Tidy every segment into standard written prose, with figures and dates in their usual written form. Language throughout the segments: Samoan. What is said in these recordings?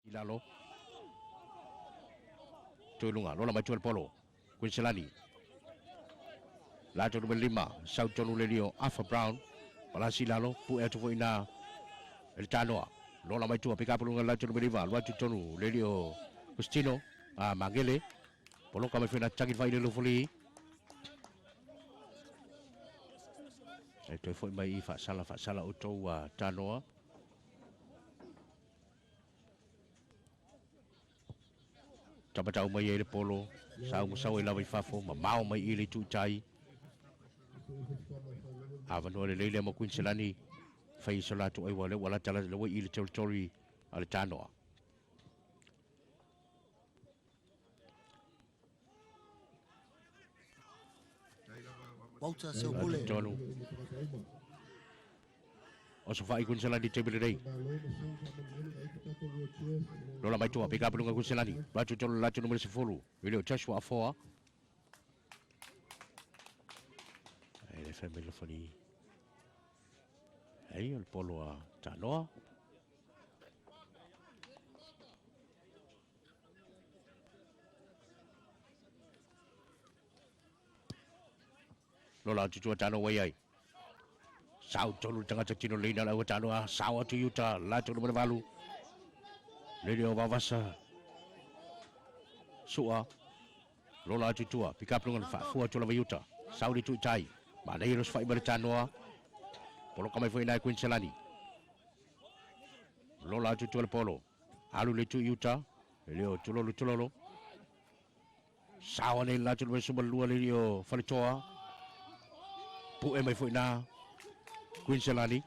I lalo. Toe luga, lola mai tua le polo. Kuiniselani. Lato numera 5, sau tonu le lio Arthur Brown. Palasi i lalo, pue atu foi ina e le Tanoa. Lola mai tua, pick up luga lato numera 9, alu atu tonu le lio Cristino, a Magele. Poloka mai foi ina tagi fai le lofoli. E toe foi mai i faasala, faasala outou a Tanoa. Tamatau mai ai le polo, sau ma sau ai lava i fafo, mamao mai i le itu i tai. Avanoa lelei lea mo Queensland fai so latou ai ua lea ua lata le ua i le territory a le Tanoa. Walter Seupule. Tonu. O so fai Queensland te bele nei. Lola mai tua, pick up lunga Queensland. Latu tolu latu numero 10. Ile o Joshua Afoa. Ai le family foni. Ai o le polo a Tanoa. Lola atu tua tano wai ai. Sau tolu tangata tino leina lau tano a sau atu iuta la tolu mana valu. Lele o vavasa. Sua. Lola atu tua. Pick up lunga faafua atu lava iuta. Sau le tui tai. Ma nei ros fai mare tanoa. Poloka mai foi nai Quincelani. Lola atu tua le polo. Alu le tui iuta. Le o tulolo tulolo. Sao nei la tulu suma lua le o Faletoa. Pu'e mai foi na Quincelani.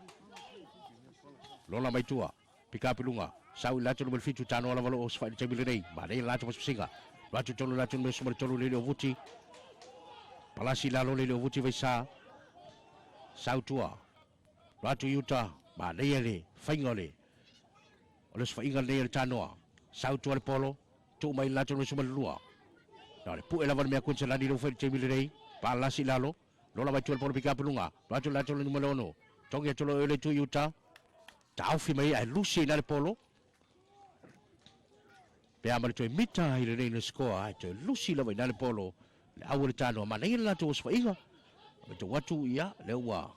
Lola mai tua. Pika pilunga. Sau i la tulu 7 tano ala valo o sfai te mile nei. Ma nei la tulu singa. La tulu la tulu suma tolu le o vuti. Palasi la lo le o vuti vai sa. Sau tua. La tu iuta. Ma nei le fainga le. O le sfainga le le tanoa. Sau tua le polo. Tu mai la tulu suma lua. Na le pu'e lava le mea Quincelani lo fai te mile nei. Palasi lalo. Lola mai tua le polo pika pilunga. La tu la tulu numero 6. Tongi atu lo le tu iuta. Taufi mai ai lusi ina le polo. Pe ama le toe mita i le nei scoa ai toe lusi lava ina le polo. Le au le tanoa ma nei la tu osfaiga. Ma te watu ia le ua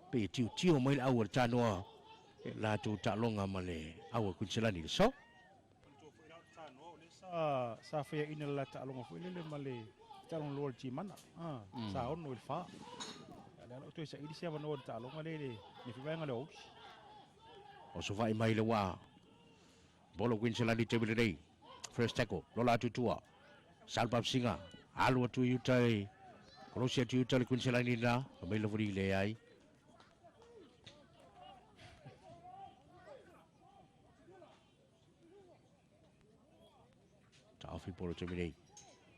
pe tiu tio mai le au le tanoa. La tu talonga ma le au Quincelani le so. Sa sa faia ina la taaloga foi lele ma le taaloga loa le timana. Sa ono i le fa. Le ala o toe saili se avanoa le taaloga le le le fivaega le Ous. O so fai mai le wā. Bolo Quincelani te wile nei. First tackle. Lola atu tua. Salpap singa. Alu atu i uta e. Kolosi atu i uta le Quincelani na. Mai le furi le ai. Ta'ofi polo te nei.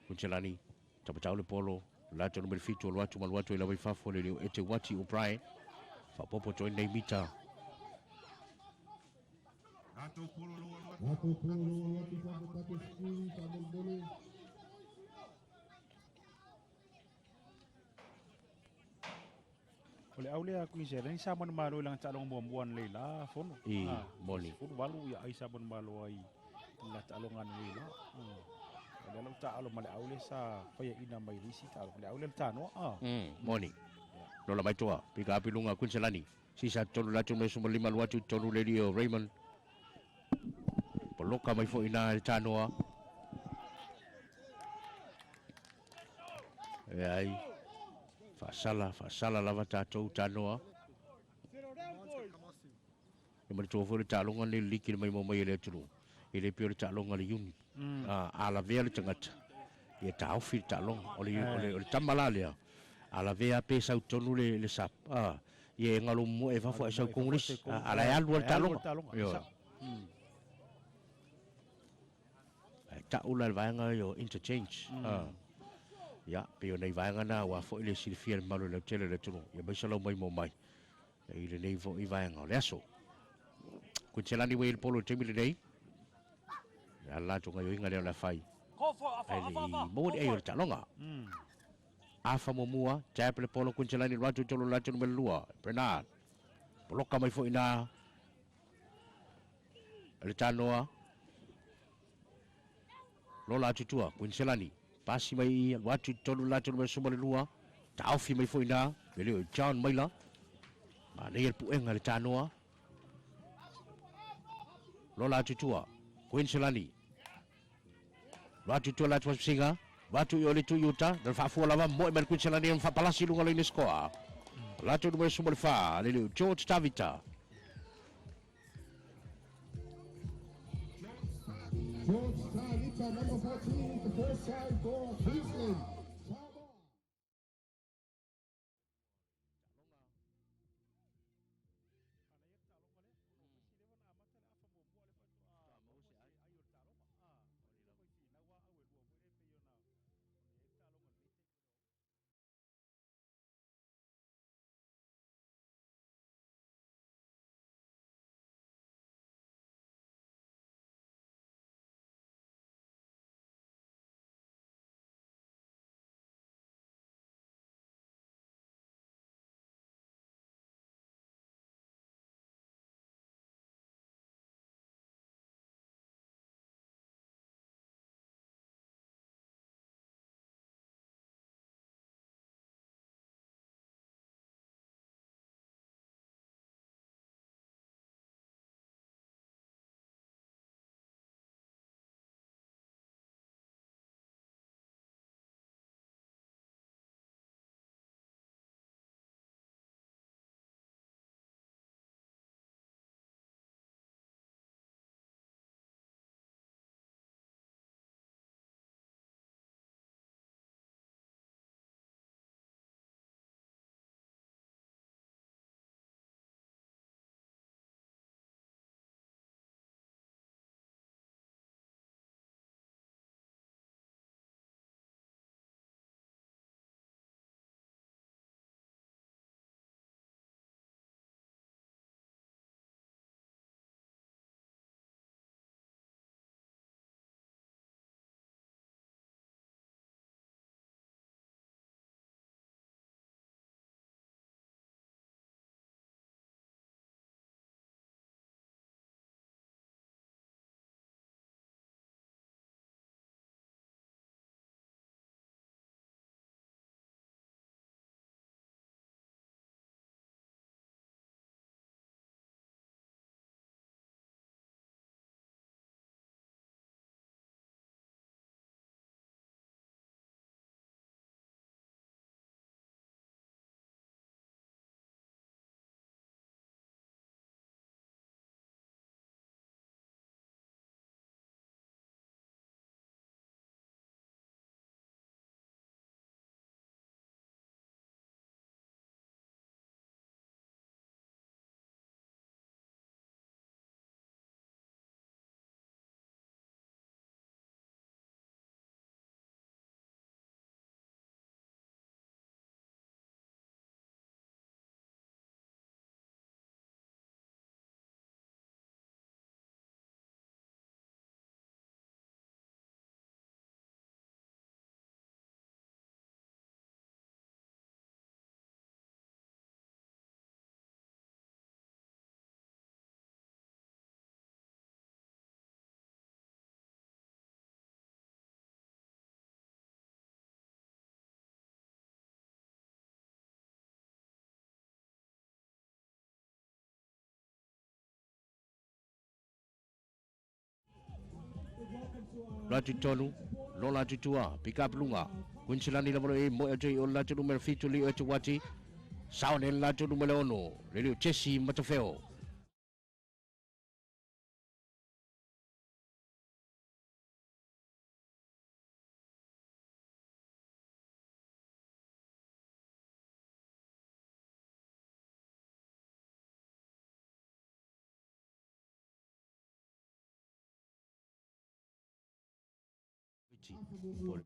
Quincelani. Tapatau le polo. Lato numero 7 o luatu ma luatu i lawa i fafo le leo Ete Wati O'Brien. Whapopo toi nei mita. Ato polo loa loa. Ato polo loa loa tu fafo tato skuli fa'amolemole. O le au lea Quincelani sa manu malo i lana taaloga muamua nei la fono. I moni. 18 ia ai sa manu malo ai la taaloga nei la. O le lau taalo ma le au lea sa faiaina mai le isi taaloga. Le au lea le tanoa. Moni. Lola mai tua. Pika api lunga Quincelani. Sisa tolu latu me suma lima luatu tolu le lio Raymond. Poloka mai foi na le tanoa. E ai. Faasala, faasala lava tatou tanoa. E manatua foi le taaloga nei le liki le mai mo mai e le atunuu. E le pei o le taaloga le uni. A lavea le tagata. Ia taofi le taaloga. O le tama la lea. A lavea pe sau tonu le sap. Ia e ngalo mo e fafo e sau kongolisi. A la e alu le taaloga. Ioe. E ta'u la le vaega o interchange. Ia, pe o nei vaega na ua foi le silafia le mamalu o le lautele o le atunuu. Ia mai salau mai mo mai. I lenei foi vaega o le aso. Quincelani wei le polo i le taimi lenei. Le latou gaioiga lea o le a fai. Ai le i maua ni ai o le taaloga. Afa muamua, tap le polo Quincelani luatu tolu latu numera 2. Bernard. Poloka mai foi na le tanoa. Lola atu tua, Quincelani. Pasi mai i alu atu i totonu le latou numera 12. Taofi mai foi i ina le leo John Maila. Manaia le puega le tanoa. Lola atu tua, Quincelani. Lo atu tua la tua singa. Watu i ole tu iuta, na faafua lava moe mai le Quincelani ma faapalasi luga le skoa. Latou numera 14, le leo George Tavita. George Tavita, number 14, the first try for Queensland. Samoa. Lo atu tonu, lola atu tua, pick up lunga. Quincelani lava e moe atu i o latou numera 7 li atu wati. Sao ne latou numera 6, le leo Jesse Matafeo. Po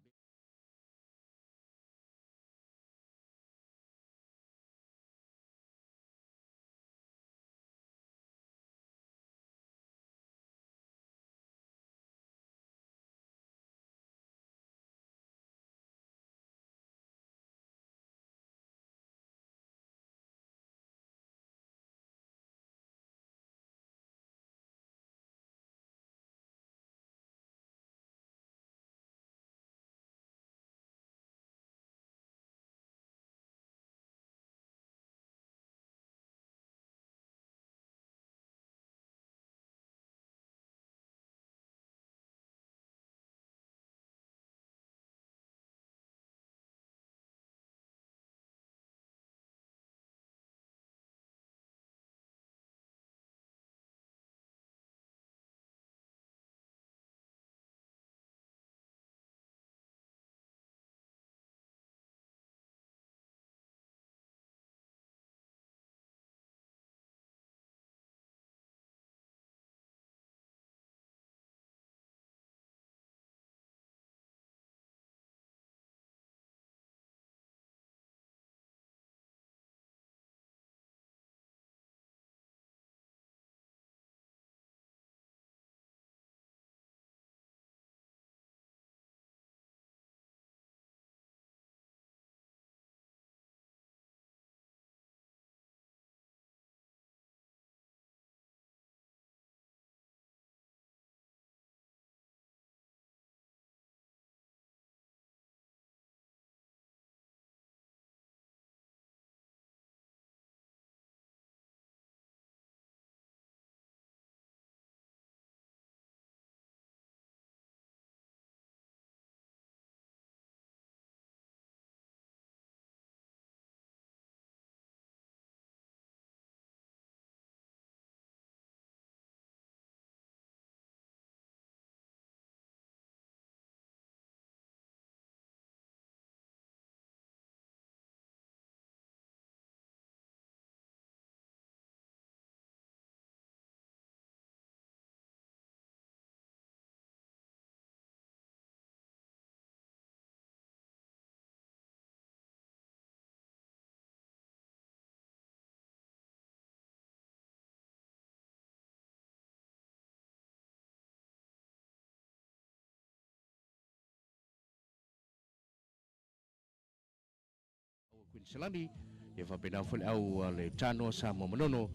Kuiniselani, ia faapena foi le au a le Tanoa Samoa Manono,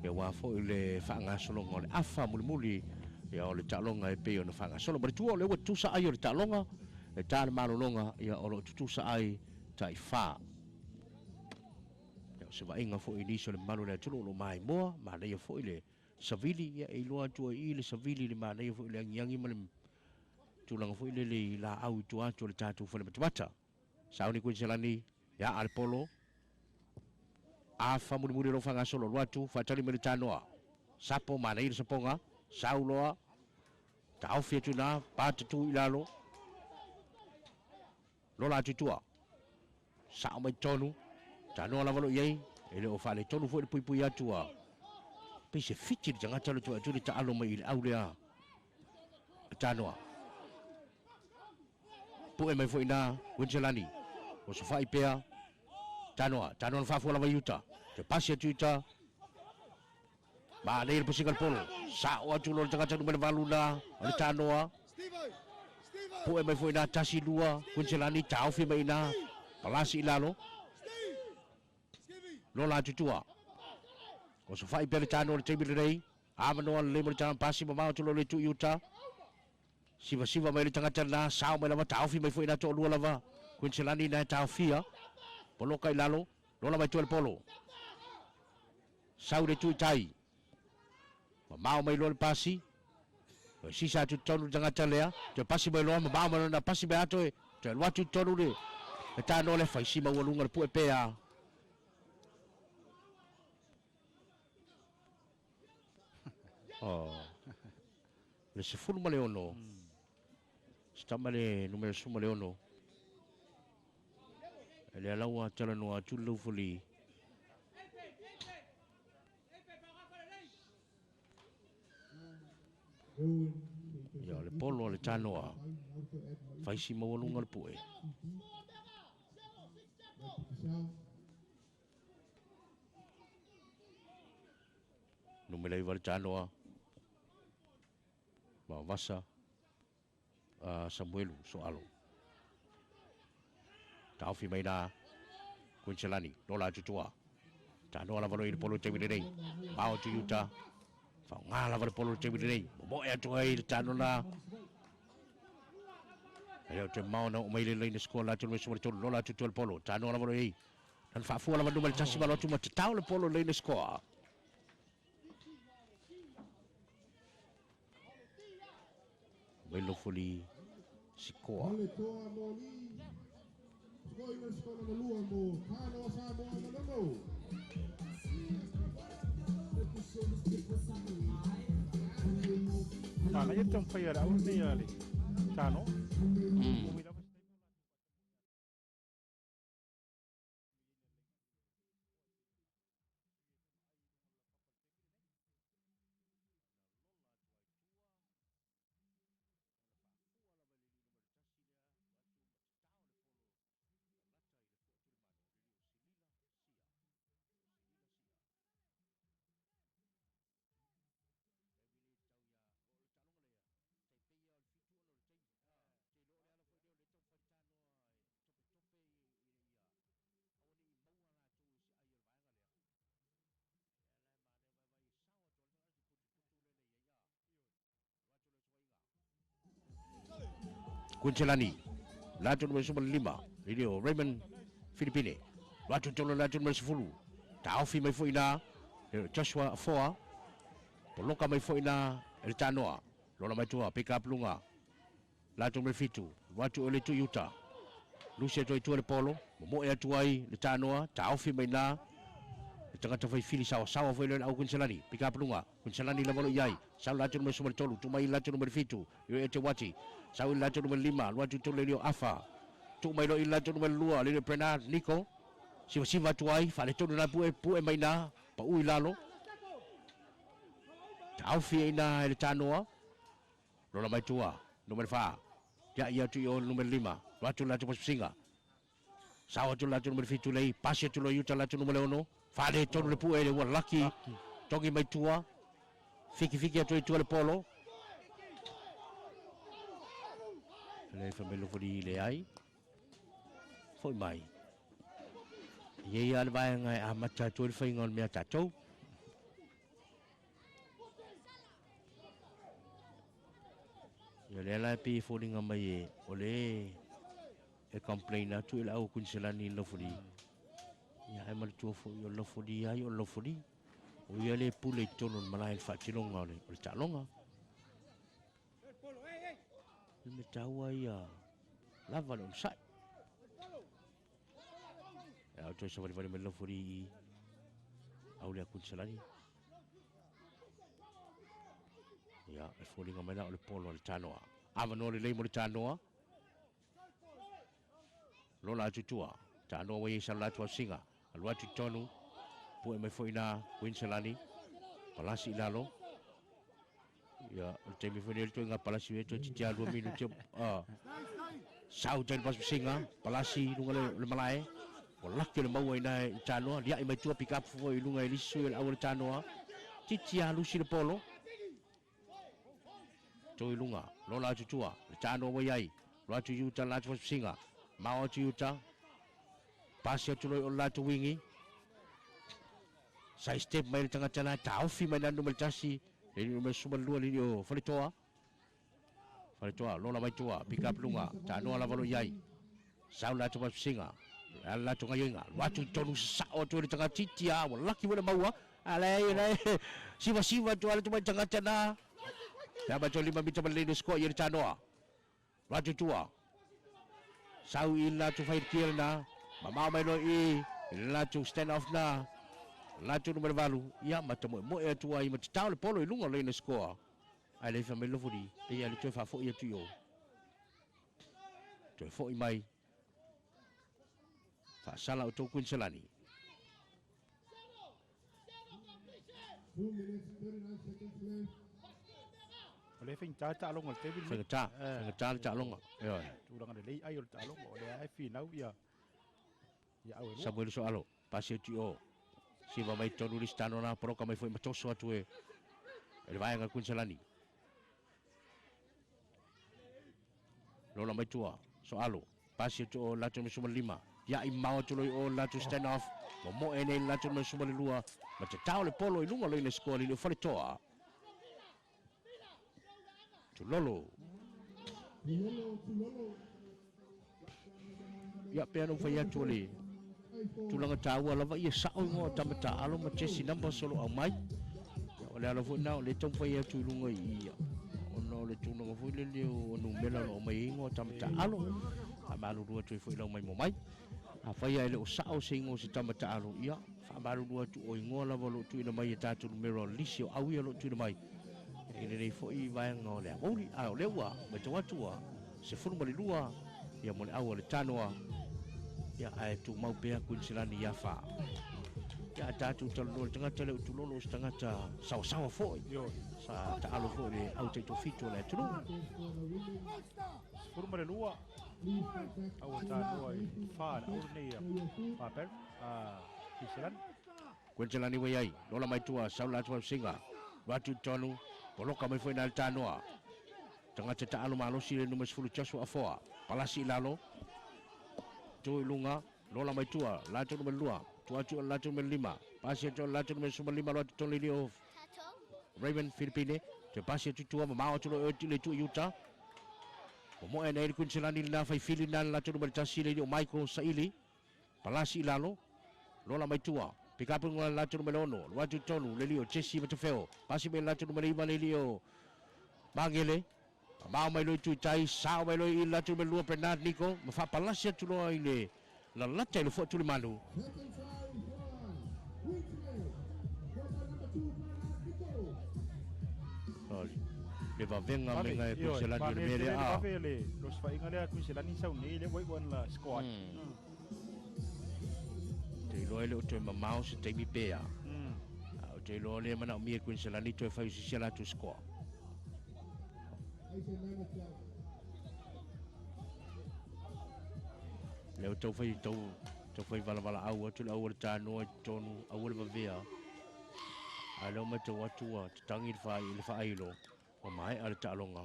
ia aua foi le faagasologa o le afa mulimuli ia o le taaloga e pei ona faagasolo. Manatua o lea ua tutusa ai o le taaloga, e ta le malologa, ia o lo o tutusa ai taifa. Ia o se vaaiga foi i nisi o le mamalu o le atunuu o lo o maimoa, manaia foi le savili, ia e iloa atu ai i i le savili i le manaia foi o le agiagi ma le tulaga foi lele i laau i tua atu o le tatou fale matamata. Sauni Kuiniselani, ia a le polo. Afa mulimuli o lo o faagasolo, alu atu, faatali mai le tanoa. Sapo, manaia le sapoga, sau loa, taofi atu i ina, patatu i lalo, lola atu i tua. Sao mai totonu, tanoa lava lo i ai, e le o faaletonu foi le puipui atu a pei se fiti le tagata le atu le taalo mai i le au lea a tanoa. Pue mai foi na Winselani, o sofai pea, tanoa, tanoa na faafua lava i uta, te pasi atu i uta, Manaia le pasiga le polo. Sao atu loa le tagata numera 8 na o le tanoa. Pue mai foi na tasi lua Quincelani taofi mai ina palasi i lalo. Lola atu tua. O sofai pea le tanoa le taimi lenei. Avanoa lelei mo le tama pasi mamao atu loa le itu i uta. Sivasiva mai le tagata lena, sao mai lava, taofi mai foi ina toalua lava. Quincelani na e taofia. Poloka i lalo, lola mai tua le polo. Sau le itu i tai. Mamao mai loa le pasi. Toe sisa atu i totonu le tagata lea. Toe pasi mai loa, mamao mai loa na pasi mai atoe. Toe alu atu i totonu le le tanoa lea, fai si maualuga le pue pea. Oh. Le 16. Se tama le numera 16. E lea laua talanoa atu le laufali. Ia, o le polo a le tanoa. Faisi maualuga le pue. Numera 9 le tanoa. Vaovasa Samuelu Soalo. Taofi mai na Quincelani, lola atu tua. Tanoa lava loi le polo taimi lenei. Mao atu i uta. Faoga lava le polo taimi lenei. Momoe atu ai le tano na. E leo te mao na o mai le laina score la atu le suma le tolu. Lola atu tua le polo. Tanoa lava loi ei. Nan faafua lava numa le tasi malo atu ma tatao le polo laina score. Welofoli Sikoa. Faletoa Moli. Sikoa ina sikoa lona lua mo Tanoa Samoa Manono. Manaia le taumafai a le au lenei a le Tanoa. Quincelani, latou numera 15, le o Raymond Filipine. Latou tolo latou numera 10. Taofi mai foi na Joshua Foa. Poloka mai foi na e le tanoa. Lola mai tua, pick up lunga. Latou numera 7, atu o le tu iuta. Lusi atu ai tua le polo, momoe atu ai le tanoa, taofi mai na le tagata fai fili sawasawa foi le au Quincelani. Pick up lunga, Quincelani lava lo iai. Sau latou numera 13, tumai latou numera 7, i e te wati. Sau i latou numera 5, alu atu tolu le lio afa. Tuu mai loa i latou numera 2, le lio Bernard Nico. Sivasiva atu ai, faaletonu na pue, pue mai na, pau i lalo. Taofi ai na e le tanoa. Lola mai tua, numera 4. Ia ia atu i o numera 5. Lo atu latou pasipasinga. Sao atu latou numera 7 lei. Pasi atu loa i uta latou numera 6. Faaletonu le pue le ua laki. Togi mai tua. Fiki fiki atu i tua le polo. Le whamelo fori le ai. Foi mai. E i ai lava le vaega e amata atu ai le faiga o le mea a tatou. Ia lea la e pei e foliga mai e o le e complain atu i le au Kuiniselani i le Lofoli. Ia ae manatua foi o le Lofoli lava ia o le Lofoli. O ia le pule i totonu o le malae i le faatinoga o le taaloga. Le mea taua ia lava le onosai. E au toe savalivali mai le Lofoli i au lea Kuiniselani. Ia, e foliga mai la o le polo a le Tanoa. Avanoa lelei mo le Tanoa. Lola atu i tua. Tanoa ua i ai sa le latou asiga. Alu atu i totonu. Pue mai foi ina Queen-Selani. Palasi i lalo. Ia, o le taimi foi nei o le toega palasi e toe titia 2 minute. Sau tai le pasipasiga. Palasi i luga le, le malae. Ua laki o le maua ina i Tanoa. Liai mai tua pick up foi i luga i lisi sui o le au o le Tanoa. Titia lusi le polo. Tou i luga, lola atu tua, le tanoa ua i ai, lo atu i uta le latou fasifasiga, mao atu i uta, pasi atu loa i o le latou wingi, side step mai le tagata la, taofi mai le numera 1, le numera 12 le o Faletoa, Faletoa, lola mai tua, pick up luga, tanoa lava lo i ai, sau le latou fasifasiga, le ala latou gaioiga, lo atu i tonu sasao atu i le tagata titi a, ua laki foi le maua, a leai, leai, sivasiva atu a le tamai tagata na. Ia mai tolu lima mita ma le leina sikoa i le tanoa. Ratu tua. Sau i le latu fai kia na. Mamao mai loa i le latu stand off na. Latu numera 8. Ia ma te moemoe atu ai ma te tao le polo i luga o leina sikoa. Ai le fa mai lofuri. Ia le toe faafoi atu i o. Toe foi mai. Faasala o tau Quincelani. 2 minutes 39 seconds left. O le faigata le taaloga o le taimi lenei. Faigata, faigata le taaloga. Ioe. Tulaga lelei ai o le taaloga, o lea e finau ia ia au e lua. Samuel Soalo, pasi atu i o. Siva mai tonu le sitano na poroka mai foi ma toso atu e le vaega Quincelani. Lola mai tua, Soalo, pasi atu o latou me 15. Ia i mao atu loi o latou stand off. Momoe nei latou me 12. Ma te tao le polo i luga loi le score li o Faletoa. Tulolo. Tulolo, tulolo. Ia pea no whai atu o le tulaga tāua lava ia sao ingoa o tama taalo ma jersey number solo au mai. Ia, o le ala foi na o le taumafai atu i luga i ia. Ona o le tulaga foi lele o numera o lo o mai ai ingoa o tama taalo. Faamalulu atu ai foi lau mai mo mai. Afai ae le o sao se ingoa o se tama taalo, ia, faamalulu atu o ingoa lava o lo o tuuina mai e tatou numera o lisi o au ia o lo o tuuina mai. I lenei foi vaega o le aoauli. A o lea ua matau atu ua 12 ia mo le au a le Tanoa. Ia, ae tumau pea Quincelani ia wha. Ia, a tātou talanoa le tagata le utulolo o se tagata sawasawa foi. Sa taalo foi le au taitofitu o le atunuu. 12 au a Tanoa i wha le au lenei a Papel a Quincelani. Quincelani wai ai, lola mai tua, saula atu au singa. Ratu tonu, poloka mai foi na le Tanoa. Tagata taalo malosi le numera 10 Joshua Afoa. Palasi i lalo. Tu i luga, lola mai tua, latou numera 2. Tua atu o latou numera 5. Pasi atu o latou numera 15 loa tonu le o Raymond Philippine. Te pasi atu tua, mamao atu loa le tu i uta. Momoe nei le Quincelani le na fai fili na le latou numera 1 le o Michael Saili. Palasi i lalo, lola mai tua. Pikapu ngā latou numera 6. Loa atu tonu, le lio Jesse Matafeo. Pasi mai latou numera 9 le lio Mangele. Mao mai loi tui tai, sao mai loi i latou numera 2 Bernard Nico. Ma faapalasi atu loa i le lalata i le foa tuli manu. Second try for Queensland. Quarterback number 2, Bernard Nico. Le vavenga me ngai Quincelani o le mea lea. A. Vave le losifaiga lea Quincelani sau nei le ua iu la score. Te iloa e le o toe mamao se taimi pea. A o te iloa lea manaomia e Quincelani toe fai o sisi a latou score. Aisa Nana Lea ua tau fai tau tau fai valavala au atu le au o le tanoa i totonu aua le vavea. A lea ua matau atu ua tatangi le faailo ua maea le taaloga.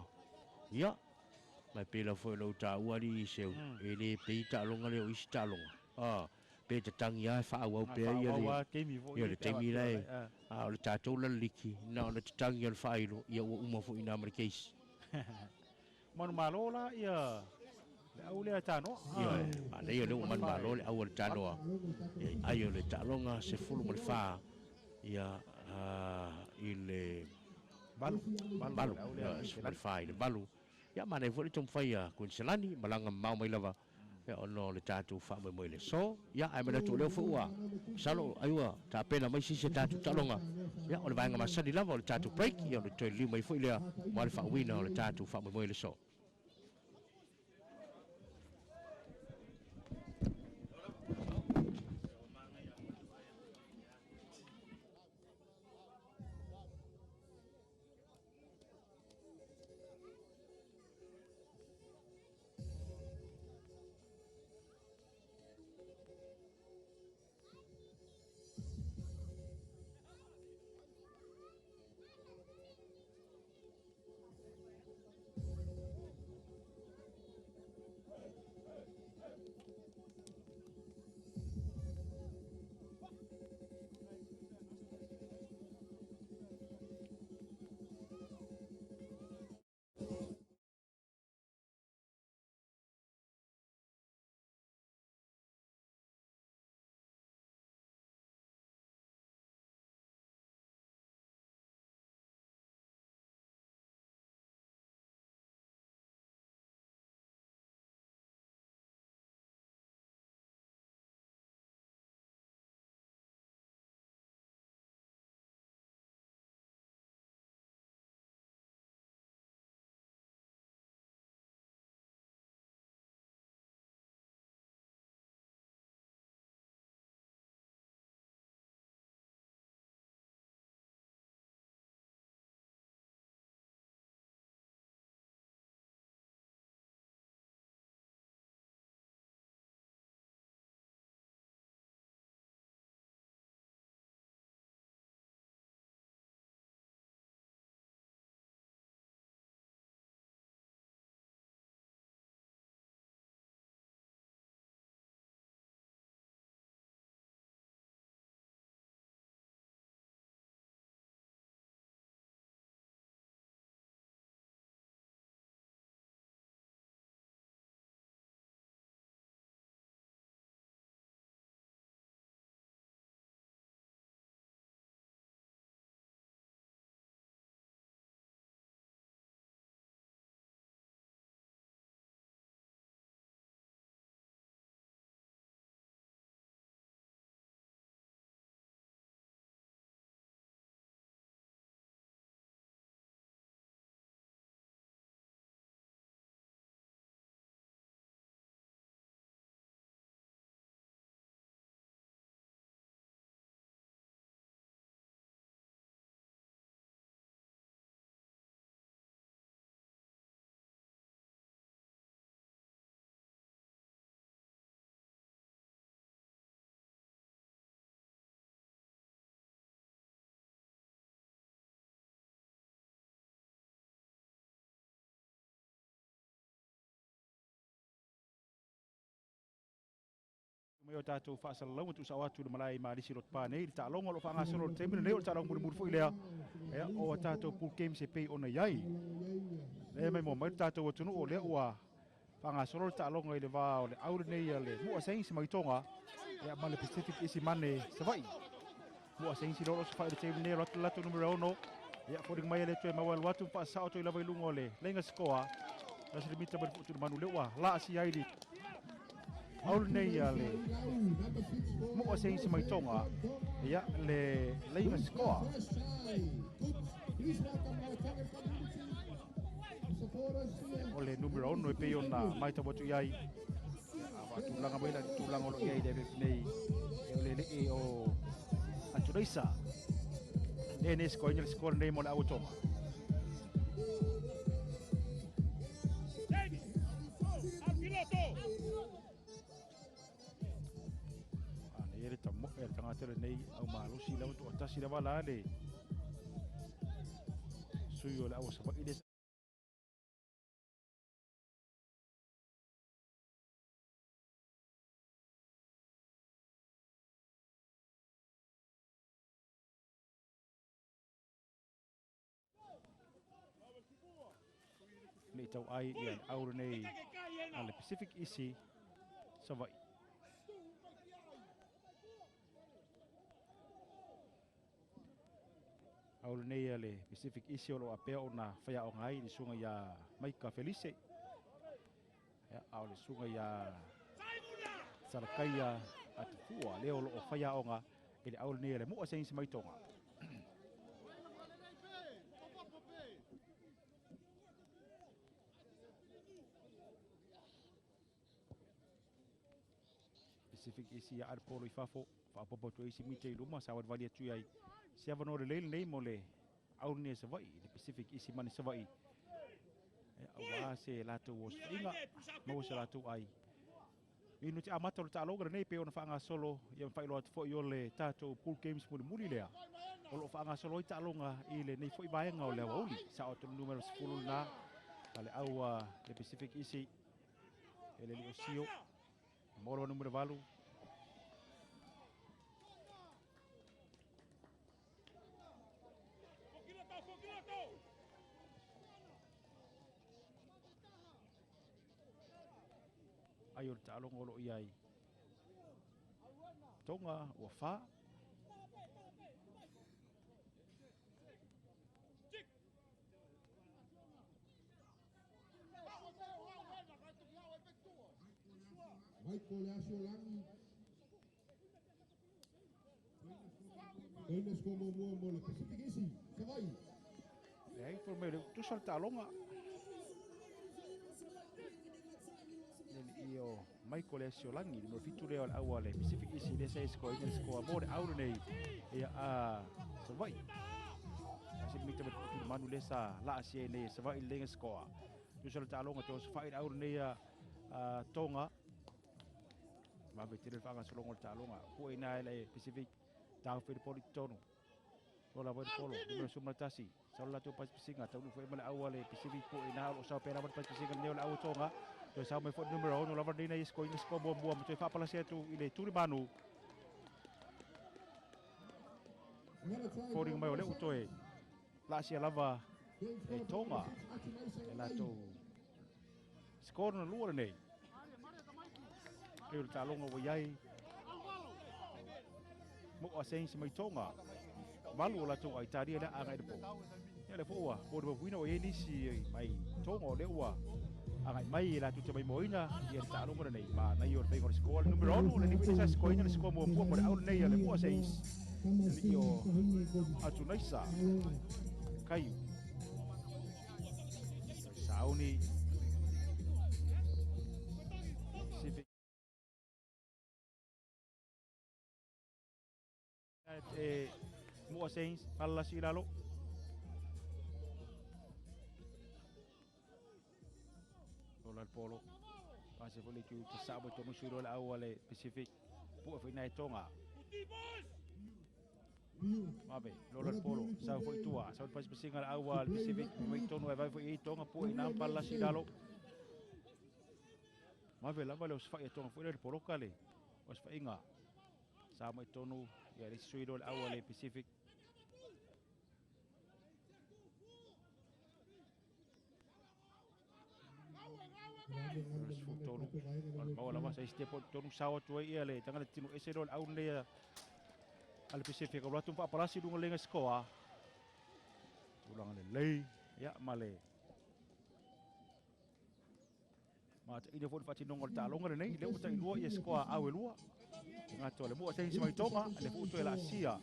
Ia, mai pei la foi o lau taua alii Iseu, e le pei taaloga lea o isi taaloga. Pe tatagi lava e faaauau pea ia le ia le taimi lae a o le tatou laliki na ona tatagi o le faailo ia ua uma foi ina ma le case. Manumalo la ia le au lea tanoa. Ia manaia lea ua manumalo le au o le tanoa. Ia ai o le taaloga 14 ia i le 8 8 14 i le 8. Ia manaia foi le taumafai a Kuiniselani malaga mamao mai lava ia ona o le tatou faamoemoe i le aso. Ia ae manatu o lea foi ua masalo ai ua tapena mai sisi a tatou taaloga. Ia o le vaega masani lava o le tatou break ia o le toe liliu mai foi lea mo le faauiina o le tatou faamoemoe i le aso. Mai o tatou faasalalauga tuusao atu le malae i Malisi Lotopa nei le taaloga o lo o faagasolo i le taimi lenei o le taaloga mulimuli foi lea ia o a tatou pool games e pei ona i ai. Lea mai moa mai le tatou atunuu o lea ua faagasolo le taaloga i le va o le au lenei a le Mua Saints mai Tonga ia ma le Pacific Isimane Savaii. Mua Saints i lo safai le taimi nei o le latou numera 6. Ia foliga mai e le toe maua alu atu ma faasao atu i lava i luga o le laina sikoa. La se limita mai le futu manu lea ua laasia ai le au lenei a le Mua Saints mai Tonga ia le laina sikoa. O le numera 6 e pei ona matau atu i ai. A faatulaga mai la tulaga o lo o i ai le FF nei e o le lee o Atulaisa. Le ne sikoa ina le sikoa lenei mo le au o Tonga. Ana ia le tamoe a le tagata lenei au malosi lava toatasi lava la le sui o le au Savaii le tauai ia le au lenei a le Pacific Isi Savaii. Au lenei a le Pacific Isi o lo o apea ona faiaoga ai le susuga ia Maika Felise. Ia, a o le susuga ia Salakaia Atufua lea o lo o faiaoga i le au lenei a le Mua Saints mai Tonga. Pacific Isi ia Arpolo i fafo, faapopo atu ai isi mita i luma, savalivali atu i ai. Se avanoa lelei lenei mo le au lenei a Savaii, le Pacific Isi mane Savaii. Aua se latou osofaiga, maua se latou ai. Minute amata o le taaloga lenei pei ona faagasolo ia ma faailoa atu foi o le tatou pool games mulimuli lea o lo o faagasolo ai taaloga i lenei foi vaega o le aoauli. Sao atu le numera 10 lena a le au a le Pacific Isi e le lio sio. Mo le numera 8. Ai o le taaloga o lo o i ai. Tonga ua 4. Michael Leasiolagi. Koina sko muamua mo le Pacific Isi, Savaii. Leai, tolu mai o le tusa le taaloga. Le alii o Michael Leasiolagi, le numera 7 lea o le au a le Pacific Isi, lea sa e skoaina le skoa mo le au lenei ia a Savaii. A se mita mai le manu lea sa laasia ai nei e Savaii le lenga skoa. Tusa le taaloga te osofai le au lenei a Tonga. Vave tele le faagasologa o le taaloga. Pue ina e le Pacific. Tau fai le polo i totonu. Lola voi le polo. Numera 11. Sau le latou pasipasiga. Taunuu foi ma le au a le Pacific. Pue ina o lo o sao pea lava le pasipasiga lenei o le au a Tonga. Toe sao mai foi le numera 6 lava lenei na ia sikoina sikoa muamua ma toe faapalasi atu i le tulimanu. Another try Foliga mai o lea ua toe laasia lava Game e score for Tonga. number 6, Atunaisa E Lagi. latou score na lua lenei. E o le taaloga ua i ai. Mo'a Saints mai Tonga. Valu o latou ai talia lea agai le po. Ia le fo ua mo le mafuina o i ai nisi mai Tonga o lea ua agai mai e latou te maimoaina ia le taaloga lenei. Ma nai o le faiga o le score le numera 6 le niu sa scoreina le score muamua mo le au lenei a le Mo'a Saints. Le alii o Atunaisa Kaiu. Sauni Pacific. E Mo'a Saints, palalasi i lalo. Lola le polo. Pase foi le itu te sao mai tonu sui le au a le Pacific. Pua foi nai Tonga. Mave, lola le polo. Sao foi tua. Sao le pasipasinga le au a le Pacific. Mai tonu e vai foi i Tonga. Pua i nā palalasi i lalo. Mave lava le osofai a Tonga foi le poloka le osofaiga. Sa mai tonu ia le sui le au a le Pacific. Tolu. Maua lava sa isi tepo tonu sao atu ai ia le tangata tino ese lo le au nei a le Pacific. O latou faapalasi luga lenga skoa. Tulaga lelei ia ma le mataina foi le faatinoga o le taaloga lenei. Lea ua tailua ia skoa au e lua. Ngata o le Mo'a Saints mai Tonga, le fu toe laasia.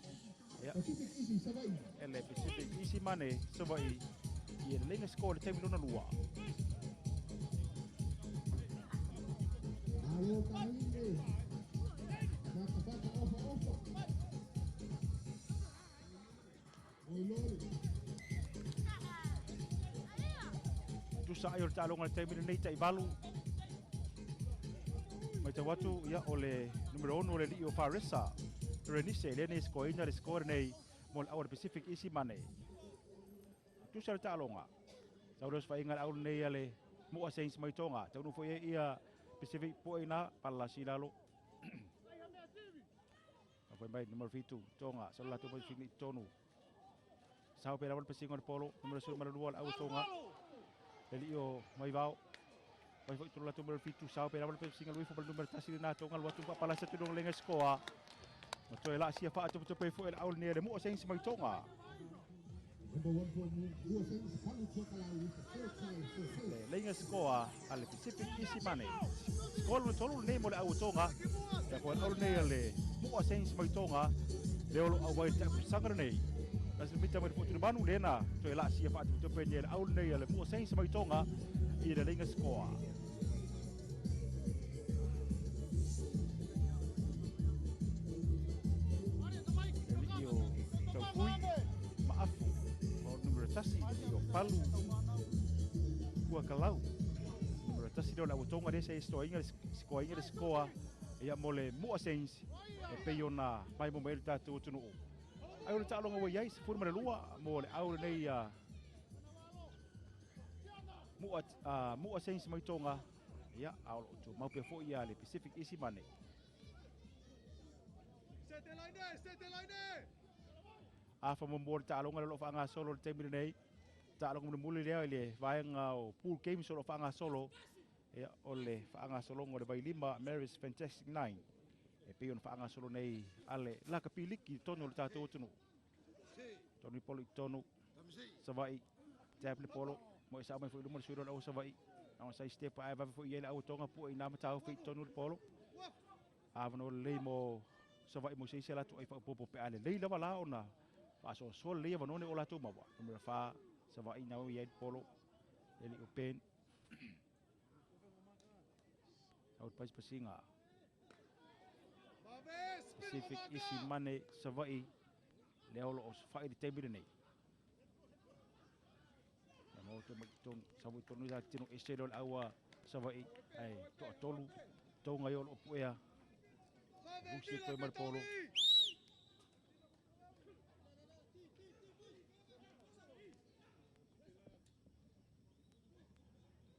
Ia Pacific Isi, Savaii. e le Pacific Isi mane Savaii ia le lenga skoa le taimi lona lua. Malo kahine. Makafaka ofa ofa. Oi lole. Tusa ai o le taaloga le taimi lenei tai valu. Mai tau atu ia o le numero 6 o le alii o Faresa Renise lea nei skoaina le score nei mo le au a le Pacific Isi mane. Tusa le taaloga. Sau le osofaiga le au lenei a le Mo'a Saints mai Tonga. Taunuu foi ai ia Pacific pua ina palalasi i lalo. Foi mai numero 7 Tonga. Sau le latou pasifika i totonu. Sao pea lava le pasiga o le polo. Numero 12 le au a Tonga. Le alii o Maivao. Vai foi tolu latou numera 7 sao pe lava le pasiga luifo pa le numera 1 lena Toga alu atu faapalasi atu i luga le sikoa. Ma toe laasia faatopetope ai foi e le au lenei a le Mua Saints mai Toga. Number 1 for Mua Saints, Palu Tuakalau with the third try for Saints. Le leiga sikoa a le Pacific Isimane. Sikoa lona tolu lenei mo le au o Toga. Ia ko le au lenei a le Mua Saints mai Toga. Le o lo o auai i le tausaga lenei. Tasi le mita mai le fotu le na toe laasia faatopetope nei e le au lenei a le Mua Saints mai Toga i le leiga sikoa. Le alii o Taupui Maafu o numera 1, le alii o Palu Puakalau. Numera 1 lea o le au Toga lea sa sikoaina le sikoa ia mo le Mua Saints e pei ona mai mo mai le tatou atunuu. Ai o le taaloga ua i ai 12 mo le au lenei a Mua Saints mai Toga. Ia, a o lo o tumau pea foi ia le Pacific Isimane. Afa muamua o le taaloga le o lo o faagasolo i le taimi lenei. Taaloga mulimuli lea i le vaega o pool games o lo o faagasolo. Ia, o le faagasologa o le vailima Maris Fantastic 9. E pei ona faagasolo nei a le lakapi liki i totonu o le tatou atunuu. Tonu i polo i totonu. Savaii, tap le polo. Mo e sao mai foi i luma le sui o le au Savaii. Na ona sai step ae vave foi i ai le au Toga pue i nā mataufe i totonu le polo. Avanoa lelei mo Savaii mo se isi a latou ai faaopoopo pe a lelei lava la ona faasoasoa lelei avanoa nei o latou maua. Numera 4 Savaii na o i ai le polo. Le alii o Ben. Sau le pasipasiga. Pacific Isimane Savaii lea o lo o sofa'i i le taimi lenei. Ia maua toe mai totonu, sau i totonu i tino ese lea o le au a Savaii ae toatolu Toga i o lo o puea. Rusi e toe mai le polo.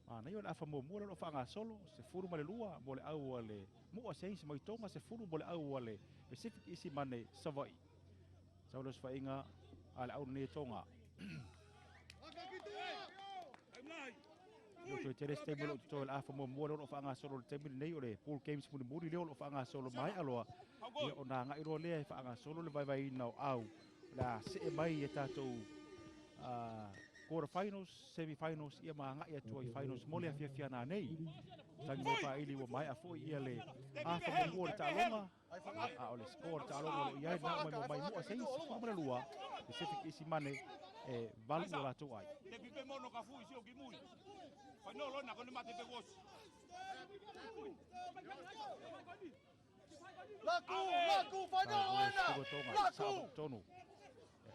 Manaia o le afa muamua lea o lo o faagasolo, 12 mo le au a le Mua Saints mai Toga, 10 mo le au a le Pacific Isimane Savaii. Sau le osofaiga a le au lenei e Toga. O toe tele se taimi o lo o totoe o le afa muamua lea o lo o faagasolo i le taimi lenei o le pool games mulimuli lea o lo o faagasolo maea loa. Ia ona agai loa lea e faagasolo le vaevaeina o au. O le a see mai e tatou quarter finals, semi finals ia ma agai atu ai finals mo le afiafi ana nei. Tagi mai faaili ua maea foi ia le afa muamua o le taaloga. A o le score o le taaloga o lo o i ai na mai mo mai Mua Saints 12, Pacific Isimane e 8 o latou ai. Te pipe mono ka fui si o ki mui. Whai no lona ko ne mate pe wosi. Laku, laku, whai no Tonga, Laku! Tonu.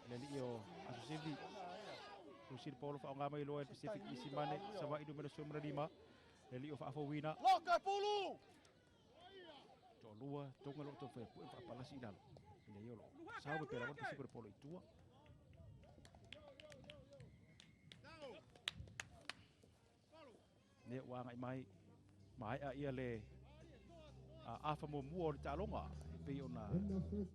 Le alii o Aso Sivi. Lusi le polo whaonga mai loa e Pacific Isimane, Savaii numera 15. Le alii o Faafouina. Loka pulu! Toalua, Tonga lo tau whai pue whaapalasi i lalo. Le ia o lo sao pe pera Pacific le polo i tua. Ne ua ngai mai mai a ia le afa muamua o le taaloga e pei ona In the first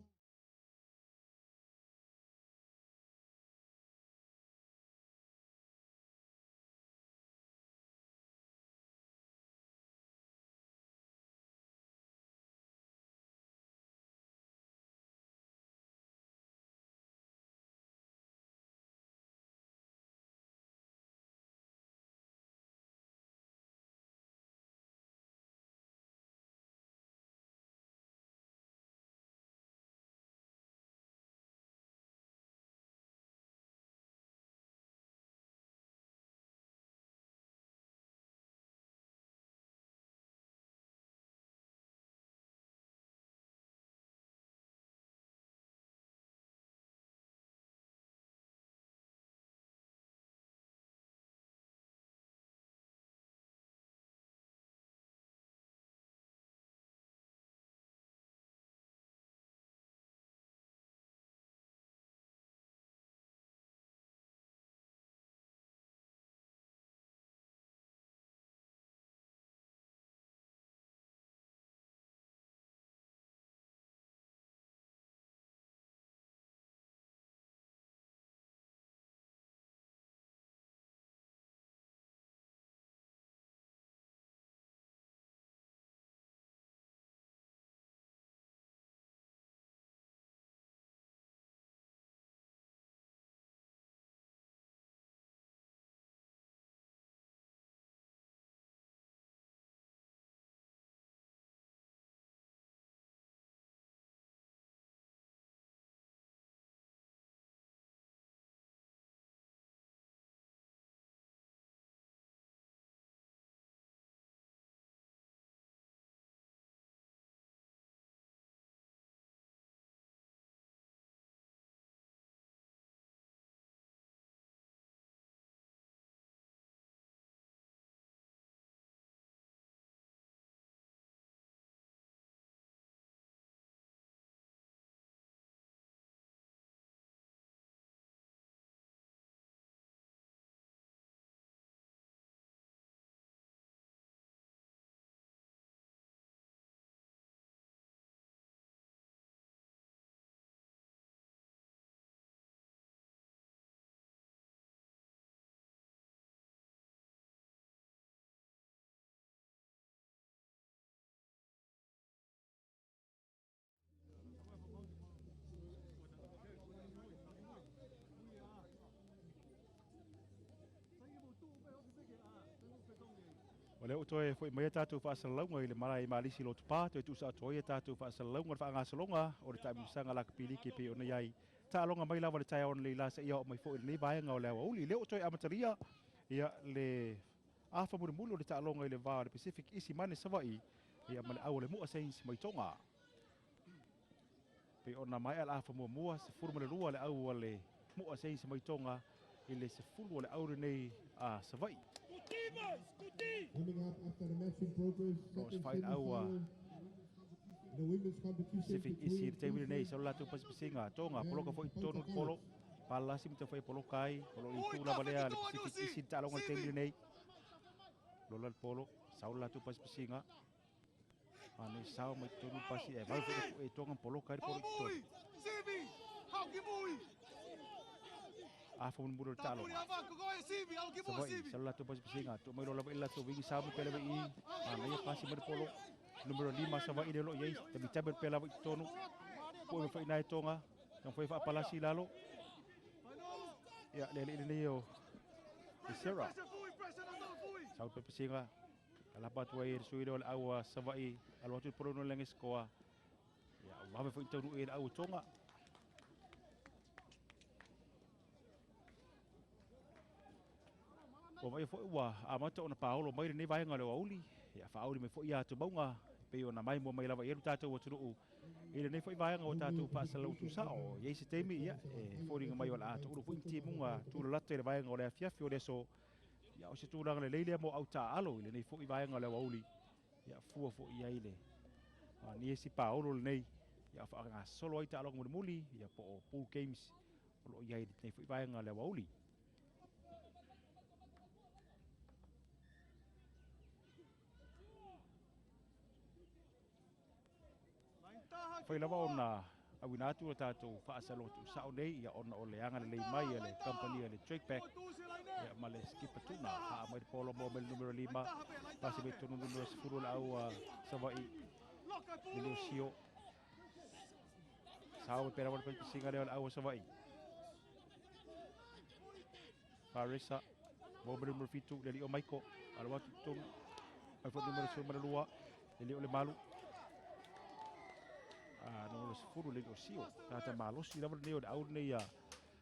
O lea ua toe fo'i mai a tatou faasalalauga i le malae i Malisi Lotopa, toe tuusa atu ai a tatou faasalalauga le faagasologa o le taamilosaga lakapi liki e pei ona i ai taaloga mai lava i le taeao analeila seia oo mai foi i lenei vaega o le aoauli. Lea ua toe amatalia ia le afa mulimuli o le taaloga i le va o le Pacific Isimane Savaii ia ma le au o le Mu'a Saints mai Tonga. Pei ona maea le afa muamua, 12 le au a le Mu'a Saints mai Tonga i le 10 o le au lenei a Savaii. Coming up after the match in progress, O second se au a semi-final in the women's competition Pacific Isi i le between taimi lenei, sa o le latou pasipasiga. Tonga, poloka foi i totonu le polo. Palasi ma taufai poloka ai. O lo o i itu lava lea le Pacific Isi i le taaloga i le taimi lenei. Lola le polo, sau le latou pasipasiga. Anei sao mai totonu le pasi, e vave foi le pue e Tonga ma poloka ai le polo i totonu. Mui! Sivi! Hauki mui! Afa mulimuli o le Tapuni taaloga. ava kokoe Sivi! Hauki mui Savaii, Sivi! sa o le latou pasipasiga. Tuu mai loa lava i le latou wingi, sao mai pea lava i i. Manaia pasi mai le polo. Numero 5 Savaii lea o lo o i ai. Tamitami le pea lava i totonu. Pue mai foi i ina e Tonga. Taumafai faapalasi i lalo. Ia, le alii lenei o Isera. Pressure Fui! Pressure na Fui! Sau le pesiga. Alapa atu ai e le sui lea o le au a Savaii. Alo atu le polo no le skoa. Ia, vave foi taunuu i le au o Tonga. Ua vaai foi ua amata ona paolo mai lenei vaega o le aoauli. Ia, faauli mai foi ia atumauga e pei ona maimoa mai lava i ai lo tatou atunuu i lenei foi vaega o tatou faasalalau tuusao. I ai se taimi, ia, e foliga mai o le a taulu foi ni timuga tulalata i le vaega o le afiafi o le aso. Ia, o se tulaga lelei lea mo au taaalo i lenei foi vaega o le aoauli. Ia, fua foi i ai le ni isi paolo lenei. Ia, faagasolo ai taaloga mulimuli, ia po o pool games o lo o i ai i lenei foi vaega o le aoauli. Fai lava ona auina atu o tatou faasalalau tuusao nei, ia ona o le agalelei mai a le kamupani a le Tradeback, ia ma le skipa tuna. Haa mai le polo mo mai le numero 5, pasi mai tonu numero 10 le au a Savaii, le leo sio. Sao mai pera wale pasiga lea o le au a Savaii. Faresa, mo mai le numero 7, le lio Maiko, alo atu i tonu. Mai foi numero 12, le lio le Malu. Numero 10 le lio Sio. Tata malosi lava lenei o le au lenei a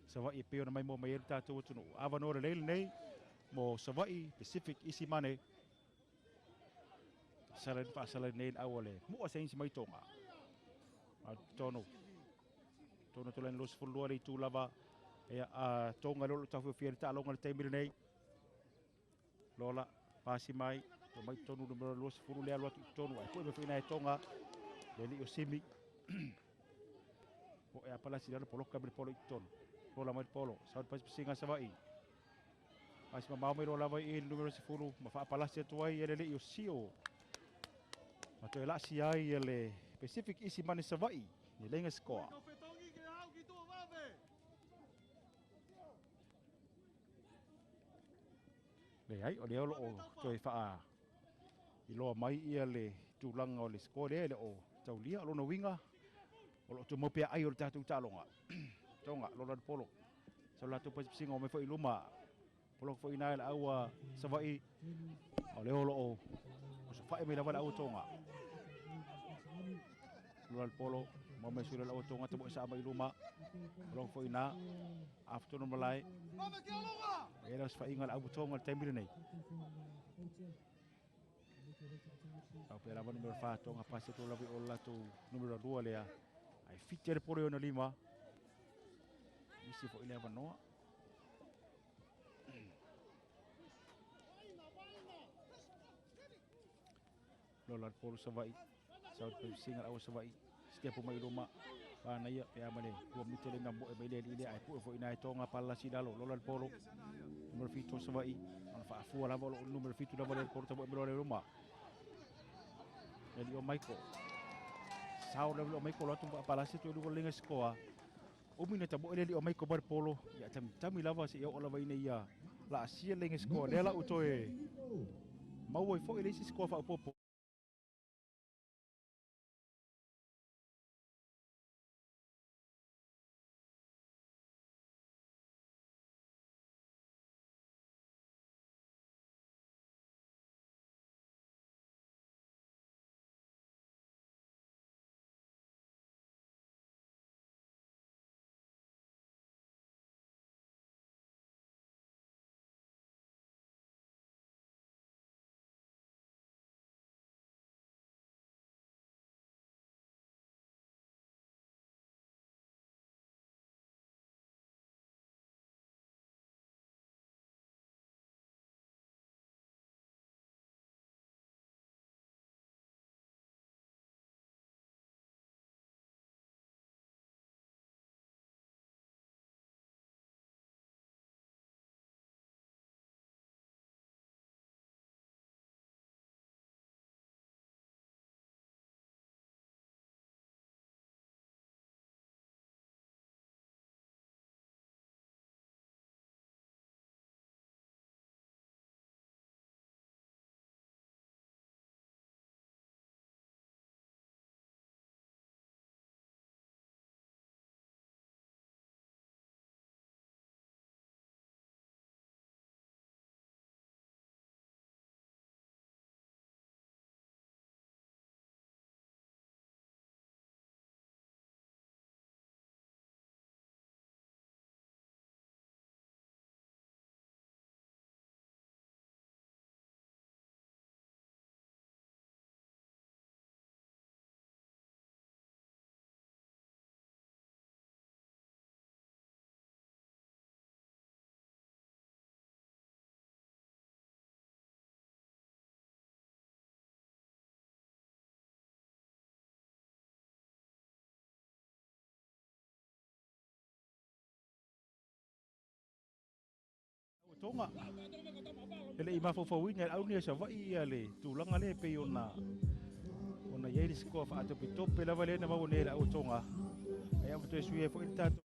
Savaii e pei ona maimoa mai ai le tatou atunuu. Avanoa lelei lenei mo Savaii Pacific Isimane. Sala faasala nei le au o le Mu'a Saints mai Tonga. A tonu. Tonu atu laina 22 le itu lava. Ia, a Tonga lea o lo o taufiofia le taaloga i le taimi lenei. Lola, pasi mai, to mai tonu numero 20 le alu atu i totonu. Ai pue mai foi ina e Tonga. Le alii o Simi. Po e apalasi lalo poloka mai le polo i totonu. Lola mai le polo. Sau le pasipasiga Savaii. Pasi mamao mai loa lava i le numero 10. Ma faapalasi atu ai e le alii o Sio. Ma toe laasi ai e le Pacific Isimane Savaii. Le lenga scoa. Kau fetongi ke hau ki tua vave! Leai, o lea o lo o toe faa iloa mai ia le tulaga o le score lea e le o taulia. O lona uiga, o lo o tumau pea ai o le tatou taaloga. Tonga, lola le polo. Sau latou pasipasiga o mai foi i luma. Poloka foi ina e le au a Savaii. O lea o lo o osofa'i mai lava le au a Tonga. Lola le polo, mo mai sui le au a Tonga, tamu e saa mai i luma. Poloka foi ina, afatonu malae. Vave ke aloga! E le osofaiga le au a Tonga i le taimi lenei. Au pea lava numero 4 Tonga pasi atu lava i o le latou numero 2 lea. Ai fiti le polo i ona lima. Nisi foi le avanoa. Lola le polo Savaii. Sau le pasiga le au a Savaii. Stepu mai i luma. Panaia pe a ma le tua mite le na moe mai le alii lea. Ai pue foi ina e Tonga palalasi i lalo. Lola le polo. Numero 7 o Savaii. Ona faafua lava o lo o numero 7 lava le polo tamu e mai loa le luma. Le alii o Maiko. Sao le o Maiko lo atu faapalasi atu i luga o le lenga sikoa. Umi na tamu e le alii o Maiko mai le polo. Ia tamitami lava se ia o lava ina ia laasia le lenga sikoa. Lea la u toe maua ai foi le isi sikoa faaopoopo. Tonga. E le i mafaufauina e le auni o Savaii ia le tulaga lea e pei ona ona i ai le sikoa faatopetope lava lea na maua nei e le au o Tonga. Ae ua toe suia ai foi le tatou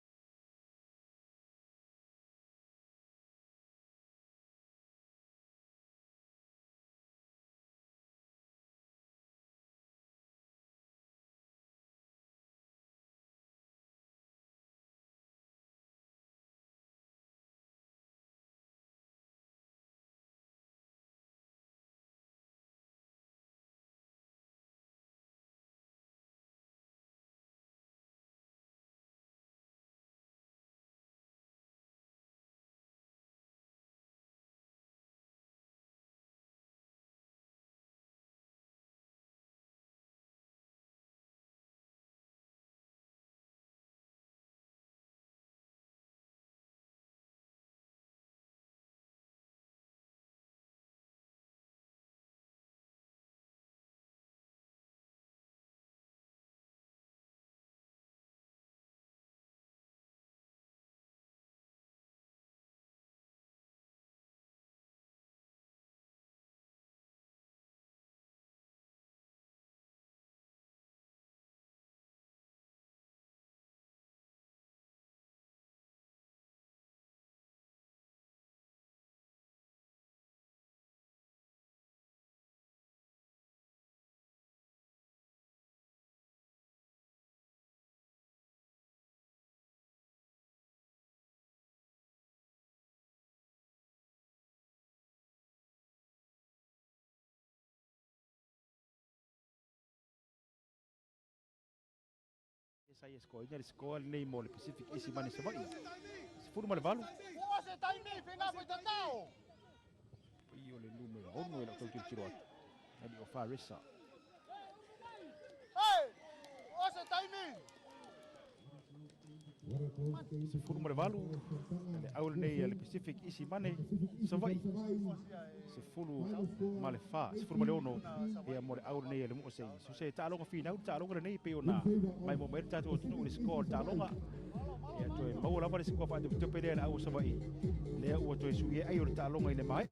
Sa ia sikoaina le sikoa lenei mo le Pacific Easy Money Savaii. 18. Pei o le numera 6 e lau tau tilotilo atu. Ali o Faresa. 18 le au lenei a le Pacific Easy Money Savaii. 14, 16 ia mo le au lenei a le Moosei. So se taaloga finau, taaloga lenei pei ona mai mo mai le tatou atunuu i le score o le taaloga. Ia toe maua lava le score faatopetope lea le au o Savaii. Lea ua toe suia ai o le taaloga i le mae.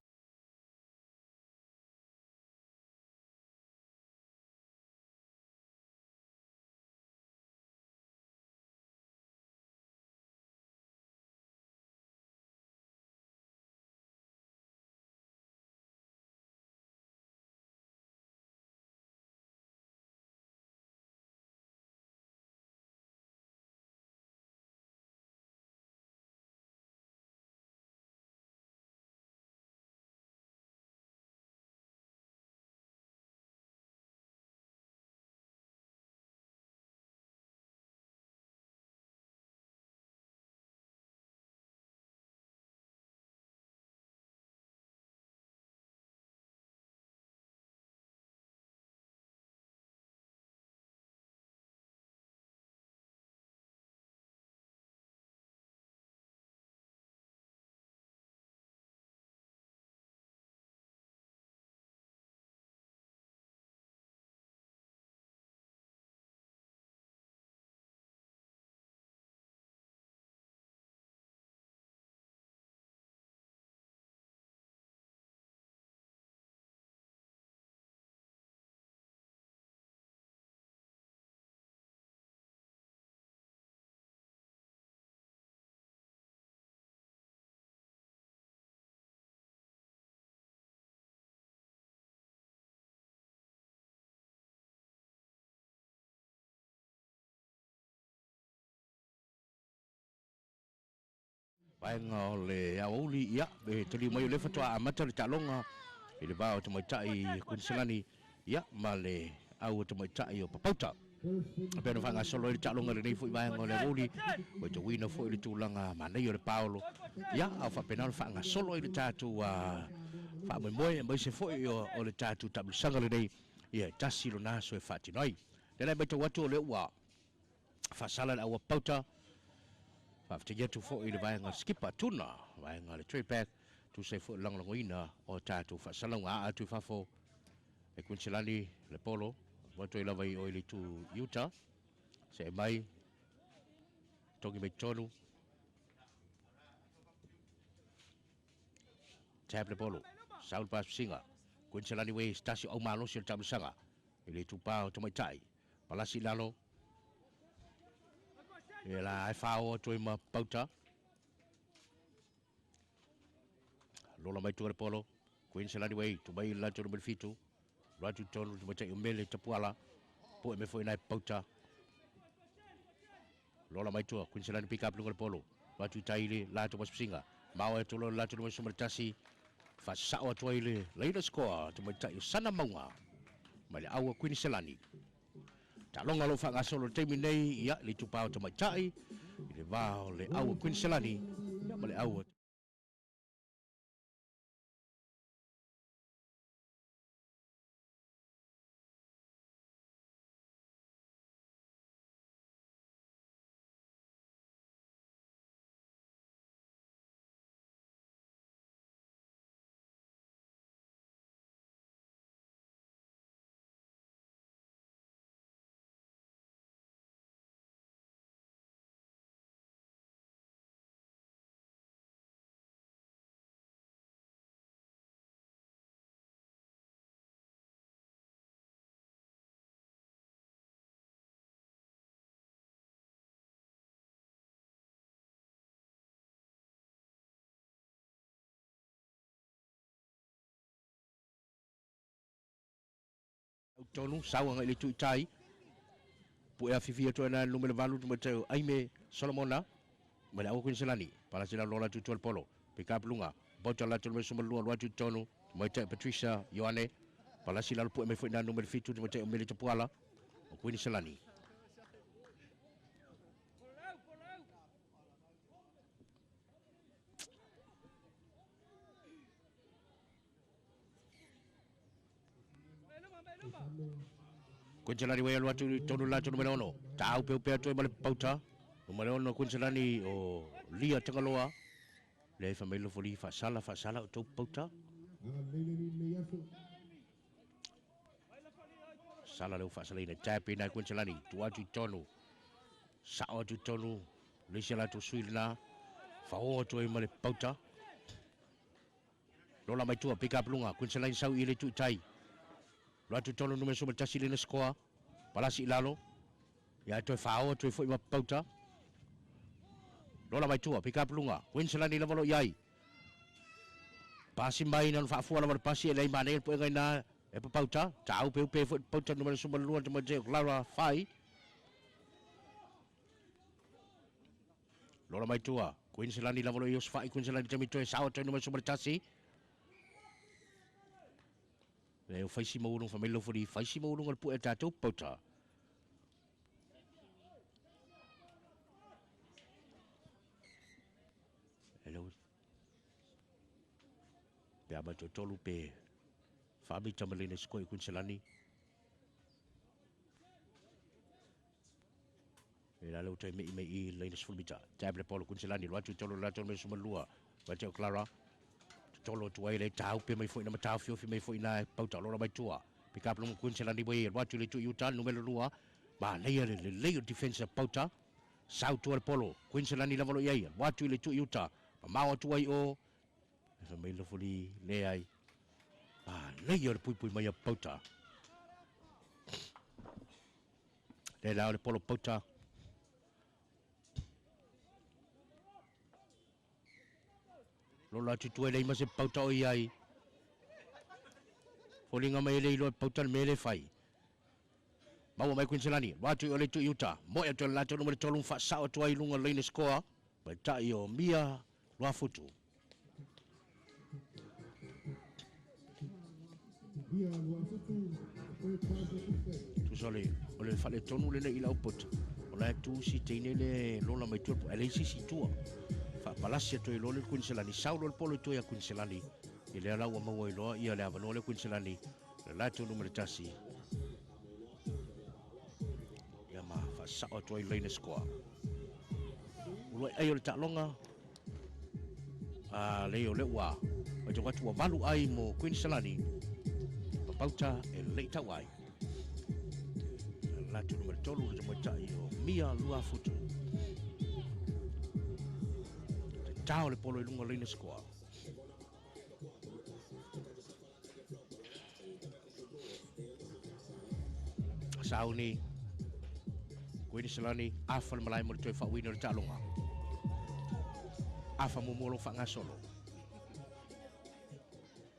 Vaega o le aoauli, ia, e taliu mai o lea faatoa amata le taaloga i le va o tamaitai Kunisalani, ia, ma le au o tamaitai o Papauta. E pei ona faagasolo ai le taaloga i lenei foi vaega o le aoauli, ua tauina foi le tulaga manaia o le paolo, ia, a o faapena ona faagasolo ai le tatou faamoemoe aemaise foi o le tatou taamilosaga lenei, ia, e tasi lona aso e faatino ai. Lea la e matau atu o lea ua faasala le au a Papauta. Faafetai atu foi i le vaega skipa tuna, vaega le tray pack, tusa ai foi o le lagolagoina o tatou faasalauga aa atu i fafo e Quincelani le polo, atu ai lava i o i le itu i uta, see mai, togi mai totonu. Tap le polo. Saul Pasinga. Quincelani Way, Stasi o malosi o le taamilosaga. I le itupā o tamaitai. Palasi i lalo. Ia la e faaoo atu ai ma pauta. Lola mai tua le polo. Quincelani Way, tumai i le latou numera 7. Lo atu i totonu le tamaitai o Mele Tapuala. Poe mai foi i nai pauta. Lola mai tua, Quincelani pick up luga le polo. Lo atu i tai i le latou pasipasiga. Mao atu loa le latou numera 11. Faasao atu ai le laina scoa tamaitai o Sana Mauga mai le au a Quiniselani. Taaloga o lo o faagasolo i le taimi nei, ia, le itupa o tamaitai i le va o le au a Quiniselani ia ma le au a Tonu, sau agai i le itu i tai. Pue afifi atu ai na le numera 8 tamaitai o Aime Solomona mai le Aua Queensland. Palasi lalo lola atu i tua le polo. Pick up luga. Bota latou numera 12 alu atu i totonu. Tamaitai Patricia Ioane. Palasi lalo pue mai foi na numera 7 tamaitai o Mele Tapuala o Queensland. Quincelani wei alu atu i tonu latou numera 6. Taaupeupea atu ai ma le pauta. Numera 6 Quincelani o Lia Tagaloa. Lea e fai mai Lofoli faasala faasala o tou pauta. Sala leo faasalaina. Tap ina Quincelani. Tu atu i tonu. Sao atu i tonu. Le isi a latou sui lena. Faoa atu ai ma le pauta. Lola mai tua, pick up luga, Quincelani sau i le itu i tai. Lo atu tonu numera 11 lena scoa. Palasi i lalo. Ia e toe faaoa atu ai foi ma pauta. Lola mai tua, pick up luga, Quincelani lava lo i ai. Pasi mai na faafua lava le pasi e leai manaia le puega ina e papauta. Taaupeupea foi le pauta numera 12 tamaitai o Clara Fai. Lola mai tua, Quincelani lava lo i Osofai, Quincelani taimi toe sao atu ai numera 11. Le o faisi maualuga fa mai laufali, faisi maualuga le pue a tatou pauta. E lau pe a mai tolu pe whaamita ma lena sikoe i Quincelani. E la leu tai mei mei i laina 10 mita. Tab le polo Quincelani, lo atu i tolu la tolu me suma lua. Vai te o Clara. Tolo atu ai le taupe mai foi na matau fiofi mai foi na pauta lola mai tua. Pick up lunga Quincelani wei, lo atu i le tu i uta, numero 2. Manaia le lelei o defense a pauta. Sau tua le polo. Quincelani lava lo i ai, lo atu i le tu i uta. Mamao atu ai o. E fa mai lofoli le ai. Manaia le puipui mai a pauta. Le lao le polo pauta. Lola atu tua lei ma se pauta o iai. Folinga mai le iloa pauta le mea le fai. Maua mai Quincelani, loa atu i o le tu i uta. Moe atu le latou numera 3 faasao atu ai i luga laina scoa. Mai tai o Mia Luafutu. Tusa o le o le faaletonu lenei i lau pota. O la e tu si teine le lola mai tua e leai se isi i tua. Faapalasi atu ai loa le Quincelani, sau loa le polo i tua ia Quincelani. I lea la ua maua ai loa ia le avanoa lea Quincelani, le latou numera 1. Ia ma faasao atu ai laina scoa. Uluai ai o le taaloga a lei o le ua matau atu ua 8 ai mo Quincelani. Papauta e lei tau ai. Latou numera 3 le tamaitai o Mia Luafutu. Te tao le polo i lunga o laina scoa. Sauni, Kuiniselani, afa le malae mo le toe faauina o le taaloga. Afa muamua o lo o faagasolo.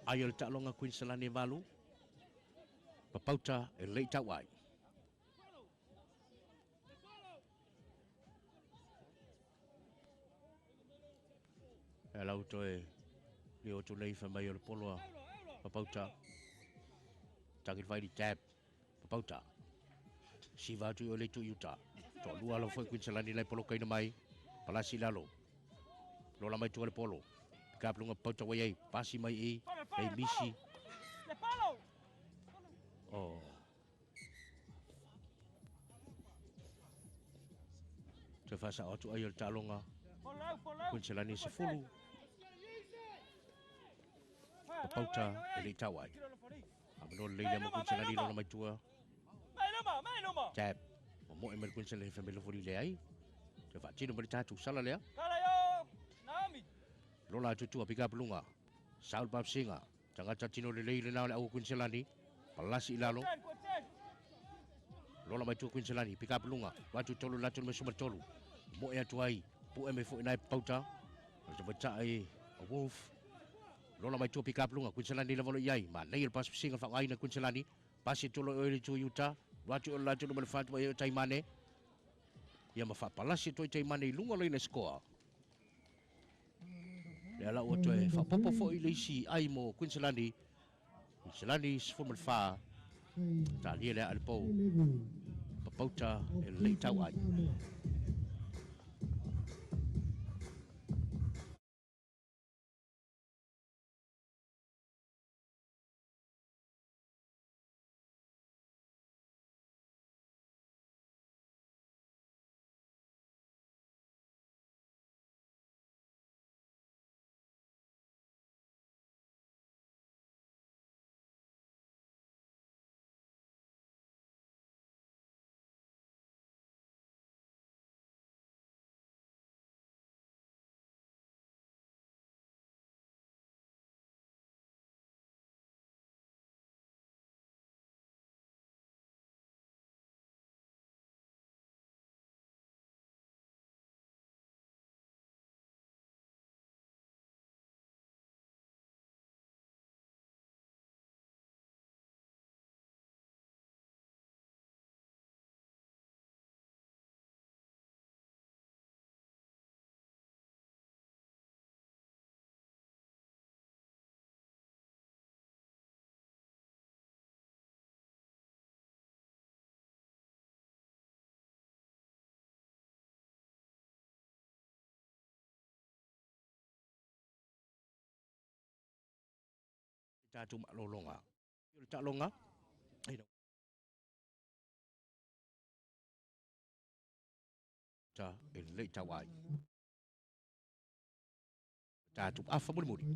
Ai o le taaloga Kuiniselani e 8, Papauta e le i tau ai. E lau toe lio atu nei fai mai o le polo a Papauta. Tagi le vaili tab. Papauta. Siva atu i o le itu i uta. Toalua alo foi Kuiniselani lai polokaina mai. Palasi i lalo. Lola mai tua le polo. Pika lunga Papauta wai ai. Pasi mai i. Ei misi. Oh. Toe faasao atu ai o le taaloga. Kuiniselani 10. Papauta e le i tau ai. Amanoa lelei lea mo Kuiniselani lola mai tua. Tab. Momoe mai le Kuiniselani fai mai lofoli leai. Toe faatino mai le tatou sala lea. Lola atu tua pika lunga. Saul Babsinga. Tagata tino lelei lena o le au Kuiniselani. Palasi i lalo. Lola mai tua Kuiniselani. Pika lunga. Watu tolu latu le suma tolu. Moe atu ai. Pu'e mai foi nai Papauta. O le tamatai a Wolf. Lola mai tua pika lunga. Kuiniselani lava lo i ai. Ma nei le pasipasiga faaaogaina Kuiniselani. Pasi atu lo e le tu i uta. Watu o le latu numera 4 mai o Taimane. Ia ma faapalasi atu ai Taimane i luga o leina sikoa. Lea la ua toe faaopoopo foi le isi ai mo Kuiniselani. Kuiniselani 14. Talia lea a le pou. Papauta e le i tau ai. Tatou malologa. O le taaloga. Ta e le i tau ai. Tatou afa mulimuli.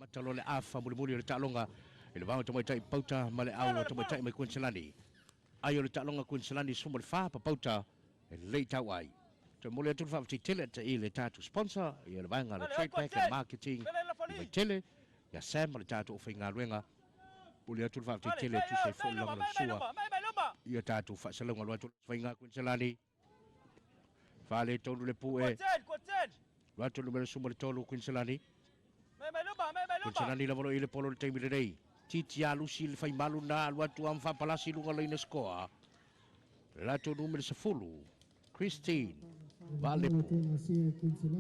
Amata loa le afa mulimuli o le taaloga i le vaega tamaitai Papauta ma le au tamaitai mai Kuiniselani. Ai o le taaloga Kuiniselani 14 Papauta e lelei tau ai. Toe momoli atu le faafetai tele ata i le tatou sponsor ia le vaega le Trade Pack and Marketing i Vaitele ia Sam ma le tatou aufaigaluega. Momoli atu le faafetai tele e tusa ai foi le lagolagosua i a tatou faasalauga aloa atu le faiga Kuiniselani. Faaletonu le pue. Loa atu numera 13 Kuiniselani. Kuiniselani lava lo i le polo i le taimi lenei. Titi alusi le faimalu na alu atu am faapalasi luga laina skoa. Le latou numera 10 Christine Vaalepu.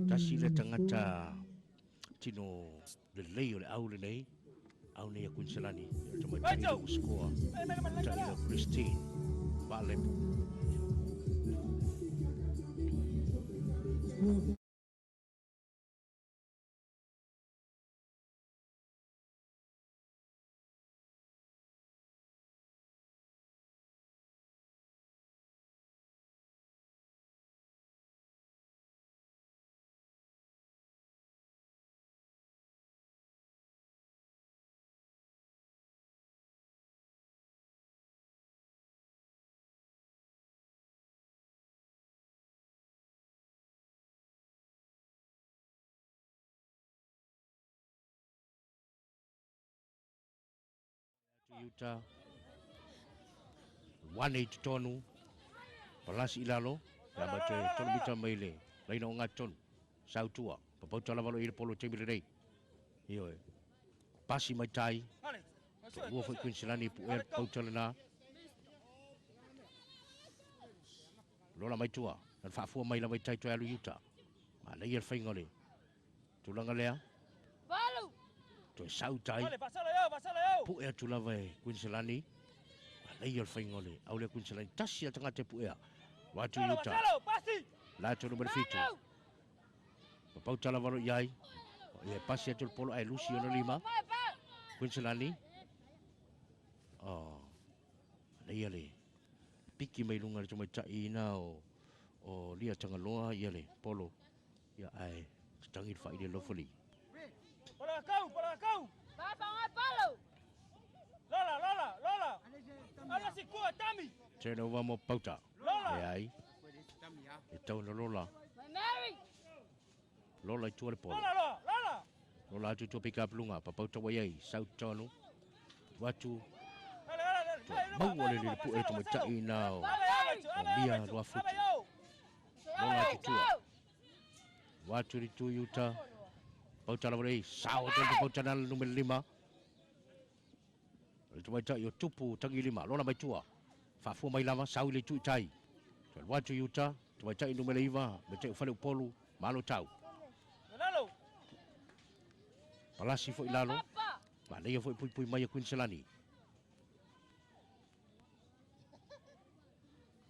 Tasi le tagata tino lelei o le au lenei. Au nei a Kuiniselani. O tamaitai ua skoa. Tai o Christine Vaalepu. Utah. Wane i totonu. Palasi i lalo. Ia ma toe tolu mita mai le laina o ngā tonu. Sautua. Papauta lava lo i le polo taimi lenei. Ioe. Pasi mai tai. To'alua foi Kuiniselani pu'ea le papauta lena. Lola mai tua. Na faafua mai lava i tai toe alu i uta. Manaia le faiga o le tulaga lea. Toe sau tai. Pu'e atu lava e Kuiniselani. Manaia le faiga o le au lea Kuiniselani. Tasi a tagata e pu'ea. Loa atu i uta. La atu numera 7. Papauta lava lo i ai. Ia pasi atu le polo ae lusi ona lima. Kuiniselani. Oh. Manaia le piki mai luga le tamaitai ina o Lia Tagaloa ia le polo. Ia ae tatagi le fai le lofali. Turnover mo Pauta. E ai. E tau na Lola. Lola i tua le polo. Lola atu tua pick up lunga. Papauta wai ai. South tonu. Watu. Maua le le pu'e tamaitai na o Mia Ruafutu. Lola atu tua. Watu li tu Utah. Pauta lava lei. Sao atu le Papauta na le numera 5. Le tamaitai o Tupu tangi lima. Lola mai tua. Faafua mai lava. Sau i le itu i tai. Toe watu Utah. Tamaitai numera 9. Me te ufale upolu. Malo tau. Palasi foi lalo. Manaia foi pui pui mai a Kuiniselani.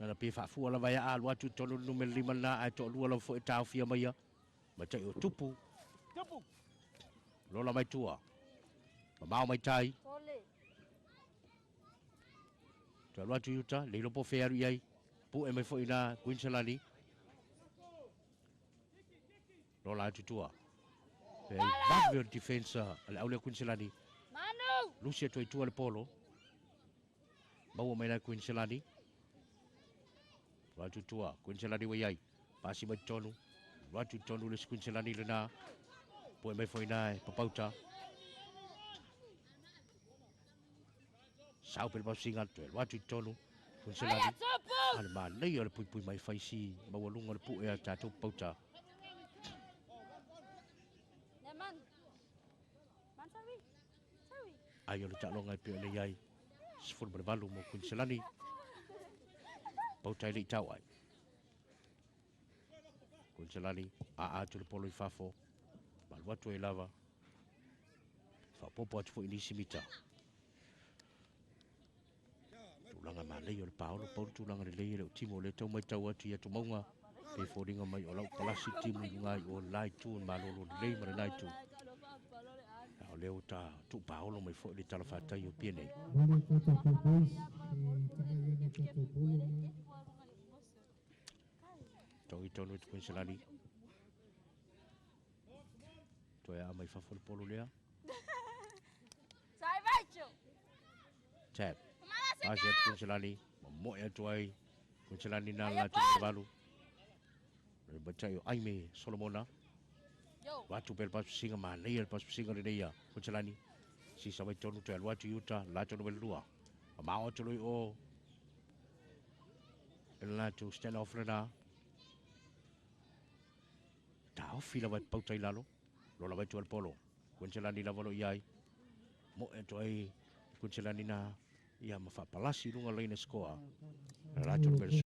Nana pe faafua lava ia alu atu tonu numera 5 na ae to'alua lava foi e taofia mai ia. Matai o Tupu. Lola mai tua. Mamao mai tai. Toe alu atu i uta. Le iloa po o fea alu i ai. Pu'e mai foi na Kuiniselani. Lola atu tua. E vave o le defense a le au lea Kuiniselani. Lusi atu ai tua le polo. Maua mai la Kuiniselani. Loa atu tua. Kuiniselani ua i ai. Pasi mai totonu. Loa atu totonu le isi Kuiniselani lena. Pu'e mai foi na e Papauta. Sau pe le pausiga toe alu atu i totonu. Kuiniselani. A le manaia o le puipui mai faisi maualuga o le pu'e a tatou Papauta. Ai o le taaloga e pei ona i ai 18 mo Kuiniselani. Pauta e le i tau ai. Kuiniselani a atu le polo i fafo. Malu atu ai lava. Faapopo atu foi nisi mita. Tulaga manaia o le paolo pau le tulaga lelei e le o timo o lea tau matau atu i atumauga. Pe foliga mai o lau palasi timu i luga i o le la itu malolo lelei ma le la itu. A o lea ua ta tuu paolo mai foi le talafatai o Apia nei. Male tatou boys e tagai ana tatou polo na. Togi tonu i te Kuiniselani. Toe a mai fafo le polo lea. Tap. Pasi atu Kunselani. Mamoe atu ai. Kunselani na la tu valu. Le batai o Aime Solomona. Watu pele pasu singa manaia le pasu singa lenei ia Kunselani. Sisa mai tonu toe alu atu i uta latou numera 2. Mamao atu loi o e le latou stand off lena. Taofi lava e pauta i lalo. Lola mai tua le polo. Kunselani lava lo i ai. Moe atu ai Kunselani na ia ma faapalasi i luga laina scoa. Le latou numera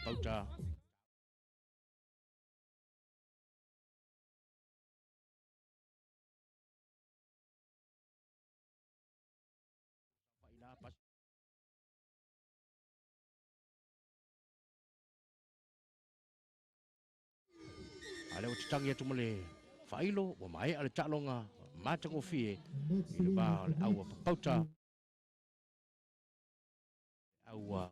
Pauta. Ale o te tangi atu ma le whailo, ua mae a le taaloga matagofie i le va o le aua papauta. Aua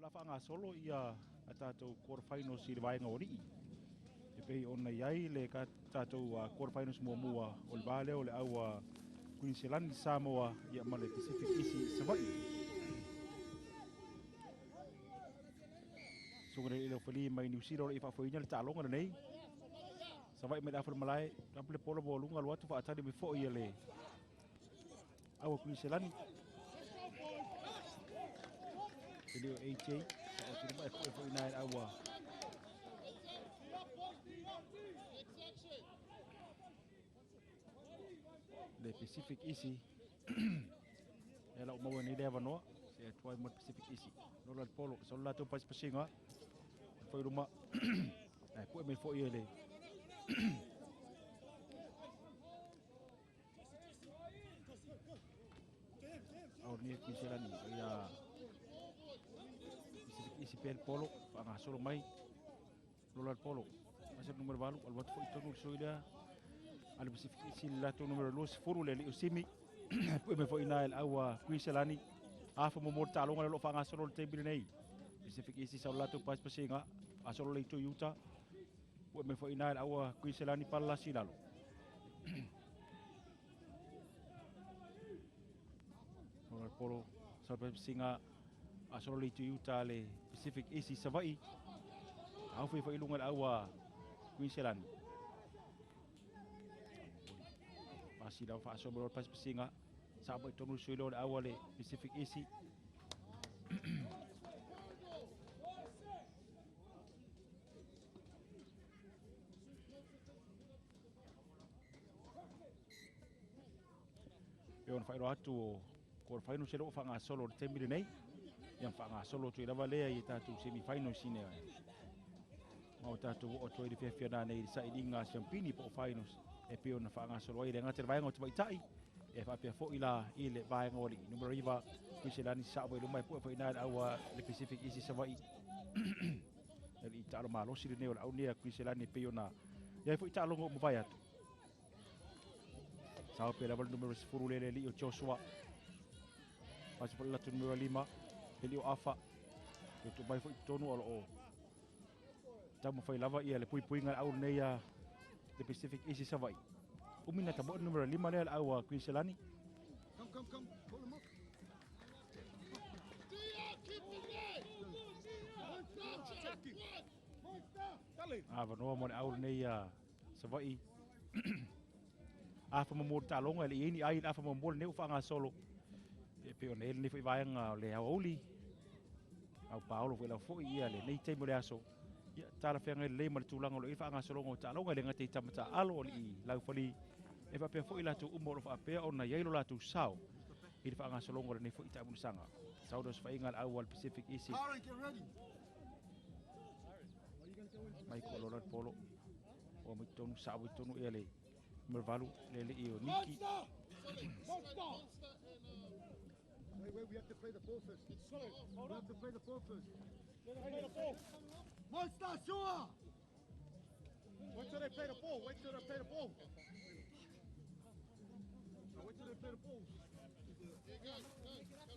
O le a faagasolo ia a tatou quarter finals i le vaega o alii e pei ona i ai le tatou quarter finals muamua o le va lea o le au a Queensland Samoa ia ma le Pacific Isi Savaii. Suga le le fali mai New Zealand o le faafoeina le taaloga lenei. Savaii mai le afa o le malae, tapu le polo maualuga alu atu faatali mai foi le au a Queensland. E le o AJ, sa o tino mai foi foi nai le au a le Pacific Isi. E lau maua nei le avanoa, se atu ai mo le Pacific Isi. Lola le polo, sa o latou pasipasiga, foi luma, ai pue mai foi e le au ni Queensland ia Pacific Isi pe le polo, whangasolo mai, lola le polo. Masa numero 8, alu atu foi tonu le sui lea. Ale Pacific Isi le latou numero 20 le li o Simi. Pue mai foi nai le au a Queensland. Afa mo mo taaloga le lo whangasolo le taimi lenei. Pacific Isi sa o latou pasipasiga, asolo le itu i uta. Pue mai foi nai le au a Queensland palalasi i lalo. Lola le polo, sa pasipasiga, asolo le itu i uta le Pacific Isi Savaii. Au foi foi lunga le au a Queensland. Pasi lau whaaso mo pasipasiga. Sa mo i tonu sui lo le au a le Pacific Isi. E ona whairo atu o quarter final se loo whangasolo le taimi lenei. Ia whangasolo tu i lava lea i tātou semi final sine. Ma o tātou o atu ai le fiafia nā nei i le sailiga siampini po o finals. E pei ona faagasolo ai le gata le vaega o tamaitai e faapea foi la i le vaega o alii. Numero 9, Kuiselani sa mai luma e pue foi nai le au a le Pacific Isi Savaii. E i taalo malosi lenei o le au nea Kuiselani e pei ona iai foi taaloga o mavae atu. Sao pe lava le numero 10 le le li o Joshua. Pasi foi le latou numero 5, le li o Afa. E tu mai foi tonu o loo taumafai lava ia le puipuiga le au lenei a le Pacific Isi Savaii. Umi na tamoe numero 5 lea le au a Queensland. Come, come, come. Pull him up. Avanoa mo le au lenei a Savaii. Afa mo mo taaloga e le i ai ni ai le afa mo mo lenei ua faagasolo. E pei ona i ai lenei foi vaega o le aoauli. Au paolo foi lau foi ia lenei taimi o le aso. Ia talafeagai lelei ma le tulaga o lo o i ai le faagasologa o taaloga e le gata i tama taalo o alii laufali. E faapea foi latou uma o lo o faapea ona i ai lo latou sao i le faagasologa o lenei foi taamulisaga. Sau le osofaiga a le au a le Pacific Isi. Karen, get ready. Mai ko lola le polo. O mai tonu sa mai tonu ia le numero 8 le le i o Niki. Wait, wait, we have to play the ball first. We have to play the ball first. Monster, sure! Wait till they play the ball. Wait till they play the ball. Wait till they play the ball.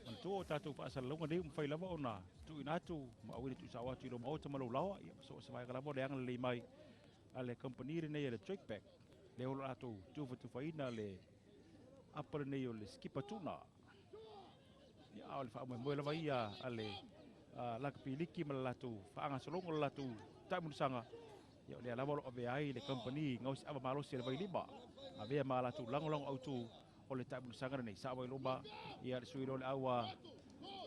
Manatua o tatou faasalalauga nei ua mafai lava ona tuuina atu ma auina tuusao atu i lou maota ma lou laoa. Ia, so o se vaega lava o le agalelei mai a le company lenei a le Trackback. Lea o lo latou tufatufaina le apa lenei o le skipa tuna. Ia, a o le faamoemoe lava ia a le lakapi liki ma le latou faagasologa o le latou taamulisaga. Ia, o lea lava o lo o avea ai le company gaosi ava malosi a le Vailima. Avea ma latou lagolago autu o le taamulisaga lenei. Sa mai luma ia le sui lo le au a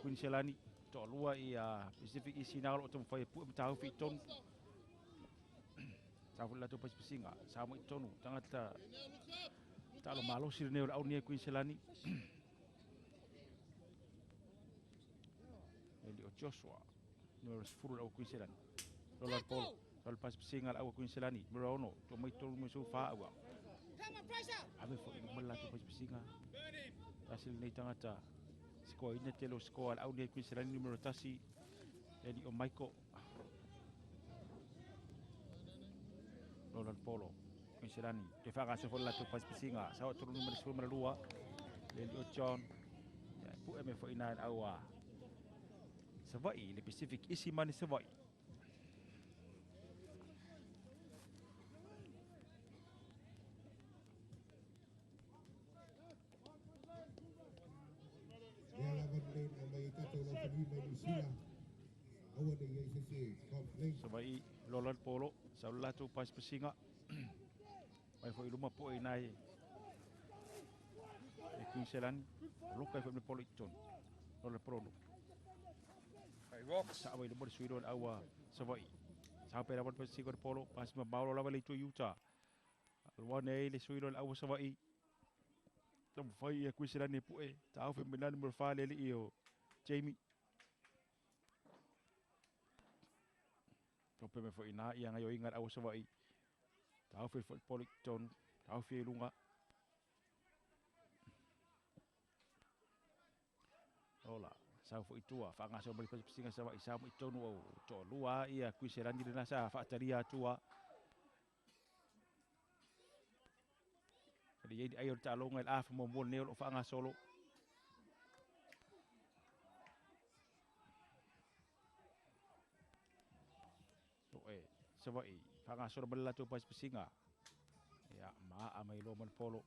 Queensland. Toalua ia Pacific Isi na o lo o taumafai e pue ma tāufi i tonu. Sa foi le latou pasipasiga. Sa mai i tonu. Tagata taalo malosi lenei o le au nei a Queensland. E li o Joshua. Numero 10 le au a Queensland. Lola le polo. Sa le pasipasiga le au a Queensland. Numero 6. Tua mai tonu mai sou whaaua. Ave foi i luma le latou pasipasiga. Tasi lenei tagata. Sikoa ina tele o sikoa le au nei a Queensland numero 1. E li o Michael. Lola le polo. Queensland. Te whaakasa foi le latou pasipasiga. Sa o tolu numero 12. Le li o John. Ia, pue me foi nai le au a Savaii, le Pacific isi ma le Savaii. Lea lava lenei na aumai ai tatou laufali mai Niu Sila. Aua ne i i ai se isi e complain. Savaii lola le polo, sau le latou pasipasiga. Mai foi i luma poe i nai e Queenselani. Loka ai foi ma le polo i totonu. Lola le polo. Hey, Rocks. Sa i luma le sui loa le aua Savaii. Sau pe lava le pasisiga o le polo. Pasi mamao lava le itu i uta. Alua nei le sui loa le aua Savaii. Taumafai ia Queenselani e pue. Taofi mai lani mo le fa le alii o Jamie. Tope mai foi ina ia gaioiga le aua Savaii. Taofi foi le polo i totonu. Taofi ai i luga. Ola, sau foi tua, whaangaso mai pasipasiga Savaii, sau mai tonu au toalua ia Kuiselani lena sa faatalia atua. E le iai ai o le taaloga i le afa muamua lenei o loo faagasolo. O e Savaii, faagasolo mai le latou pasipasiga. Ia, maa mai loa ma le polo.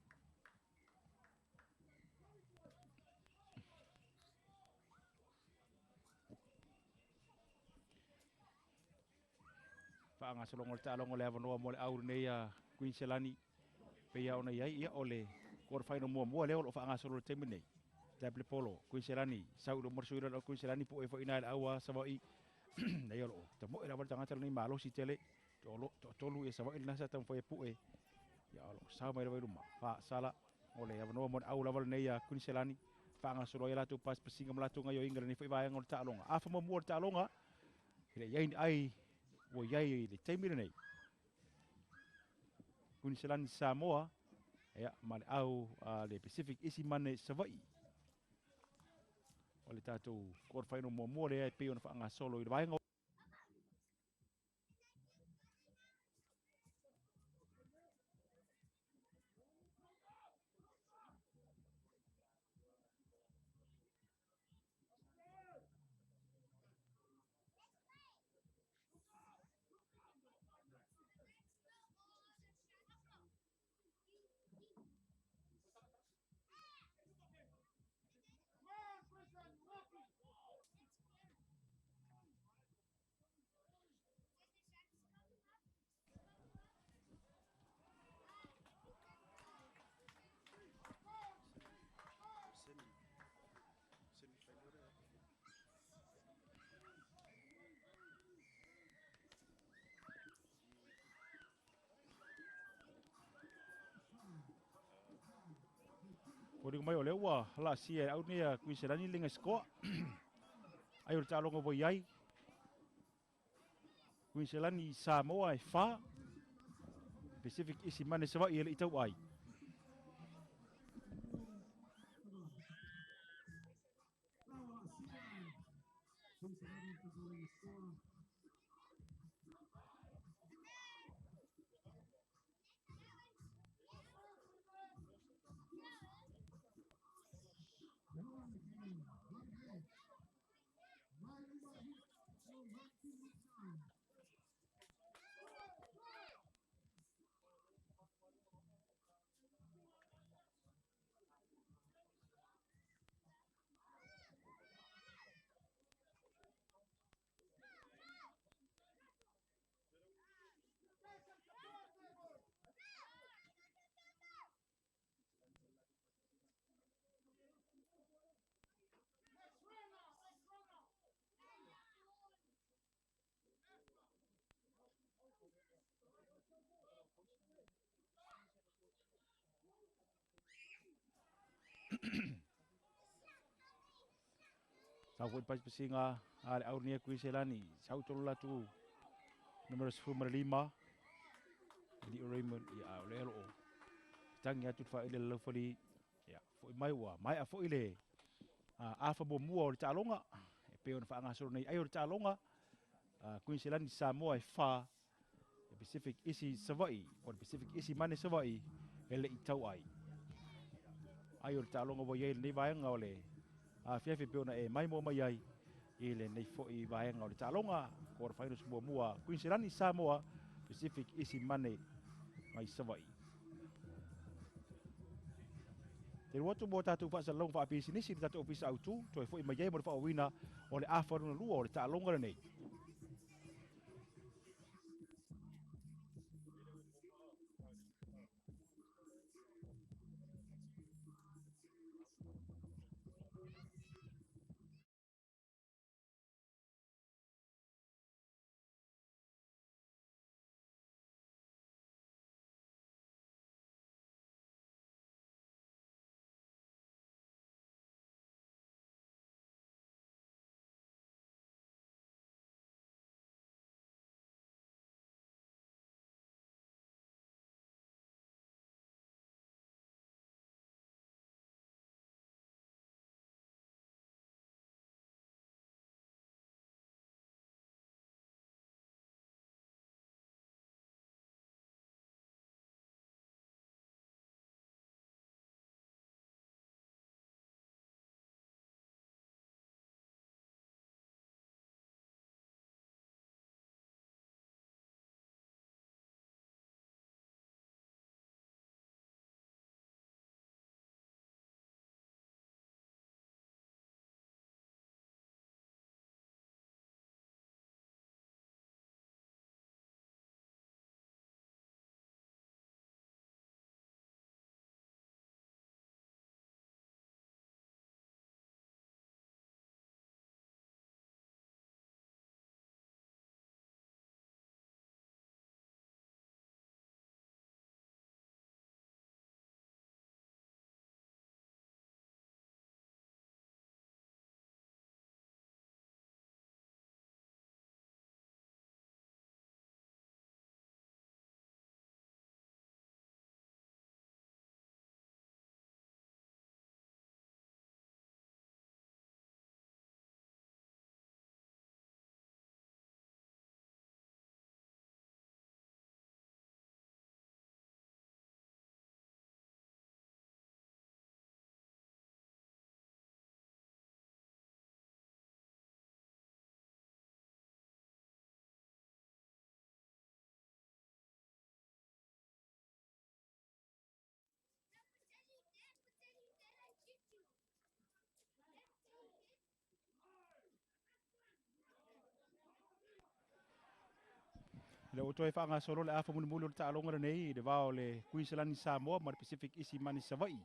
Faagasologa o le taaloga o le avanoa mo le au lenei a Queenselani. Peia ona iai ia o le quarter final muamua lea o loo faagasolo le taimi nei. Tap le polo, Queenselani, sau i luma le sui o Queenselani po e foi ina le aua Savaii. Nei o loo tamoe lava le tagata lenei malosi tele. Toatolu ia Savaii lena sa taumafai e pue. Ia o loo sao mai lava i luma. Faasala o le avanoa mo le au lava lenei a Queenselani. Faagasolo ai latou pasipasiga ma latou gaioiga lenei foi vaega o le taaloga. Afa muamua o le taaloga. E le iai ni ai ua iai i le taimi lenei. Queenselani Samoa ia ma le au a le Pacific isi mane Savaii. O le tatou quarter final muamua lea e pei ona faagasolo i le vaega Foliga mai o lea ua laasia e au nei a Kuiselani le gasikoa. Ai o le taaloga ua iai. Kuiselani Samoa e 4. Pacific isi mane Savaii e le i tau ai. Sau foi pasipasiga a le au nei a Kuiselani. Sau tolu latou numero 15. Eli o Raymond ia a o le loo tangi atu le faaile le laufali. Ia foi mai ua mai a foi le afa muamua o le taaloga e pei ona faagasolo nei ai o le taaloga Queenselani Samoa e 4 e Pacific isi Savaii o le Pacific isi mane Savaii e le i tau ai. Ai o le taaloga ua iai lenei vaega o le afiafi pe ona e mai mo mai ai. I lenei fo'i vaega o le taaloga quarter finals muamua Queensland Samoa Pacific isi mane mai Savaii. Te lua atu mo tatou faasalalauga faapisinisi i le tatou ofisa autu, toe foi mai ai mo le faaauauina o le afa lona lua o le taaloga lenei. Le ua toe faagasolo le afa mulimuli o le taaloga lenei i le va o le Queensland Samoa ma le Pacific Isi Mani Savaii.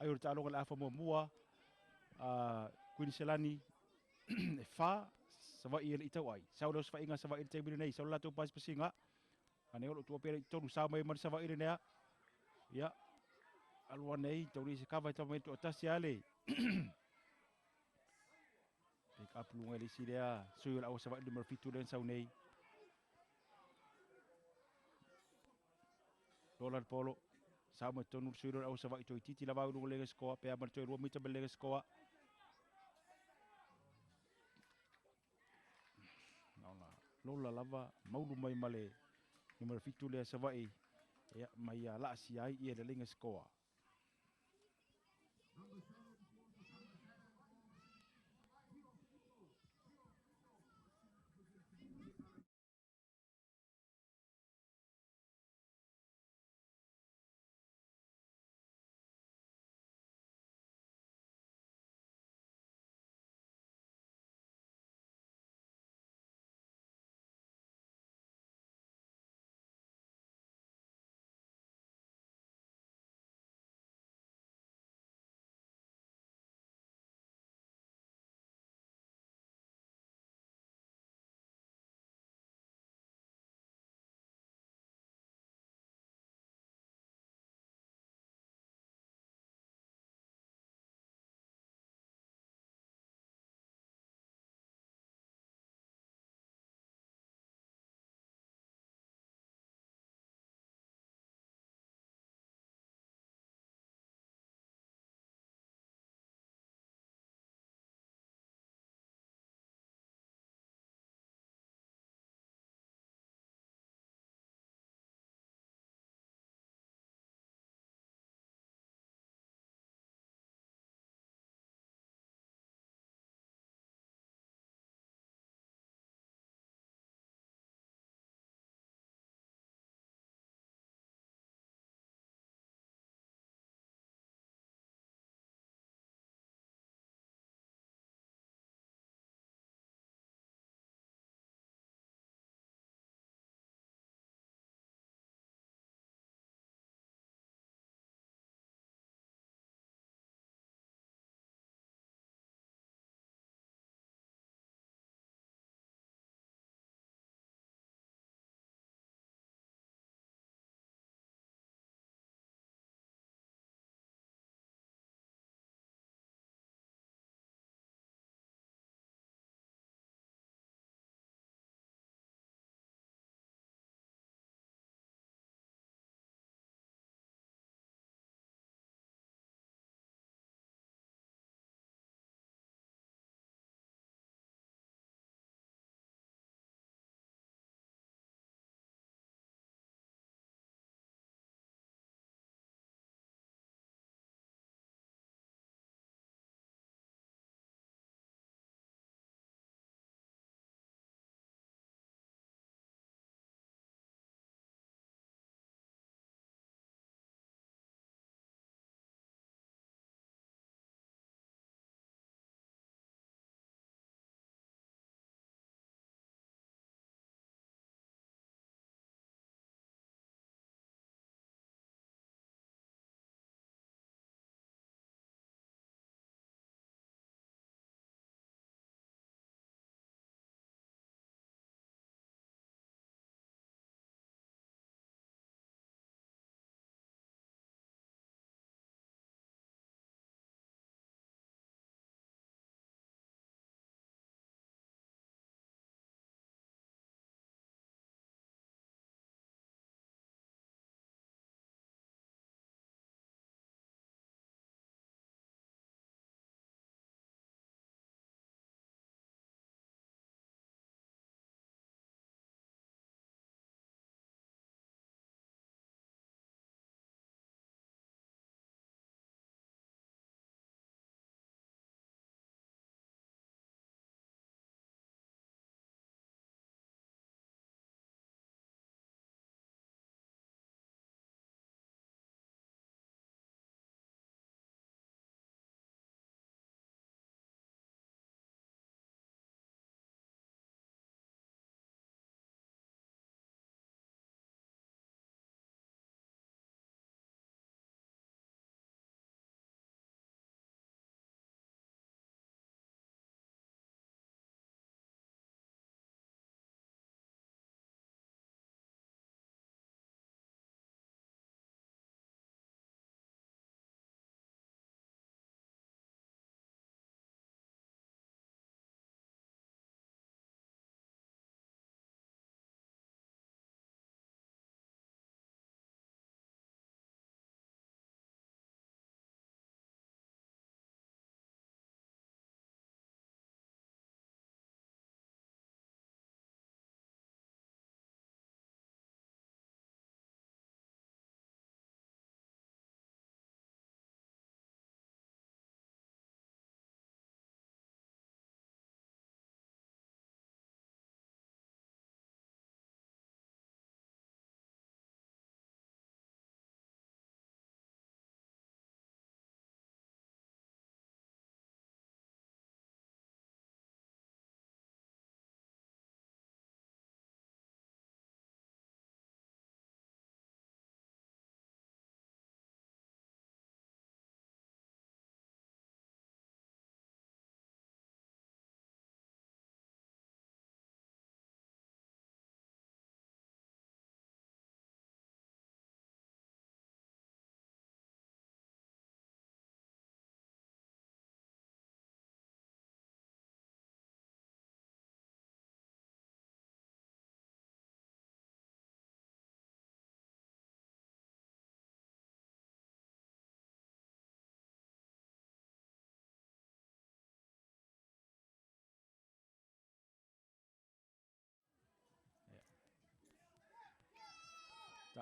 Ai o le taaloga le afa muamua a Queensland e 4 Savaii e le i tau ai. Sau le osofaiga Savaii i le taimi lenei, sau le latou pasipasiga. Ane o lo o tua pea i totonu sao mai ma le Savaii lenea. Ia, alu ane ai, tauli se kava e tama mai toatasi ale. Pick up luga i le isi lea, sui o le aua Savaii numera 7 lea na sau nei. Lola le polo, sao mai totonu le sui o le aua Savaii toeitiiti lava au i luga le scoa, pe a ma le toe 2 mita ma le scoa. Naona lola lava, maulu mai ma le numera 7 lea Savaii, ia, mai ia laasia ai ia le leiga scoa.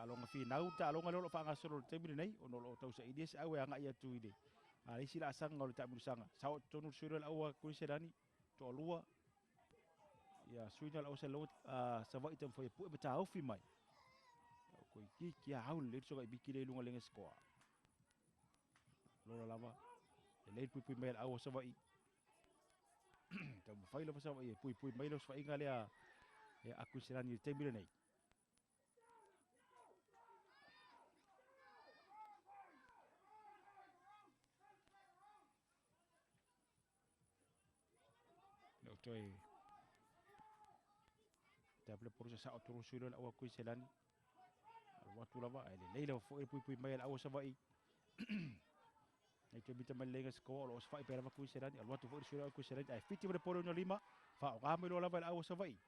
Taaloga finau le taaloga lea o lo o faagasolo i le taimi lenei ona o lo o tausailia se au e agai atu i le a le isi laasaga o le taamilosaga. Sao i totonu le sui o le aua Kuiniselani, toalua ia sui na o le aua Saleloa Savaii taumafai e pue ma taofi mai. Koe iki au lelei le sogai miki lea i luga le sikoa. Lola lava lelei le puipui mai a le aua Savaii. Taumafai lava Savaii e puipui mai le osofaiga lea a Kuiniselani i le taimi lenei. Le toe tabla poro sa o toro sui le aua Kuiniselani. Alu atu lava ae lelei lava foi le puipui mai a le aua Savaii. Nei toe mita mai le lenga sikoa o lo o osofai pea lava Kuiniselani. Alu atu foi le sui le aua Kuiniselani ae fiti ma le polo ina lima. Faaaoga mai loa lava e le aua Savaii.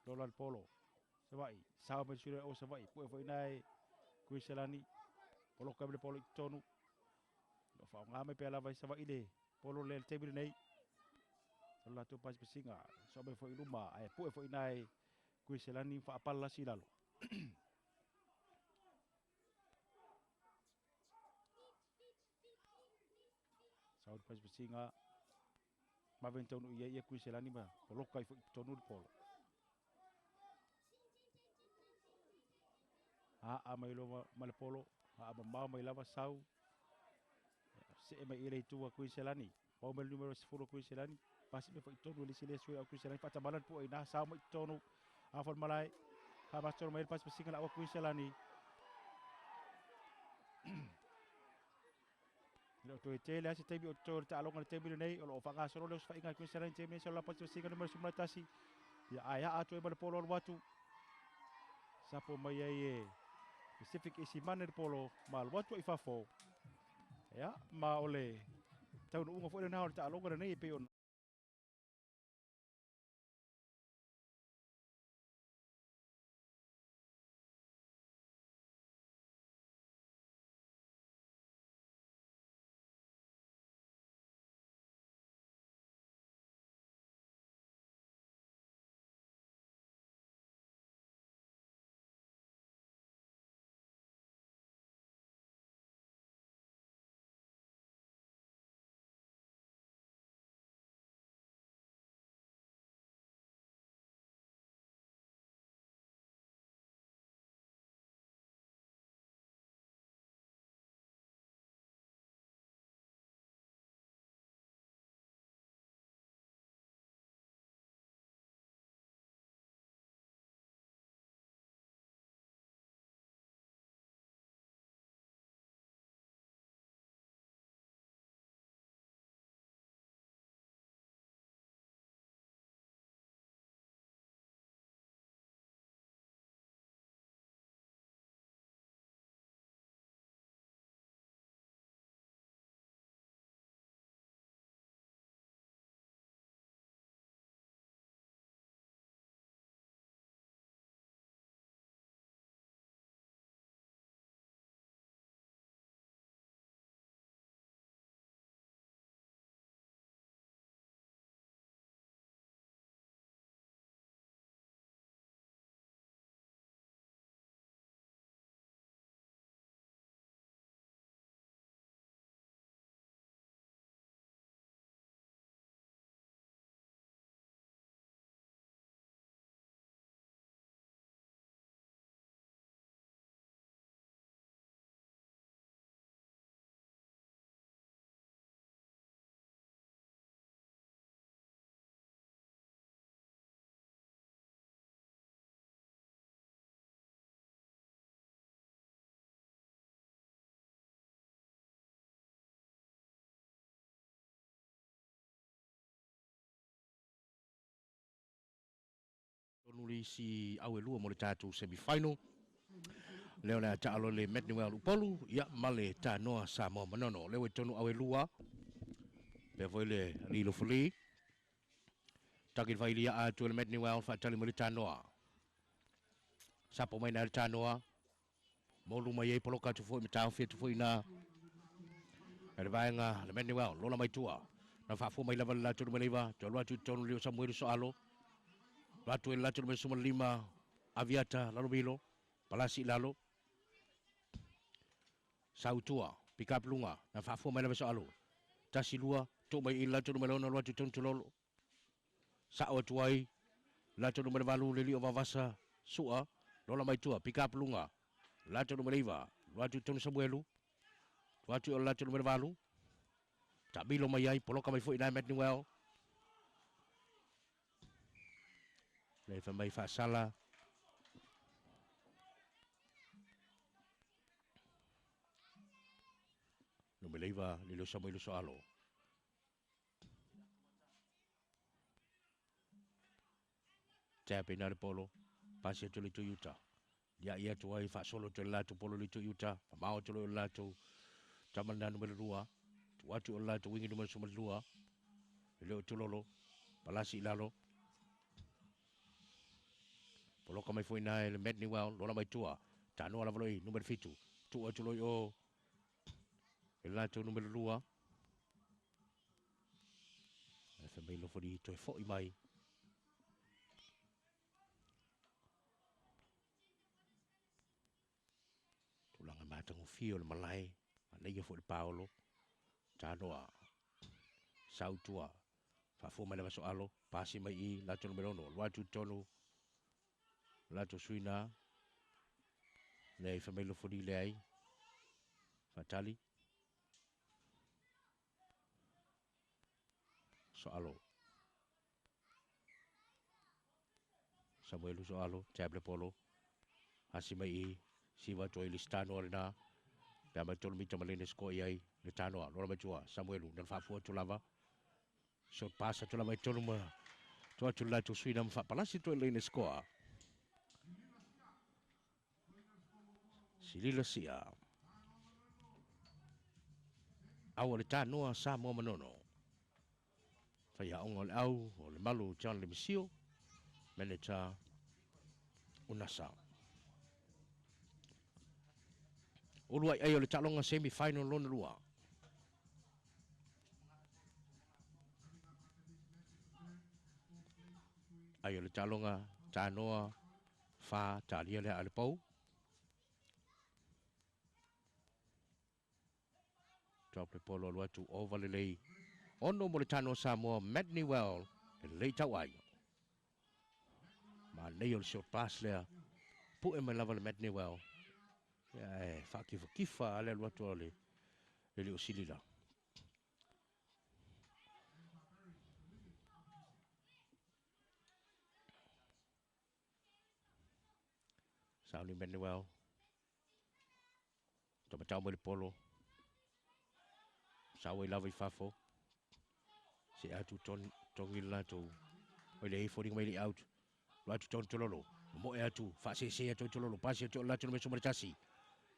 Lola le polo. Savaii. Sao mai le sui le aua Savaii. Pue foi nai Kuiniselani. Poloka mai le polo i totonu. Lo faaaoga mai pea lava i Savaii le polo le taimi lenei. O le latou pasipasiga. So mai foi i luma ae pue foi nai Kuiniselani faapala lasi i lalo. Sau le pasipasiga. Maveni taunuu i ai ia Kuiniselani ma poloka ai foi i totonu le polo. Aa mai loa ma le polo. Aa mamao mai lava sau. See mai i le itu a Kuiniselani. Pau mai le numero 10 Kuiniselani. Pasi mai foi i totonu le isi lea sui au Kuiniselani. Faatamala le pua i ina. Sao mai i totonu. Afa le malae. Faamasolo mai le pasipasiga la aua Kuiniselani. Le o toe tele lava se taimi o totoe o le taaloga i le taimi lenei o lo o faagasolo le osofaiga a Kuiniselani i le taimi lenei sa o la pasipasiga numera 11. Ia ae aa atu ai ma le polo alu atu. Sapo mai ai e Pacific Isimane le polo ma alu atu ai i fafo. Ia ma o le taunuuga foi lena o le taaloga lenei e pei ona Tonu le isi au e lua mo le tatou semi-final. Lea o le a taalo le Metniwell Upolu, ia ma le Tanoa Samoa Manono. Lea ua tonu au e lua, pea foi le Lilo Fuli. Taki le faili a atu e le Metniwell, faatali mai le Tanoa. Sapo mai na le Tanoa. Molu mai ai poloka atu foi, ma taofi atu foi na. E le vaega le Metniwell, lola mai tua. Na faafua mai lava le latou numera 9, toe alu atu i totonu le o Samuelu Soalo. Lo atu e le latou numera 15 Aviata Lalomilo, palasi i lalo. Sautua, pick up luga, na faafua mai lava soalo. Tasi lua, tuu mai i le latou numera 6 lo atu tonu Tulolo. Sao atu ai, latou numera 8 le lio Vavasa, Sua, lola mai tua, pick up luga. Latou numera 9, lo atu tonu Samuelu. Lo atu i le latou numera 8. Taamilo mai ai, poloka mai foi nai Matt Newell. Le fai mai faasala. Numera 9, le leo Samuelu Soalo. Tap ina le polo. Pasi atu le Toyota. Ia ia atu ai faasolo atu le latou polo le Toyota. Famao atu le latou tama lena numera 2. Tu atu o le latou wingi numera 12. Le leo Tulolo. Palasi i lalo. Poloka mai foi na e le Matt Newell. Lola mai tua. Tanoa lava loi numera 7. Tu atu loi o le latou numera 2. E fai mai lofoli toe foi mai. Tulaga matagofie o le malae, manaia foi le paolo, tanoa, sautua, faafua mai lava soalo, pasi mai i latou numera 6, alu atu i totonu, latou suina, leai fai mai lofoli leai, faatali, soalo. Samuelu Soalo, Tab le polo, asi mai i, siva atu ai le tanoa lena, pe a mai tolu mita ma lene score i ai, le tanoa, lola mai tua, Samuelu, na faafua atu lava, short pass atu lava i tolu ma, tua atu le latou sui na ma faapalasi atu ai lene score. Silila sia. Aua le tanoa Samoa Manono. Faiaoga o le au o le malu John Lemisio, manager o NASA. Ulu ai ai o le taaloga semi final lona lua. Ai o le taaloga tanoa fa talia lea a le pau. Drop le polo alu atu ova lelei. Ono mo le tanoa Samoa, Matt Newell, e lelei tauai. Manaia o le short pass lea. Pue mai lava le Matt Newell. Ia e faakifakifa ale alu atu o le le o Silila. Sauni Matt Newell. Tamatau mai le polo. Sau ai lava i fafo. Se atu tongi le latou. Oi le foliga mai le out. Lo atu ton tololo. Moe atu. Faasese atu tololo. Pasi atu le latou numera 11.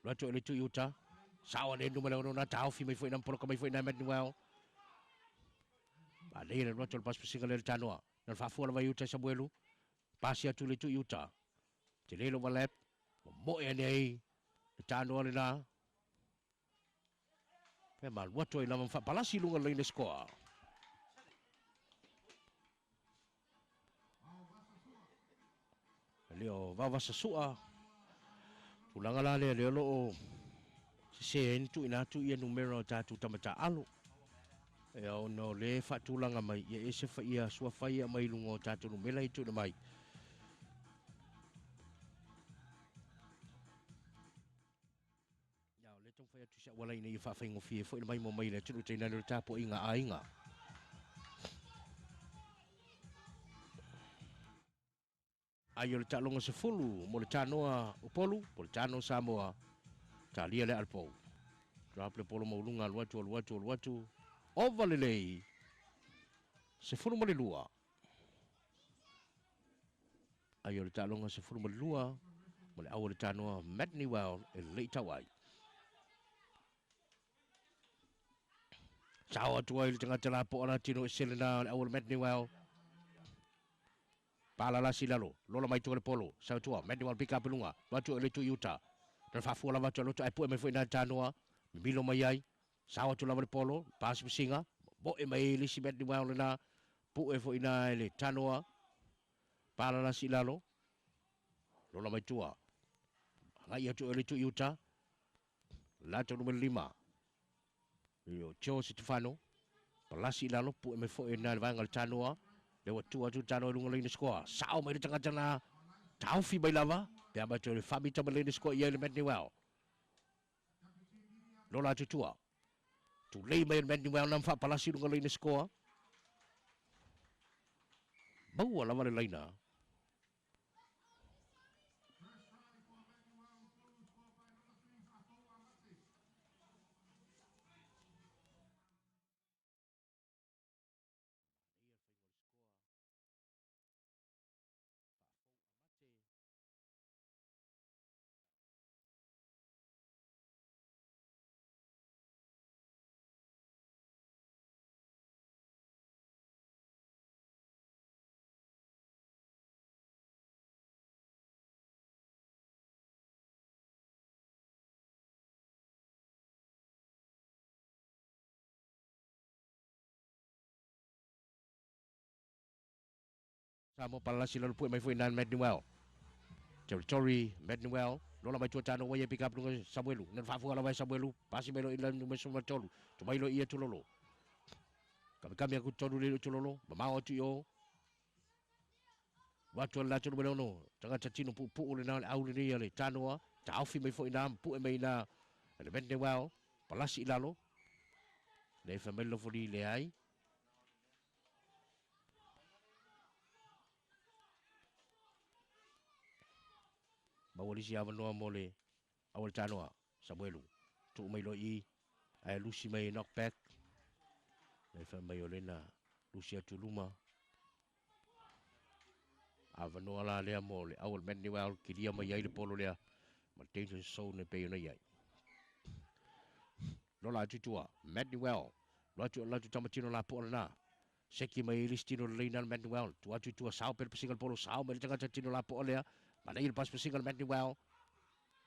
Lo atu le tu i uta. Sao le numera 6 na taofi mai foi na poloka mai foi na Matt Newell. Manaia le atu le pasipasiga le tanoa. Na faafua lava i uta Samuelu. Pasi atu le tu i uta. Te le overlap. Moe ane ai le tanoa lena. E malu atu ai lava ma faapalasi i luga o le laina score. E le o vavasa sua. Tulaga la lea lea o lo o sese ai ni tuuina atu ia numera o tatou tamataalo. E ona o le faatulaga mai ia ese fa ia suafa ia mai luga o tatou numera i tuuina mai. Ia, o lea taumafai atu i se auala ina ia faafaigofie foi le maimoa mai i le atunuu tainane o le tapuaiga a aiga. Ai o le taaloga 10 mo le tanoa Upolu, po le tanoa Samoa, talia le alpou. Drop le polo mauluga alu atu, alu atu, alu atu. Ova lelei, 12. Ai o le taaloga 12 mo le au o le tanoa Matt Newell e lelei tau ai. Sao atu ai le tagata lapoa la tino e sele na le au o le Matt Newell. Palalasi lalo, lola mai tua le polo, sau tua, Matt Newell pick up i luga, lo atu e le tu i uta. Na faafua lava atu a loto ai pue mai foi na tanoa, mimilo mai ai, sao atu lava le polo, pasipasiga, moe mai le isi Matt Newell lena, pue foi na e le tanoa. Palalasi i lalo. Lola mai tua. Agai atu e le itu i uta. Latou numera 5. Io Joe Stefano. Palasi i lalo, pue mai foi na le vaega o le Tanoa. Le ua tua atu Tanoa i luga leina scoa. Sao mai le tagata na taofi mai lava. Pe a mai le faamita ma leina scoa i ai le Manuel. Lola atu tua. Tulei mai le Manuel na faapalasi i luga leina scoa. Maua lava le laina. Samoa palasi lalo pue mai foi nan Manuel. Territory Manuel. Lola mai tua tano waia pick up lunga Samuelu. Nan faafuga lava e Samuelu. Pasi mai lo ila numera 13. Tumai lo ia tulolo. Kami kami aku tonu le tulolo. Mamao atu i o. Watu ala tonu numera 6. Tagata tino pu pu le na le au le nei le tanoa. Taofi mai foi na pu e mai na le Manuel. Palasi i lalo. Le fa mai lo foli le ai. Maua lisi avanoa mo le au le tanoa. Samuelu. Tuu mai lo i. Ae lusi mai knockback. Le fa mai o lena lusi atu luma. Avanoa la lea mo le au le Manuel. Kilia mai ai le polo lea. Ma danger zone e pei ona iai. Lola atu tua. Manuel. Lo atu la atu tamatino la po na. Seki mai listino le leina Manuel. Tu atu tua sao pere pasinga le polo. Sao mai le tagata tino la po lea. Mana i le pas pasinga le Manuel.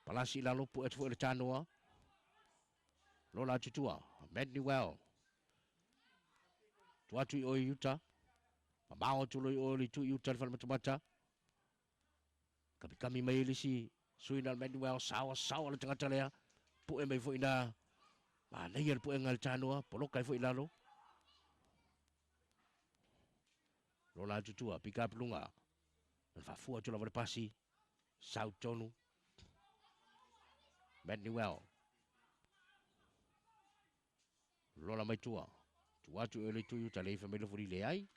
Palasi i lalo pu atu foi le tanoa. Lola atu tua. Manuel. Tu atu i o i uta. Mamao atu lo i o le tu i uta le whalamatamata. Kami kami mai lisi. Sui na Manuel. Sawa sawa le tagata lea. Pue mai foi na. Manaia le puega le tanoa. Poloka i foi lalo. Lola atu tua. Pick up lunga. Na faafua atu lava le pasi. Sau tonu. Manuel. Lola mai tua. Tu atu e le tu i uta le ifa mai le fuli le ai.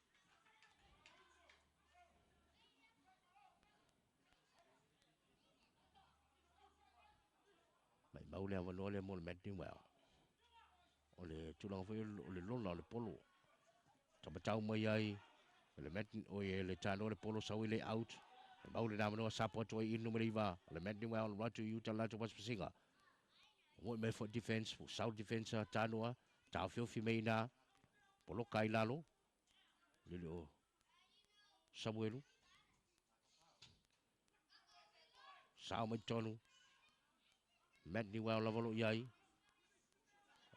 Mai mau le avanoa le mo le Manuel. O le tulaga foi o le lola o le polo. Tamatau mai ai. Le Manuel o le tanoa le polo sau i le out. Le mau le namanoa sapo atu ai i numera 9. Le Manuel ratu i uta lato pasipasinga. Mo mai fo defense, fo south defense tanoa. Tau fiofi mei na. Poloka i lalo. Lele o Samuelu. Sao mai tonu. Manuel lava lo iai.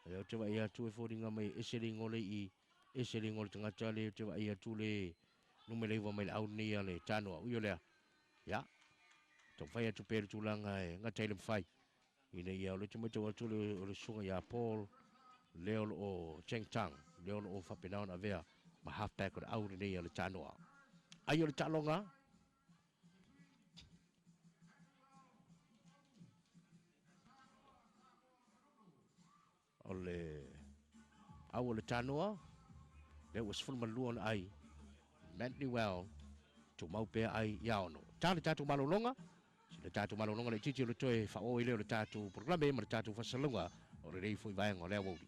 E o te vai atu e fōringa mai ese le ngole i ese le ngole tangata le o te vai atu le numera 9 mai le au nei a le tanoa. Uio lea. Ia. Tau whai atu pere tūlanga e ngā teile mwhai. Ina ia o le te maitau atu le o le sunga ia Paul. Leo lo o Cheng Tang. Leo lo o whapenau na vea. Ma halfback o le au nei a le tanoa. Ai o le talonga. O le au o le tanoa. Leo ua 12 na ai. Manuel. Tu mau pea ai ia ono. Tā le tātou malolonga. Si le tātou malolonga le titi o le toe whaoi leo le tātou programe ma le tātou whasalunga o le rei fui vaenga o lea wauri.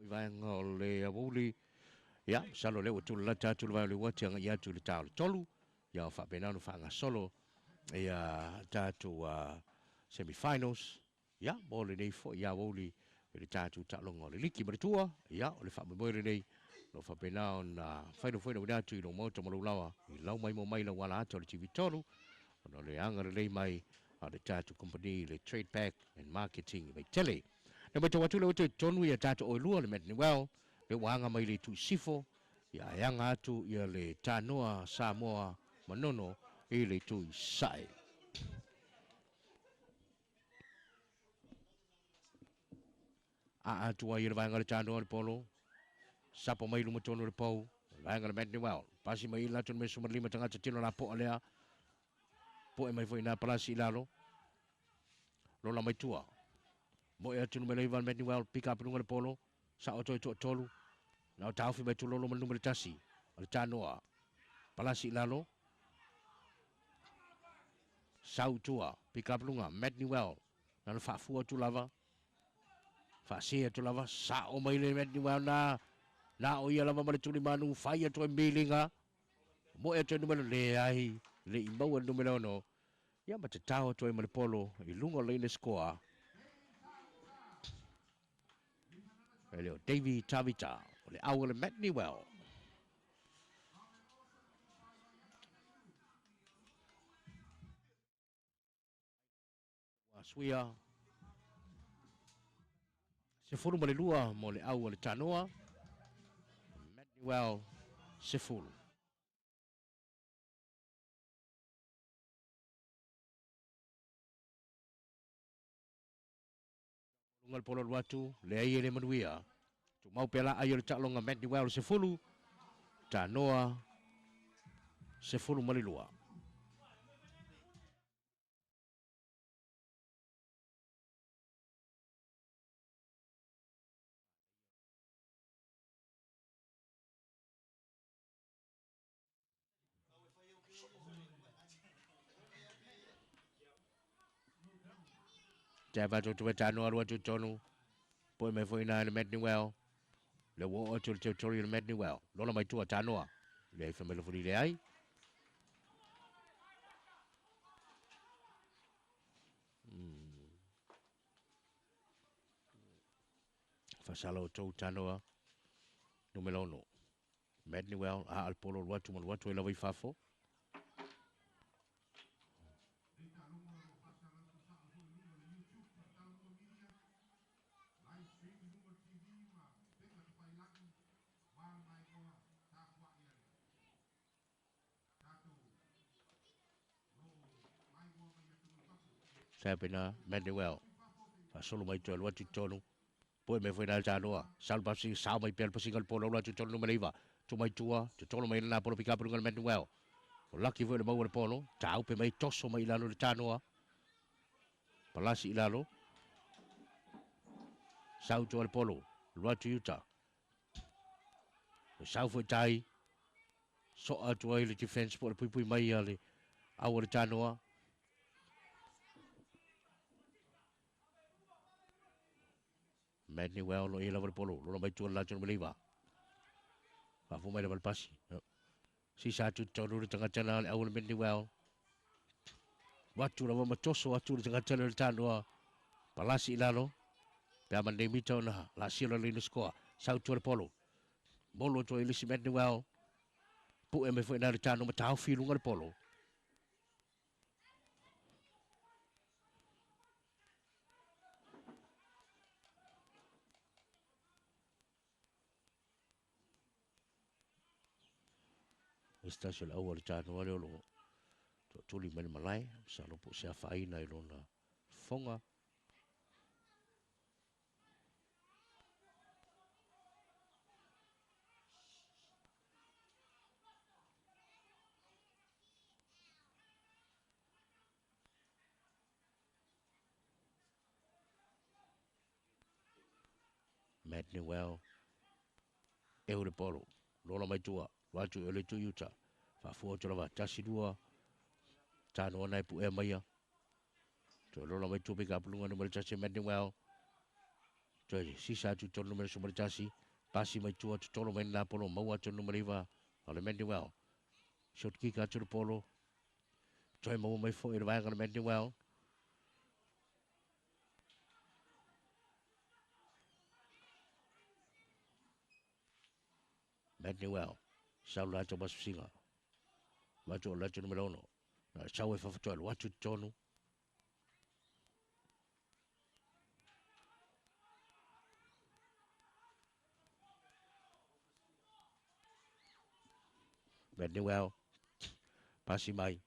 Foi vaega o le aoauli. Ia, masalo o lea ua tulalata atu le vae o le uati agai atu i le ta o le 3. Ia, o faapena ona faagasolo ia tatou semi-finals. Ia, mo lenei foi aoauli i le tatou taaloga o le liki ma le tua. Ia, o le faamoemoe lenei o lo o faapena ona faailofoina atu i lou maota ma lou laoa i lau maimoa mai lau ala ata o le TV3, ona o le agalelei mai a le tatou company le Trade Pack and Marketing i Vaitele. Na matau atu le ua toe tonu ia tatou oelua le Matt Newell, le ua aga mai le itu i sifo, ia e aga atu ia le Tanoa Samoa Manono i le itu i sae. A atu ai le vaega le Tanoa le polo, sapo mai luma tonu le pau, le vaega le Matt Newell, pasi mai i lato le mesu malima tagata tino la poa lea, poe mai foi nā palasi i lalo, lola mai tua. Moe atu numera 9 le Matt Newell, pika apelunga le polo, sa o toi toatolu, na o taufi mai tulolo ma le numera 1, o le Tanoa, palasi i lalo, sau tua, pika apelunga, Matt Newell, na le faafua atu lava, faase atu lava, sao mai le Matt Newell na, na o ia lava ma le tulimanu, fai atu e milinga, moe atu e numera leai, le i maua le numera 6, ia ma te tao atu ai ma le polo i luga o leine skoa. E leo Davey Tavita, o le au o le Matt Newell. Ua suia 12 mo le au o le Tanoa. Matt Newell, 10. Lunga le polo alu atu, leai e le manuia. Tumau pea la ai o le taaloga Matt Newell 10, Tanoa 12. Te avatu atu e Tanoa alu atu tonu. Poe mai foi nā le Matt Newell. Le ua oo atu le territory o le Matt Newell. Lola mai tua Tanoa. Le ai whamelo fuli le ai. Fasala o tou Tanoa. Numero 6. Matt Newell, a al polo alu atu ma alu atu e lava i fafo. Sapina, Matt Newell. Fasolo mai toe alu atu i tonu. Poe mai foi nā le Tanoa. Salu pasi, sao mai pea le pasiga le polo alu atu i tonu numera 9. Tu mai tua, te tolo mai nā polo pika punga le Matt Newell. O laki foi le maua le polo. Taupe mai toso mai i lalo le Tanoa. Palasi i lalo. Sau tua le polo. Alu atu i uta. E sau foi tai. Soa atu ai le defense po le puipui mai a le au o le Tanoa. Matt Newell lo ia lava le polo. Lola mai tua le latou numera 9. Faafu mai lava le pasi. Sisa atu tonu le tagata na le au o le Matt Newell. Watu lava ma toso atu le tagata le Tanoa. Palasi i lalo. Pe ama nei mita ona la sia la leina skoa. Sau tua le polo. Molo atu ai lisi Matt Newell. Pue mai foi nā le Tanoa ma taufi lunga le polo. Estasi o le au o le Tanoa le o lo toatuli mai le malae, masalo po o se afaina i lona fofoga. Matt Newell, e le polo, lola mai tua, watu e le tu iuta, faafua atu lava, 1, 2, Tanoa nai puea maia. Toe lola mai tua pika apulunga numera 1 Matt Newell. Toe sisa atu tonu numera 11. Pasi mai tua totolo mai na polo maua atu numera 9 o le Manuel. Short kick atu le polo. Toe maua mai foi le vaega le Manuel. Manuel. Sau la atu masusinga. Watu o le atu numera 6. Na sau e fafatoa le watu tonu. Manuel. Pasi mai.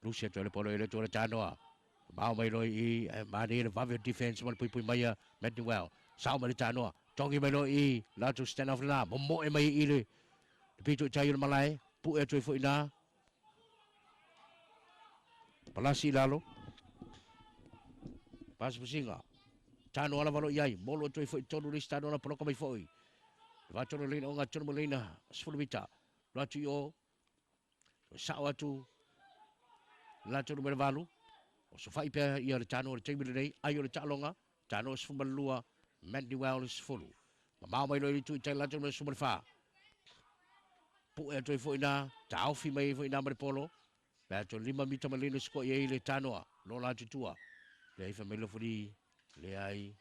Lucia atu le polo i le atu le tanoa. Mao mai loi i mani le vave defense ma le puipui mai a Manuel. Sao mai le tanoa. Tongi mai loi i latu stand off la. Momoe mai i le pito i tai o le malae. Pue atu i foi nā. Palasi i lalo. Pasi pasinga. Tano ala valo i ai. Molo atu i foi tonu le isi tano ala poloka mai foi. Le vatono leina o ngā tonu mo leina. 10 mita. Lo atu i o. Sao atu. La tonu mele valu. O sofai pea ia le tano o le taimi lenei. Ai o le taaloga. Tano 12. Manuel 10. Mamao mai loi tu i tai la tonu mele 14. Pue atu ai foi nā. Taofi mai foi nā ma le polo. Pe atu 5 mita ma leina siko i ai le tanoa. Lola atu tua. Le ai whamelo furi. Le ai.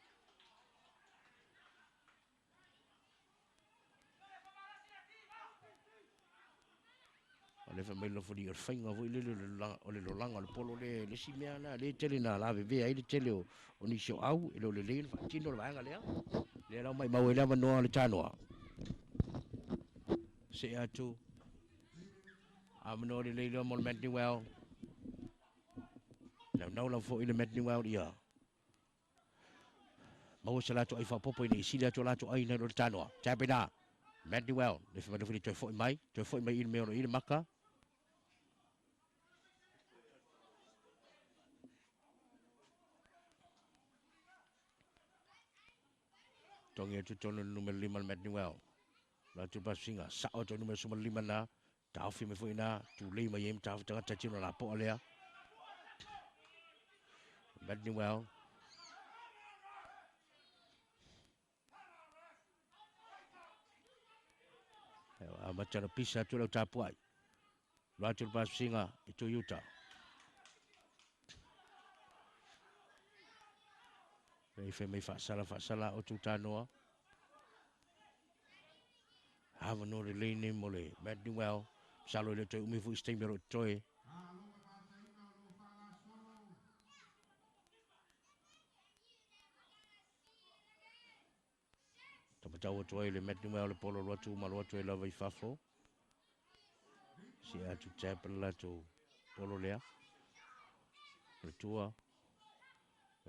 O le whamelo furi o le whainga foi le o le lolanga o le polo le le si mea na le tele na la veve ai le tele o nisi o au e le o le lei na whaatino le vaega lea. Le lau mai mau e lea manoa le tanoa. Se atu. A manoa le lei lea mo le Manuel. Nau nau lau foi le Manuel ia. Maua se latou ai faapopo ina i sili atu o latou ai nai lo le tanoa. Tapena. Manuel. Le whamano fili toe foi mai. Toe foi mai i le mea ono i le maka. Tongi atu tonu numera 5 le Manuel. La atu pasinga. Sao atu numera 15 na. Taofi mai foi na. Tūlei mai e mtaofi tangata tino la poa lea. Manuel. A matana pisa atu lau tapuai. Lo atu le pasinga i Toyota. Rei whai mai whaasala whaasala o tūtānoa. Hawa no le leine mo le Manuel. Salo i le toi umi fui steimi ro toi. Tapatau atu ai le Manuel le polo loatu ma loatu e lava i fafo. Si atu tap le latou polo lea. Le tua.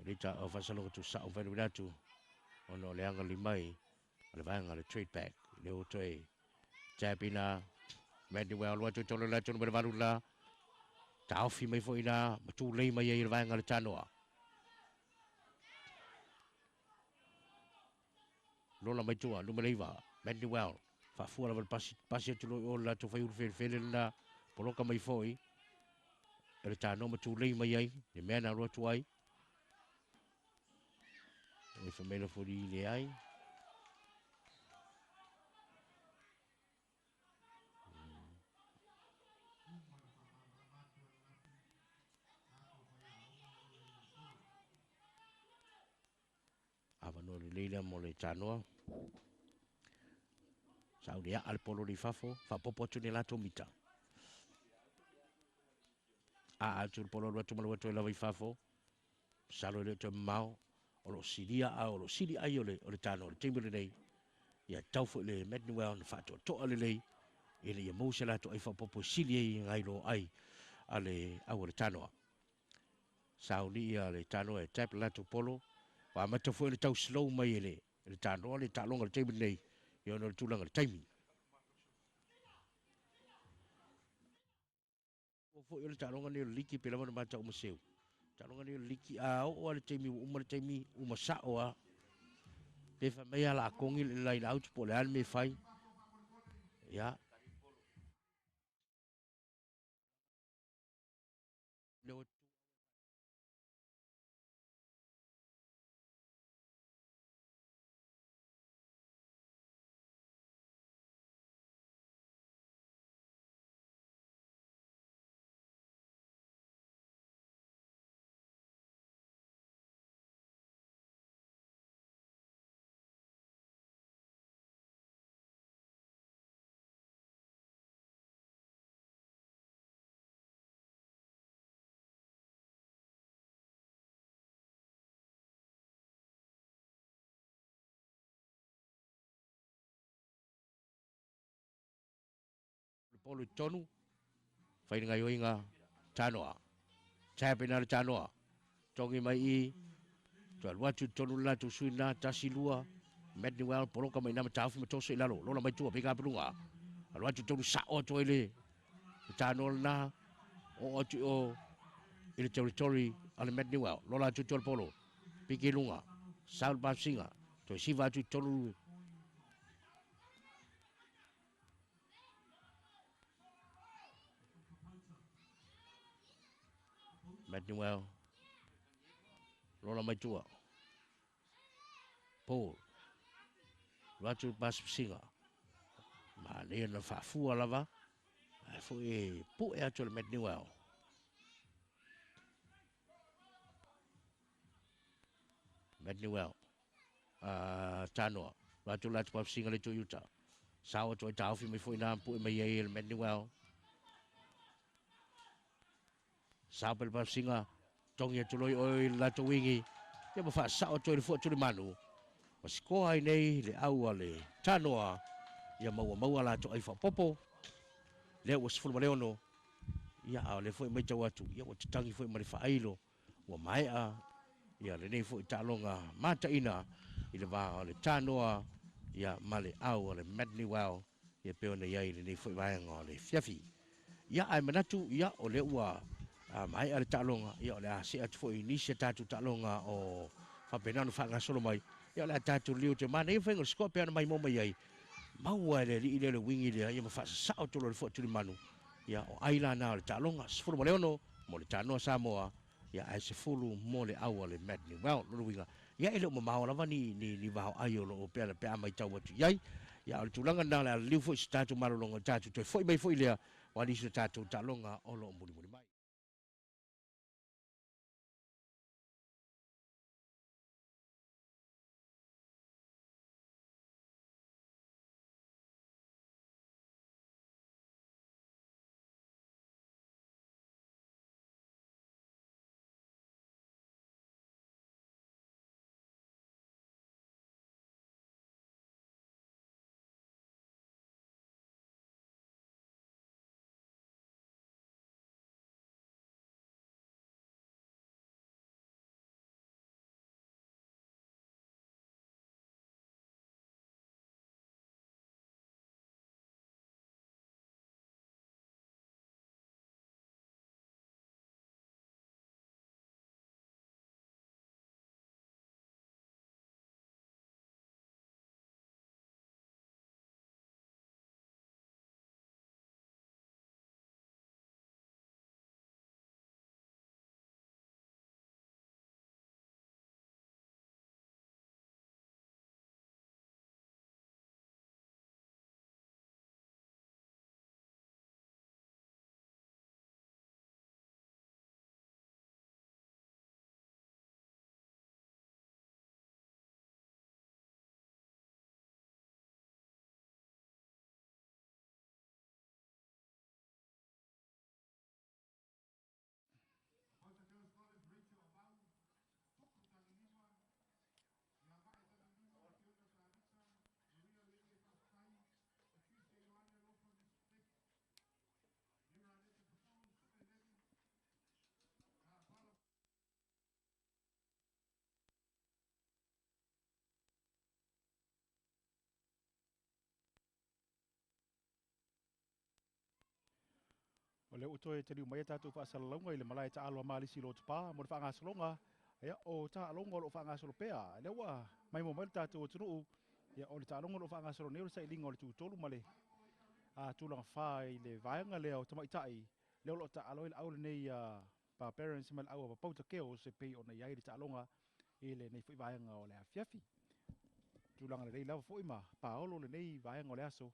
Le ta o fasalo tu sa o velu atu. Ono le anga limai. O le vaega le trade back. Le o toe. Tapina. Manuel loatu tolo latu numera 8 la. Taofi mai foi na. Matu lei mai ai le vaega le tanoa. Lola mai tua, numera 9, Manuel. Faafua lava le pasi, pasi atu loi o le latou fai ulu felefele lena. Poloka mai foi. E le tanoa ma mai ai. Le mea na alu atu ai. E whamela furi le ai. Ava no le leila mo le tanoa. Sau le a le polo le fafo. Whapopo atu ne latou mita. A atu le polo atu malu atu e lava i fafo. Salo le toe mao. O lo silia a o lo sili ai o le tanoa le taimi lenei. Ia tau foi le Manuel na whaatoatoa le lei. E le ia mau se latou ai whapopo sili ai ngai lo ai a le au o le tanoa. Sau ni ia le tanoa e tap le latou polo. Wa mata foi le tau slow mai e le tanoa le taaloga le taimi lenei. Ia ona o le tulaga le taimi. O foi o le taaloga nei o le liki pe lava na mata uma seu. Taaloga nei o le liki a oo a le taimi ua uma le taimi uma sao a. Pe wha mai a la kongi le line out po le ale me fai. Ia. Le o polo i totonu, fai le gaioiga Tanoa. Tap ina le Tanoa. Togi mai i, toe alu atu i totonu le latou sui na, tasi lua, Matt Newell, poloka mai na mataofi ma toso i lalo, lola mai tua, pika apiluga. Alu atu i totonu sao atu ai le Tanoa lena, oo atu i o i le territory a le Matt Newell. Lola atu i tua le polo, piki i luga, Saul Bafsinga, toe siva atu i totonu Matt Newell. Lola mai tua. Paul. Ratu Pasipsinga. Ma nei na faafua lava. Ae foi e pue atu le Matt Newell. Matt Newell. Tanoa. Ratu Latu Pasipsinga le Toyota. Sao atu ai taofi mai foi na pue mai ai le Matt Newell. Sao pe le Pasipsinga. Togi atu loa i oe i le latou wingi. Ia ma faasao atu ai le fua tulimanu. Ma sikoa ai nei le au a le Tanoa. Ia maua maua latou ai faapopo. Lea ua 16. Ia a o lea foi matau atu. Ia ua tatagi foi ma le faailo. Ua maea ia lenei foi taaloga mataina i le va o le Tanoa ia ma le au a le Madniwell ia pei ona i ai i lenei foi vaega o le afiafi. Ia ae manatu ia o lea ua maea le taaloga ia o le a see atu foi i nisi a tatou taaloga o faapena ona faagasolo mai. Ia o le a tatou liliu atu ai. Manaia le faiga o le score pei ona maimoa mai ai. Maua e le alii lea le uigi lea ia ma faasasao atu loa le fuaatulimanu. Ia o ai la na o le taaloga 16 mo le Tanoa Samoa ia ae 10 mo le au a le Matt Newell. Lona uiga, ia e le o mamao lava ni, ni, ni vao ai o lo o pea, pe a matau atu i ai. Ia o le tulaga lena o le a liliu foi se tatou malologa, tatou toe foi mai foi lea, aua nisi o tatou taaloga o lo o mulimuli mai. O lea ua toe taliu mai a tatou faasalalauga i le malae taalo a Malisi Lotopa mo le faagasologa ia, o taaloga o lo o faagasolo pea. Lea ua maimoa mai le tatou atunuu, ia, o le taaloga o lo o faagasolo nei o le sailiga o le tutolu ma le tulaga fa i le vaega lea o tamaitai, lea o lo o taalo ai le au lenei a Barbarians ma le au a Papauta Girls e pei ona i ai le taaloga i lenei foi vaega o le afiafi. Tulaga lelei lava foi ma paolo lenei vaega o le aso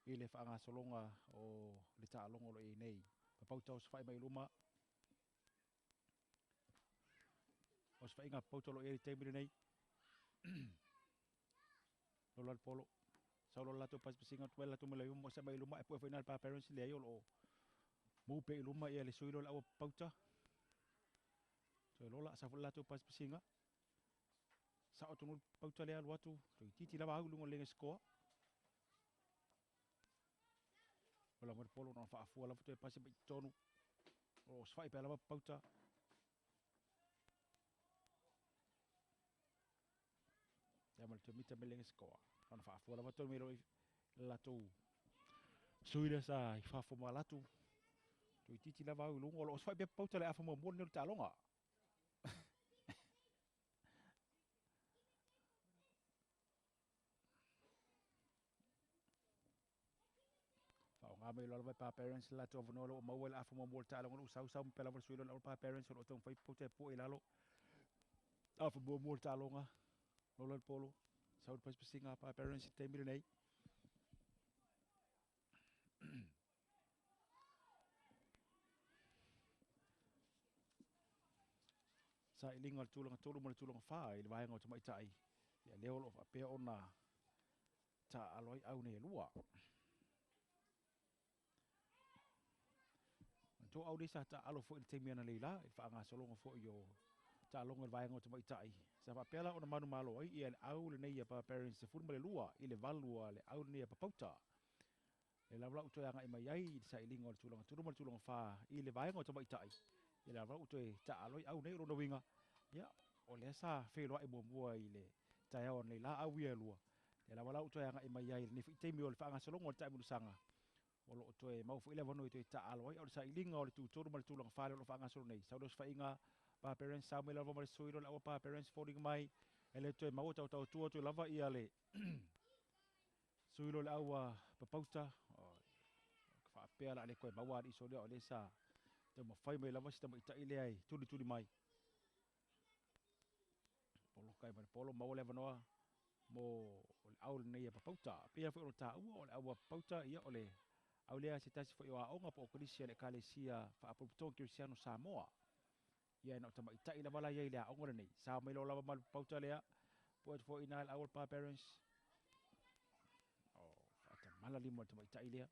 i le faagasologa o le taaloga o lo o i ai nei. Papauta osofai mai luma. Osofaiga Papauta o lo o i ai le taimi lenei. Lola le polo. Sau lola latou pasipasiga atu ai latou mai mo sa mai luma e pue foi na le pa parents le ai o lo o mu pe i luma ia le sui lola aua Papauta. Toe lola sa foi latou pasipasiga. Sao tonu Papauta le alu atu. Toe titi lava au i luga o le lege score. O la mai le polo na faafua lava toe pasi mai i totonu. O lo o osofai pea lava Papauta. Ia ma le toe mita mai le sikoa. Ona faafua lava toe mai i le latou sui lea sa i fafo ma latou. Toeitiiti lava au i luga. O lo o osofai pea Papauta le afa muamua lenei o le taaloga. Faaaoga mai loa lava e Pa Parents le latou avanoa o lo o maua i le afa muamua o le taaloga o lo o sausau ma pea lava le sui lona Pa Parents o lo o taumafai pauta e pue i lalo. Afa muamua o le taaloga, lola le polo, sau le pasipasiga a Pa Parents i le taimi lenei. Sailiga o le tulaga 3 ma le tulaga 4 i le vaega o tamaitai, ia lea o lo o faapea ona taaalo ai au nei e lua. Manatua au nei sa taaalo foi i le taimi analeila i le faagasologa foi o taaloga i le vaega o tamaitai. Sa faapea la ona manumalo ai ia le au lenei a Barbarians 12 i le 8 a le au lenei a Papauta. Le lava la ua toe agai mai ai i le sailiga o le tulaga 3 ma le tulaga 4 i le vaega o tamaitai. Ia le lava la ua toe taaalo ai au nei. O lona uiga, ia, o lea sa feiloai muamua i le taeao analeila au ia e lua. Lea lava la ua toe agai mai ai i lenei foi taimi o le faagasologa o le taamilosaga, o lo o toe maua foi le avanoa e toe taaalo ai. A o le sailiga o le tutolu ma le tulaga 4 lea o lo o faagasolo nei. Sau le osofaiga Barbarians, sau mai lava ma le sui le aua Barbarians foliga mai e le toe maua taotao atu lava ia le sui le aua Papauta. Faapea la le koe maua ali iso lea o lea sa taumafai mai lava si tamaitai lea e tulituli mai. Poloka ai ma le polo, maua le avanoa mo le au lenei a Papauta. Pei foi o le taua o le au a Papauta, ia o le au lea se tasi foi o aoga po o kolisi a le Ekalesia Faapotopotoga Kerisiano Samoa. Ia na o tamaitai lava la iai le aoga lenei. Sao mai loa lava ma le Papauta lea. Po atu foi ina le au a le Barbarians. O faatamala lima o le tamaitai lea.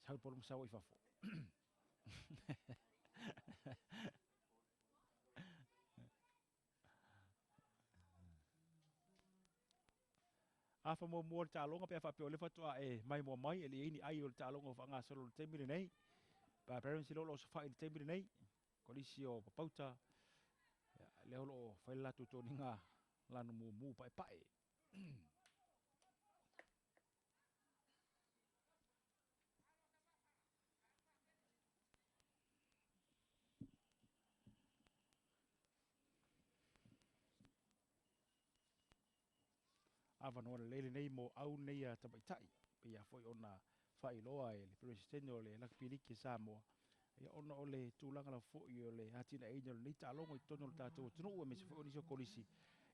Sau le polo ma sau ai fafo. Afa muamua o le taaloga pe a faapea o le faatoa e maimoa mai e le i ai ni ai o le taaloga o faagasolo i le taimi lenei. Barbarians o lo o sofai i le taimi lenei. Kolisi o Papauta, lea o lo o fai le latou toniga lanu mumu paepae. Avanoa lelei lenei mo au nei a tamaitai, pei a foi ona faailoa e le Peresetene o le Lakapi Liki a Samoa, ia ona o le tulaga lava foi o le atinaeina o lenei taaloga i totonu o le tatou atunuu aemaise foi o nisi o kolisi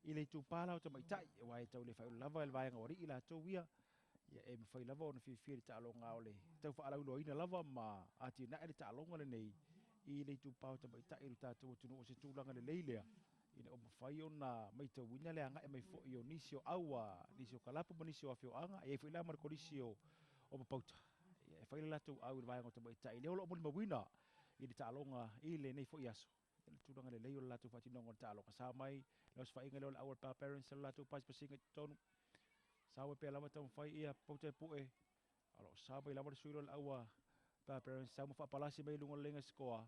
i le itupa la o tamaitai, aua e tau le faailoa lava e le vaega o alii latou ia, ia e mafai lava ona fiafia i le taaloga o le tau faalauiloaina lava ma atinae le taaloga lenei i le itupa o tamaitai i le tatou atunuu. O se tulaga lelei lea ina ua mafai ona matauina le agai mai foi o nisi o aua, nisi o kalapu ma nisi o afioaga, e i ai foi la ma le kolisi o Papauta, ia e fai le latou au i le vaega o tamaitai lea o lo o molimauina i le taaloga i lenei foi aso. Le tulaga lelei o le latou faatinoga o le taaloga. Sao mai le osofaiga lea o le au a le Barbarians le latou pasipasiga i totonu. Sao e pea lava taumafai ia Papauta e pue. O lo o sao mai lava le sui o le au a Barbarians, sao ma faapalasi mai i luga o le leiga sikoa.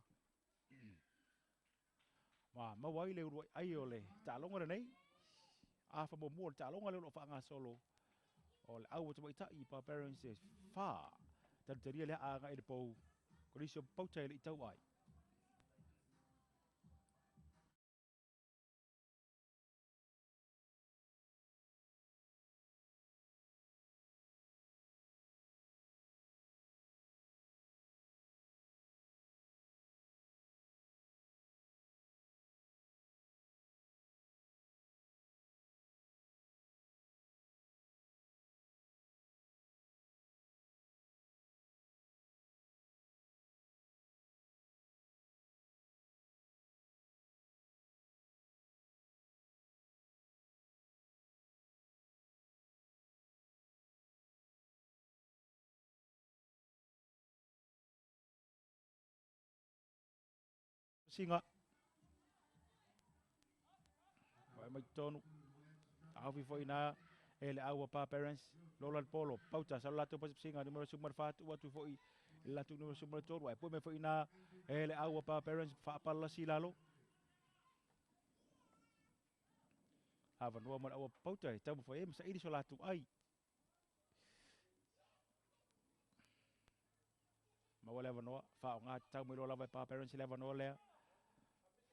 Ma maua ai le uluai ai o le taaloga lenei. Afa muamua o le taaloga lea o lo o faagasolo o le au o tamaitai Barbarians e 4. Talitalia lea agai i le pou. Kolisi o Papauta e le i tau ai. Singa. Vai mai tonu. Taofi foi na E le au a Pa Parents, lola le polo, pauta, sa latou pasipasiga, numera 14, tuu atu foi i le latou numera 13, ae pue mai foi i ina e le au a Pa Parents, faapalasi i lalo. Avanoa mo le au a Pauta e taumafai ai ma saili so latou ai. Maua le avanoa, faaaoga tatau mai loa lava e Pa Parents le avanoa lea.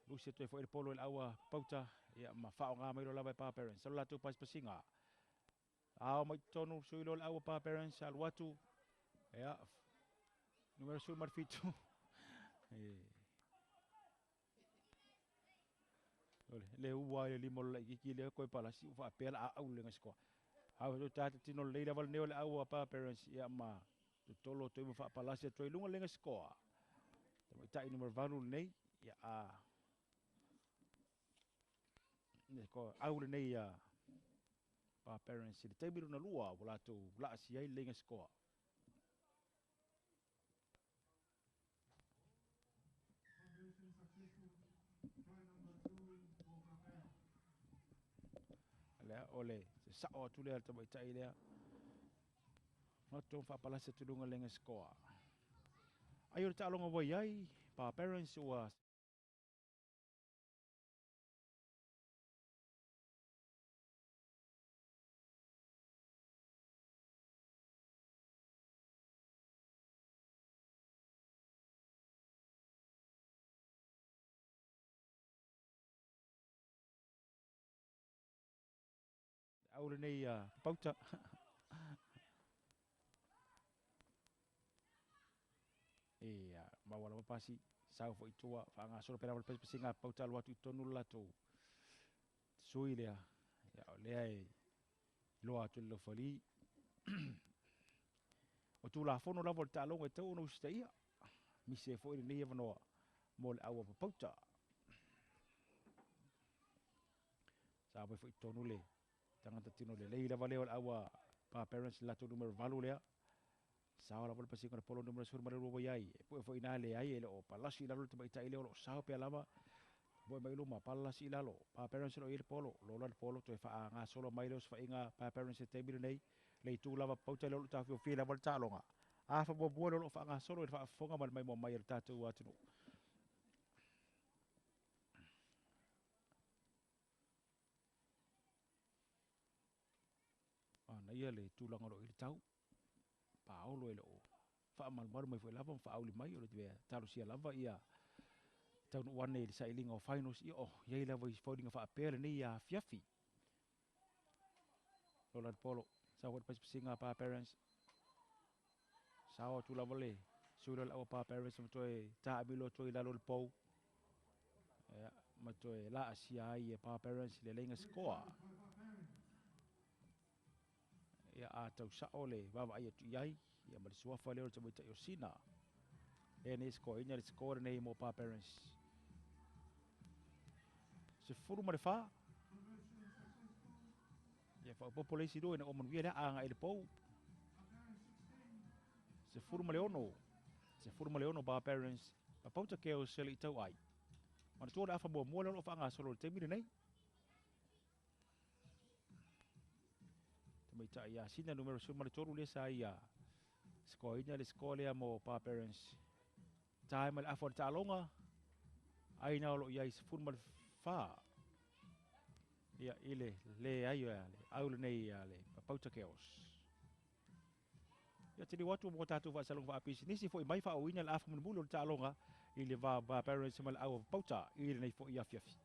Lusi atu ai foi le polo i le au a Pauta, ia ma faaaoga mai loa lava e Pa Parents. Salo latou pasipasiga. Ao mai totonu, sui loa le au a Pa Parents, alu atu. Ia, numera 17. E le ua i le lima o le laitiiti lea koe palasi ua faapea la a au le gasikoa. Au to tata tino lelei lava lenei o le au a Pa Parents ia ma totolo atu ai ma faapalasi atu ai i luga le gasikoa. Tamaitai numera 8 lenei ia a le ko au lenei a Pa Parents i le taimi lona lua ua latou laasia ai le gasikoa. Lea o le se sao atu lea le tamaitai lea. Matou faapalasi atu i luga le gasikoa. Ai o le taaloga ua i ai, Pa Parents ua Au lenei a Papauta. Ia, maua lava pasi, sau foi i tua, faagasolo pea lava le pasipasiga a Papauta alu atu i totonu le latou sui lea. Ia, o lea e iloa atu e le laufali. O Tulafono lava o le taaloga e tatau ona usitaia. Misi ai foi lenei avanoa mo le au a Papauta. Sa mai foi i totonu le tagata tino lelei lava lea o le au a Pa Parents le latou numera 8 lea. Sao lava le pasiga o le polo numera 12 ua i ai. E pue foi i ina leai e le o palasi i lalo le tamaitai lea o lo o sao pea lava. Moe mai luma, palasi i lalo. Pa Parents o lo o i ai le polo. Lola le polo toe faagasolo mai lea o se faiga Pa Parents i le taimi lenei. Le itu lava Papauta lea o lo o taofiofia lava le taaloga. Afa muamua lea o lo o faagasolo i le faafofoga ma le maimoa mai a le tatou atunuu. Manaia le tulaga o lo o i ai le tau. Paolo e le o faamalumalu mai foi lava ma faauli mai o le talosia lava ia taunuu ane i le sailiga o finals. Ia o i ai lava i foliga faapea lenei afiafi. Lola le polo, sau foi le pasipasiga a Pa Parents. Sao atu lava le sui lea o le au a Pa Parents ma toe taamilo atu ai i lalo o le pou. Ia, ma toe laasia ai e Pa Parents le leiga sikoa. Ia, a tau sao le vaavaai atu i ai, ia ma le suafa lea o le tamaitai o Sina. Lea nei sikoaina le sikoa lenei mo Pa Parents. 14. Ia faaopoopo le isi lua ina ua manuia lea agai i le pou. 16. 16 Pa Parents. Papauta Chaos e le i tau ai. Manatua le afa muamua lea o lo o faagasolo i le taimi lenei. Tamaitai ia Sina numera 13 lea sa ia sikoaina le sikoa lea mo Pa Parents. Tae mai le afa o le taaloga, ai na o lo o i ai 14. Ia i le leai o le au lenei a le Papauta Chaos. Ia te liu atu mo tatou faasalaga faapisinisi foi mai faaauina le afa mulimuli o le taaloga i le va Pa Parents ma le au a Papauta i lenei foi afiafi.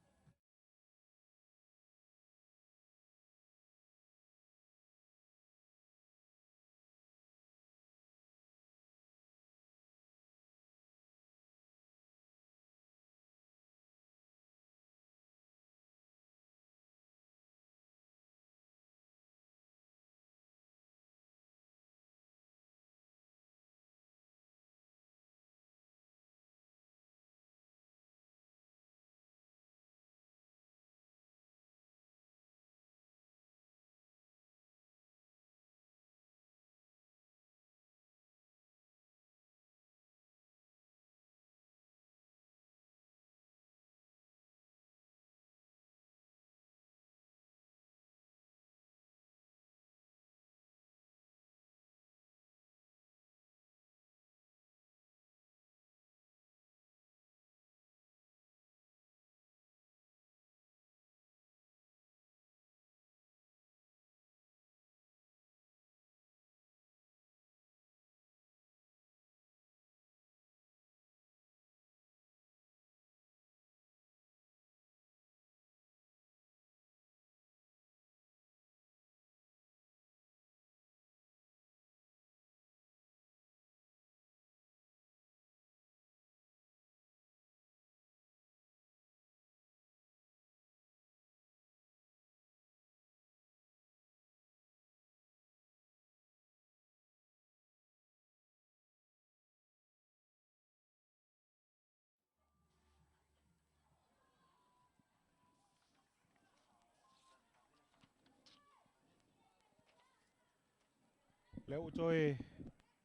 Lea ua toe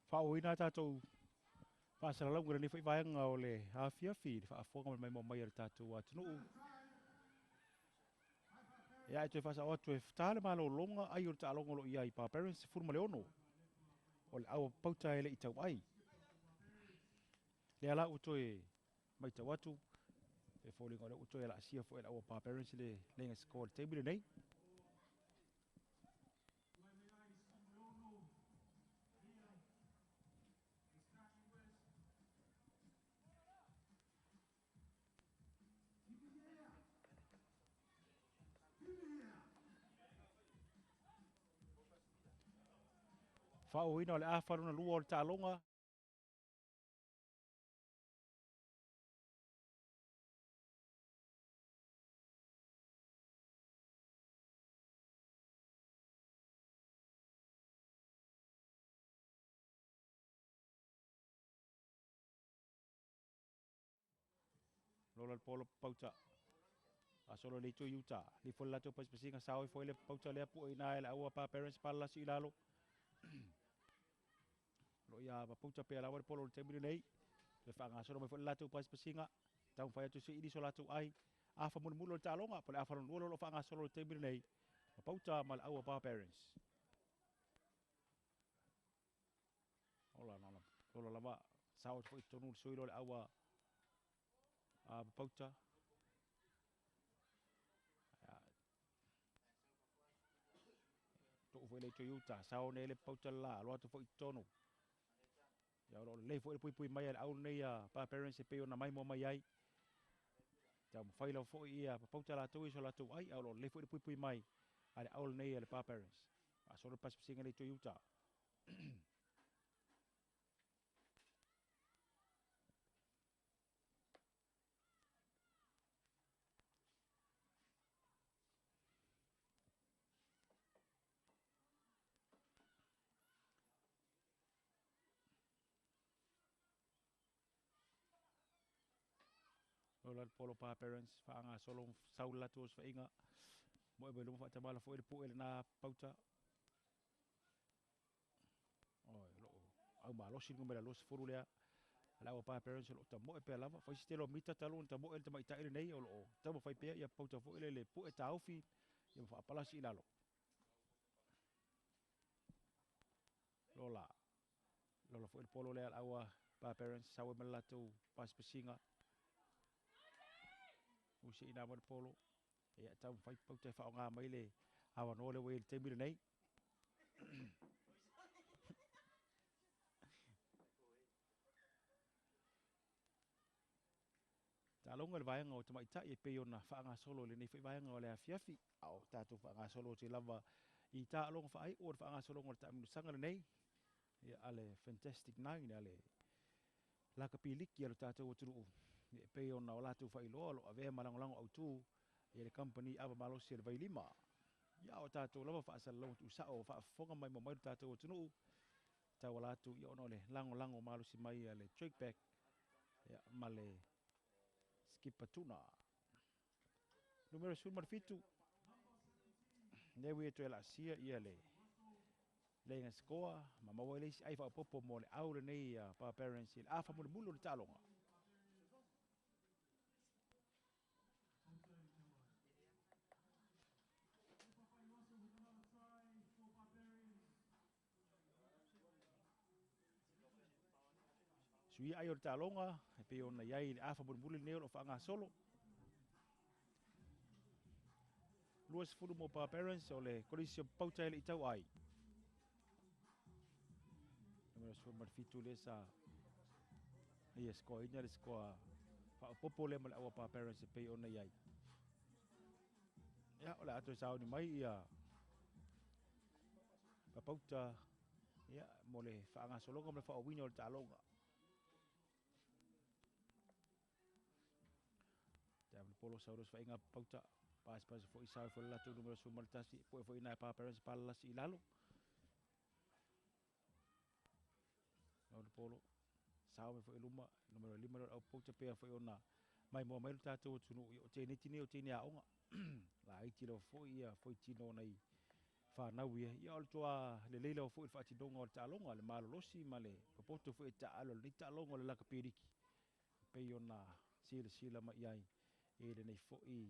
faaauauina a tatou faasalalauga i lenei foi vaega o le afiafi i le faafofoga ma le maimoa mai a le tatou atunuu. Ia, e toe faasao atu e ta le malologa ai o le taaloga o lo o i ai Barbarians 16 o le au pauta e le i tau ai. Lea la ua toe matau atu e foliga o lea ua toe laasia foi e le au Barbarians le leiga score i le taimi lenei. Faaauauina o le afa lona lua o le taaloga. Lola le polo pauta. A solo le itu i uta. Li fo le latou pasipasiga sao ifo i le pauta lea pue ina e le aua pa parents pa lasi i lalo. Lo ia papauta pea lava le polo o le taimi lenei. Toe faagasolo mai foi le latou pasipasiga. Taumafai atu se ili so latou ai. Afa mulimuli o le taaloga po o le afa lona lua o lo o faagasolo i le taimi lenei. Papauta ma le aua Barbarians. Ola, ola, ola lava. Sao atu foi i totonu le sui o le aua a Papauta. Tuu foi le itu i uta. Sao nei le Papauta le la. Alo atu foi i totonu. Ia, o lo o lelei foi le puipui mai a le au lenei a Barbarians e pei ona maimoa mai ai. Taumafai lava foi ia Papauta latou i so latou ai, a o lo o lelei foi le puipui mai a le au lenei a le Barbarians. Faasolo le pasipasiga le itu i uta. Lola le polo Barbarians faagasolo sau le latou osofaiga. Moe mai luma faatamala foi le pue lena pauta. Oi, o loo au malosi le numera 20 lea. A le aua Barbarians o loo tamoe pea lava. Fai si tele o mita talu ona tamoe le tamaitai lenei o loo taumafai pea ia pauta foi le le pue taofi ia ma faapalasi i lalo. Lola. Lola foi le polo lea a le aua Barbarians sau ai ma le latou pasipasiga. Usi ina mai le polo. Ia taumafai pauta e faaaoga mai le avanoa lea ua i ai i le taimi lenei. Taaloga i le vaega o tamaitai e pei ona faagasolo i lenei foi vaega o le afiafi, a o tatou faagasolo atu lava i taaloga faaiu o le faagasologa o le taamilosaga lenei, ia, a le Fantastic Nine, a le lakapi liki a lo tatou atunuu, e pei ona o latou faailoa o lo o avea ma lagolago autu ia le kamupani ava malosi a le Vailima. Ia, a o tatou lava faasalalauga tuusao o faafofoga maimoa mai lo tatou atunuu, tauala atu ia ona o le lagolago malosi mai a le Tradeback ia, ma le Skipper Tuna. Numera 17, lea ua ia toe laasia ia le leiga sikoa ma maua ai le isi ai faaopoopo mo le au lenei a Barbarians i le afa mulimuli o le taaloga. Suia ai o le taaloga e pei ona i ai i le afa mulimuli lenei o lo o faagasolo. 20 mo Barbarians o le Kolisi o Pauta e le i tau ai. Numera 17 lea sa ia skoaina le skoa faaopoopo lea ma le aua Barbarians e pei ona i ai. Ia, o le a toe sauni mai ia Papauta ia, mo le faagasologa ma le faaauauina o le taaloga. Te le polo sau faiga Papauta. Pasipasi foi sau foi le latou numera 11. Pue foi ina e Barbarians palalasi i lalo. Le polo. Sao mai foi i luma, numera 5 le au Papauta pea foi ona maimoa mai lo tatou atunuu. O teneti nei o teine aoga. Laiti lava foi ia foi tino nai fanau ia, ia o le matua lelei lava foi le faatinoga o le taaloga, le malolosi ma le popoto foi e taaalo i lenei taaloga o le lakapi liki e pei ona silasila mai i ai i lenei foi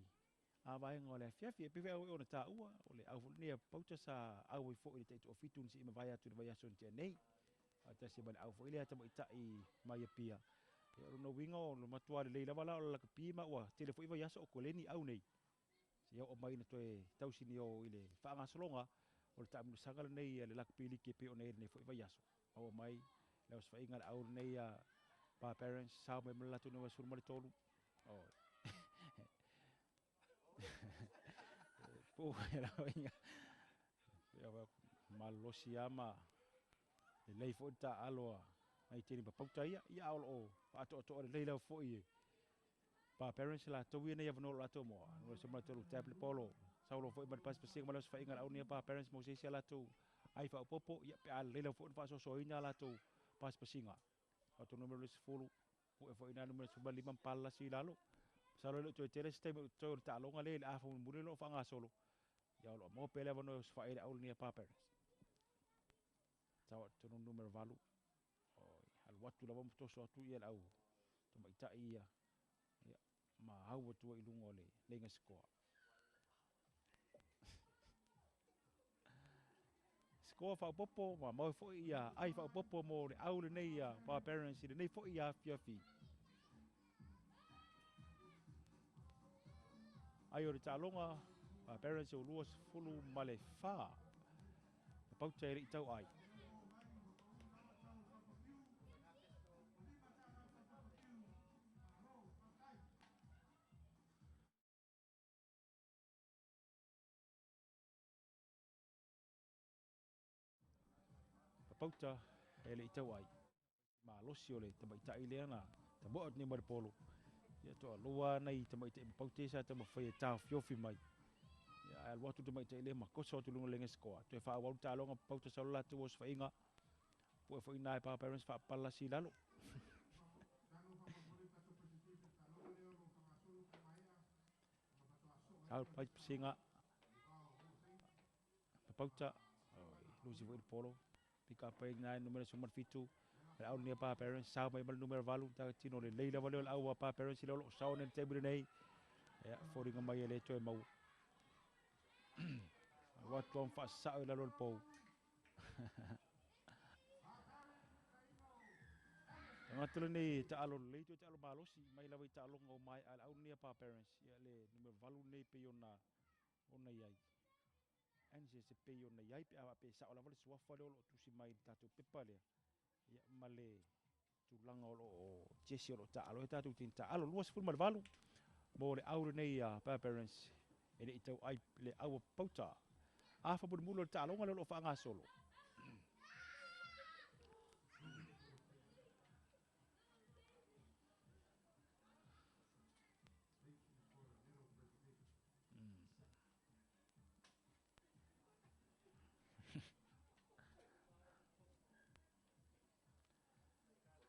vaega o le afiafi. E pei foi ona taua, o le au foi lenei a Papauta sa auai foi i le taitoafitu na seia mavae atu i le vaiaso na tea nei, faatasi ma le au foi lea tamaitai mai Apia. Ia, o lona uiga o le matua lelei lava la o le lakapi, ma ua tele foi vaiaso o koleni au nei seia oo mai ina toe tausinio i le faagasologa o le taamilosaga lenei a le lakapi liki e pei ona i ai lenei foi vaiaso. Maua mai le osofaiga a le au lenei a Barbarians, sao mai ma le latou numera 13. Oi. Pua lava ia malolosi lava ma lelei foi le taaalo a nai teine papauta ia, ia a o lo o faatoatoa lelei lava foi e Barbarians latou ia nei avanoa o latou moa. Numera 13 tap le polo. Saulo foi ma le pasipasiga ma le osofaiga a le au nei a Barbarians mo se isi a latou ai faaopoopo, ia pe a lelei lava foi ona faasoasoaina a latou pasipasiga. Atu numera 20, pue foi ina numera 15 ma palalasi i lalo. Masalo e le o toe tele se taimi o totoe o le taaloga lea i le afa mulimuli o lo o faagasolo. Ia o lo o maua pea le avanoa e osofai ai le au lenei a Barbarians. Sao atu tonu numera 8. Oi, alu atu lava ma toso atu ia le au tamaitai ia, ia ma au atu ai i luga o le leiga sikoa. Sikoa faaopoopo ma maua foi ia ai faaopoopo mo le au lenei a Barbarians i lenei foi afiafi. Ai o le taaloga Barbarians e 24. Papauta e le i tau ai. Papauta e le i tau ai. Malosi o le tamaitai lea na tamoe atu nei ma le polo. Ia toalua nai tamaitai papaute sa taumafai e taofiofi mai. Ia ae alu atu le tamaitai lea ma koso atu i luga o le lega sikoa. Toe faaauau le taaloga papauta sa o latou osofaiga. Pue foi ina e Barbarians faapalasi i lalo. Sau pasiga papauta. Lusi foi le polo. Pick up ai ina e numera 17. Le au lenei a Barbarians sao mai ma le numera 8. Tagatino lelei lava lea o le au a Barbarians i le o lo o sao nei i le taimi lenei. Ia, foliga mai e le toe maua. Alu atu lava ma faasasao i lalo o le pou. Tagata lenei e taalo lelei toe taalo malosi mai lava i taaloga o mae'a le au lenei a Barbarians. Ia le numera 8 lenei pei ona i ai. Angie se pei ona i ai pe a faapea e sao lava le suafa lea o lo o tusi mai i le tatou pepa lea. Ia ma le tulaga o lo o Jesse o lo o taaalo ai tatou teine taaalo. 28 mo le au lenei a Barbarians e le i tau ai le au a Papauta. Afa mulimuli o le taaloga lea o lo o faagasolo.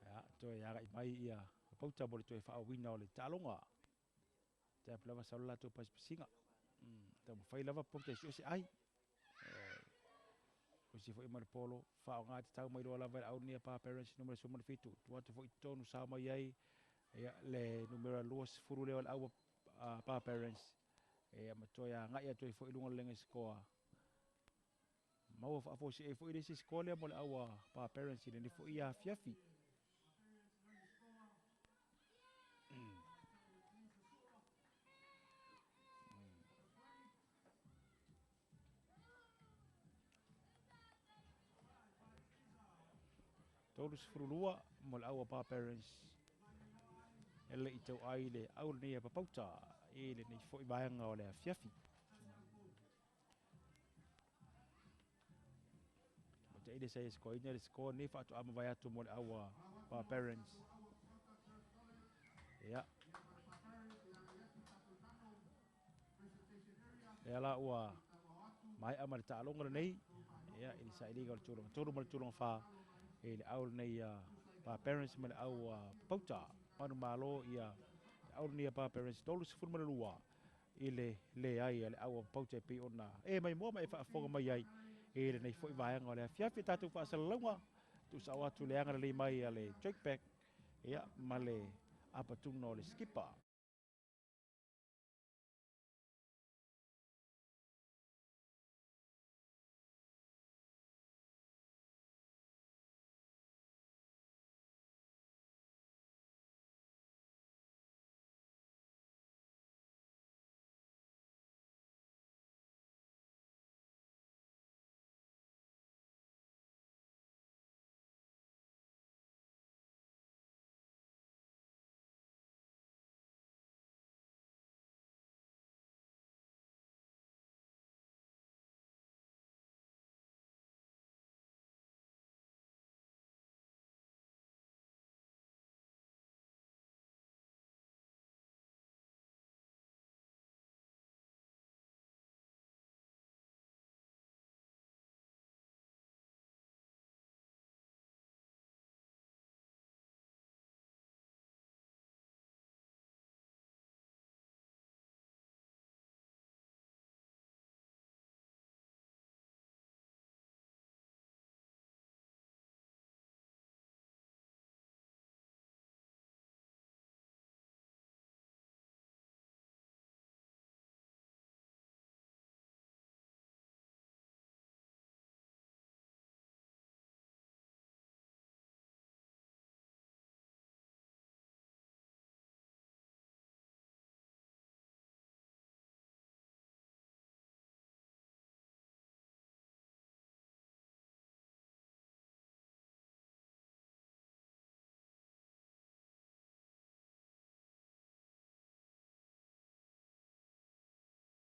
Ia, toe agai mai ia Papauta mo le toe faaauauina o le taaloga. Tap lava sau le latou pasipasiga. Taumafai lava Papauta e suese ai. Lusi foi ma le polo, faaaoga tatau mai loa lava e le au lenei a Barbarians numera 17. Tuu atu foi i totonu sao mai ai ia le numera 20 lea o le au a Barbarians. Ia ma toe agai atu ai foi i luga o le lega sikoa. Maua faafosi ai foi le isi sikoa lea mo le au a Barbarians i lenei foi afiafi. 32 mo le au a Barbarians e le i tau ai le au lenei a Papauta i lenei foi vaega o le afiafi. Tamaitai le sa e sikoaina le sikoa nei faatoa mavae atu mo le au a Barbarians. Ia. Lea la ua maea ma le taaloga lenei, ia, i le sailiga o le tulaga 3 ma le tulaga 4 i le au lenei a Barbarians ma le au a Papauta. Manumalo ia le au lenei a Barbarians 32 i le leai a le au a e pei ona e maimoa ma e faafofoga mai ai i lenei foi vaega o le afiafi e tatou faasalalauga tuusao atu le agalelei mai a le Drake Beck, ia, ma le apatuna o le skipper.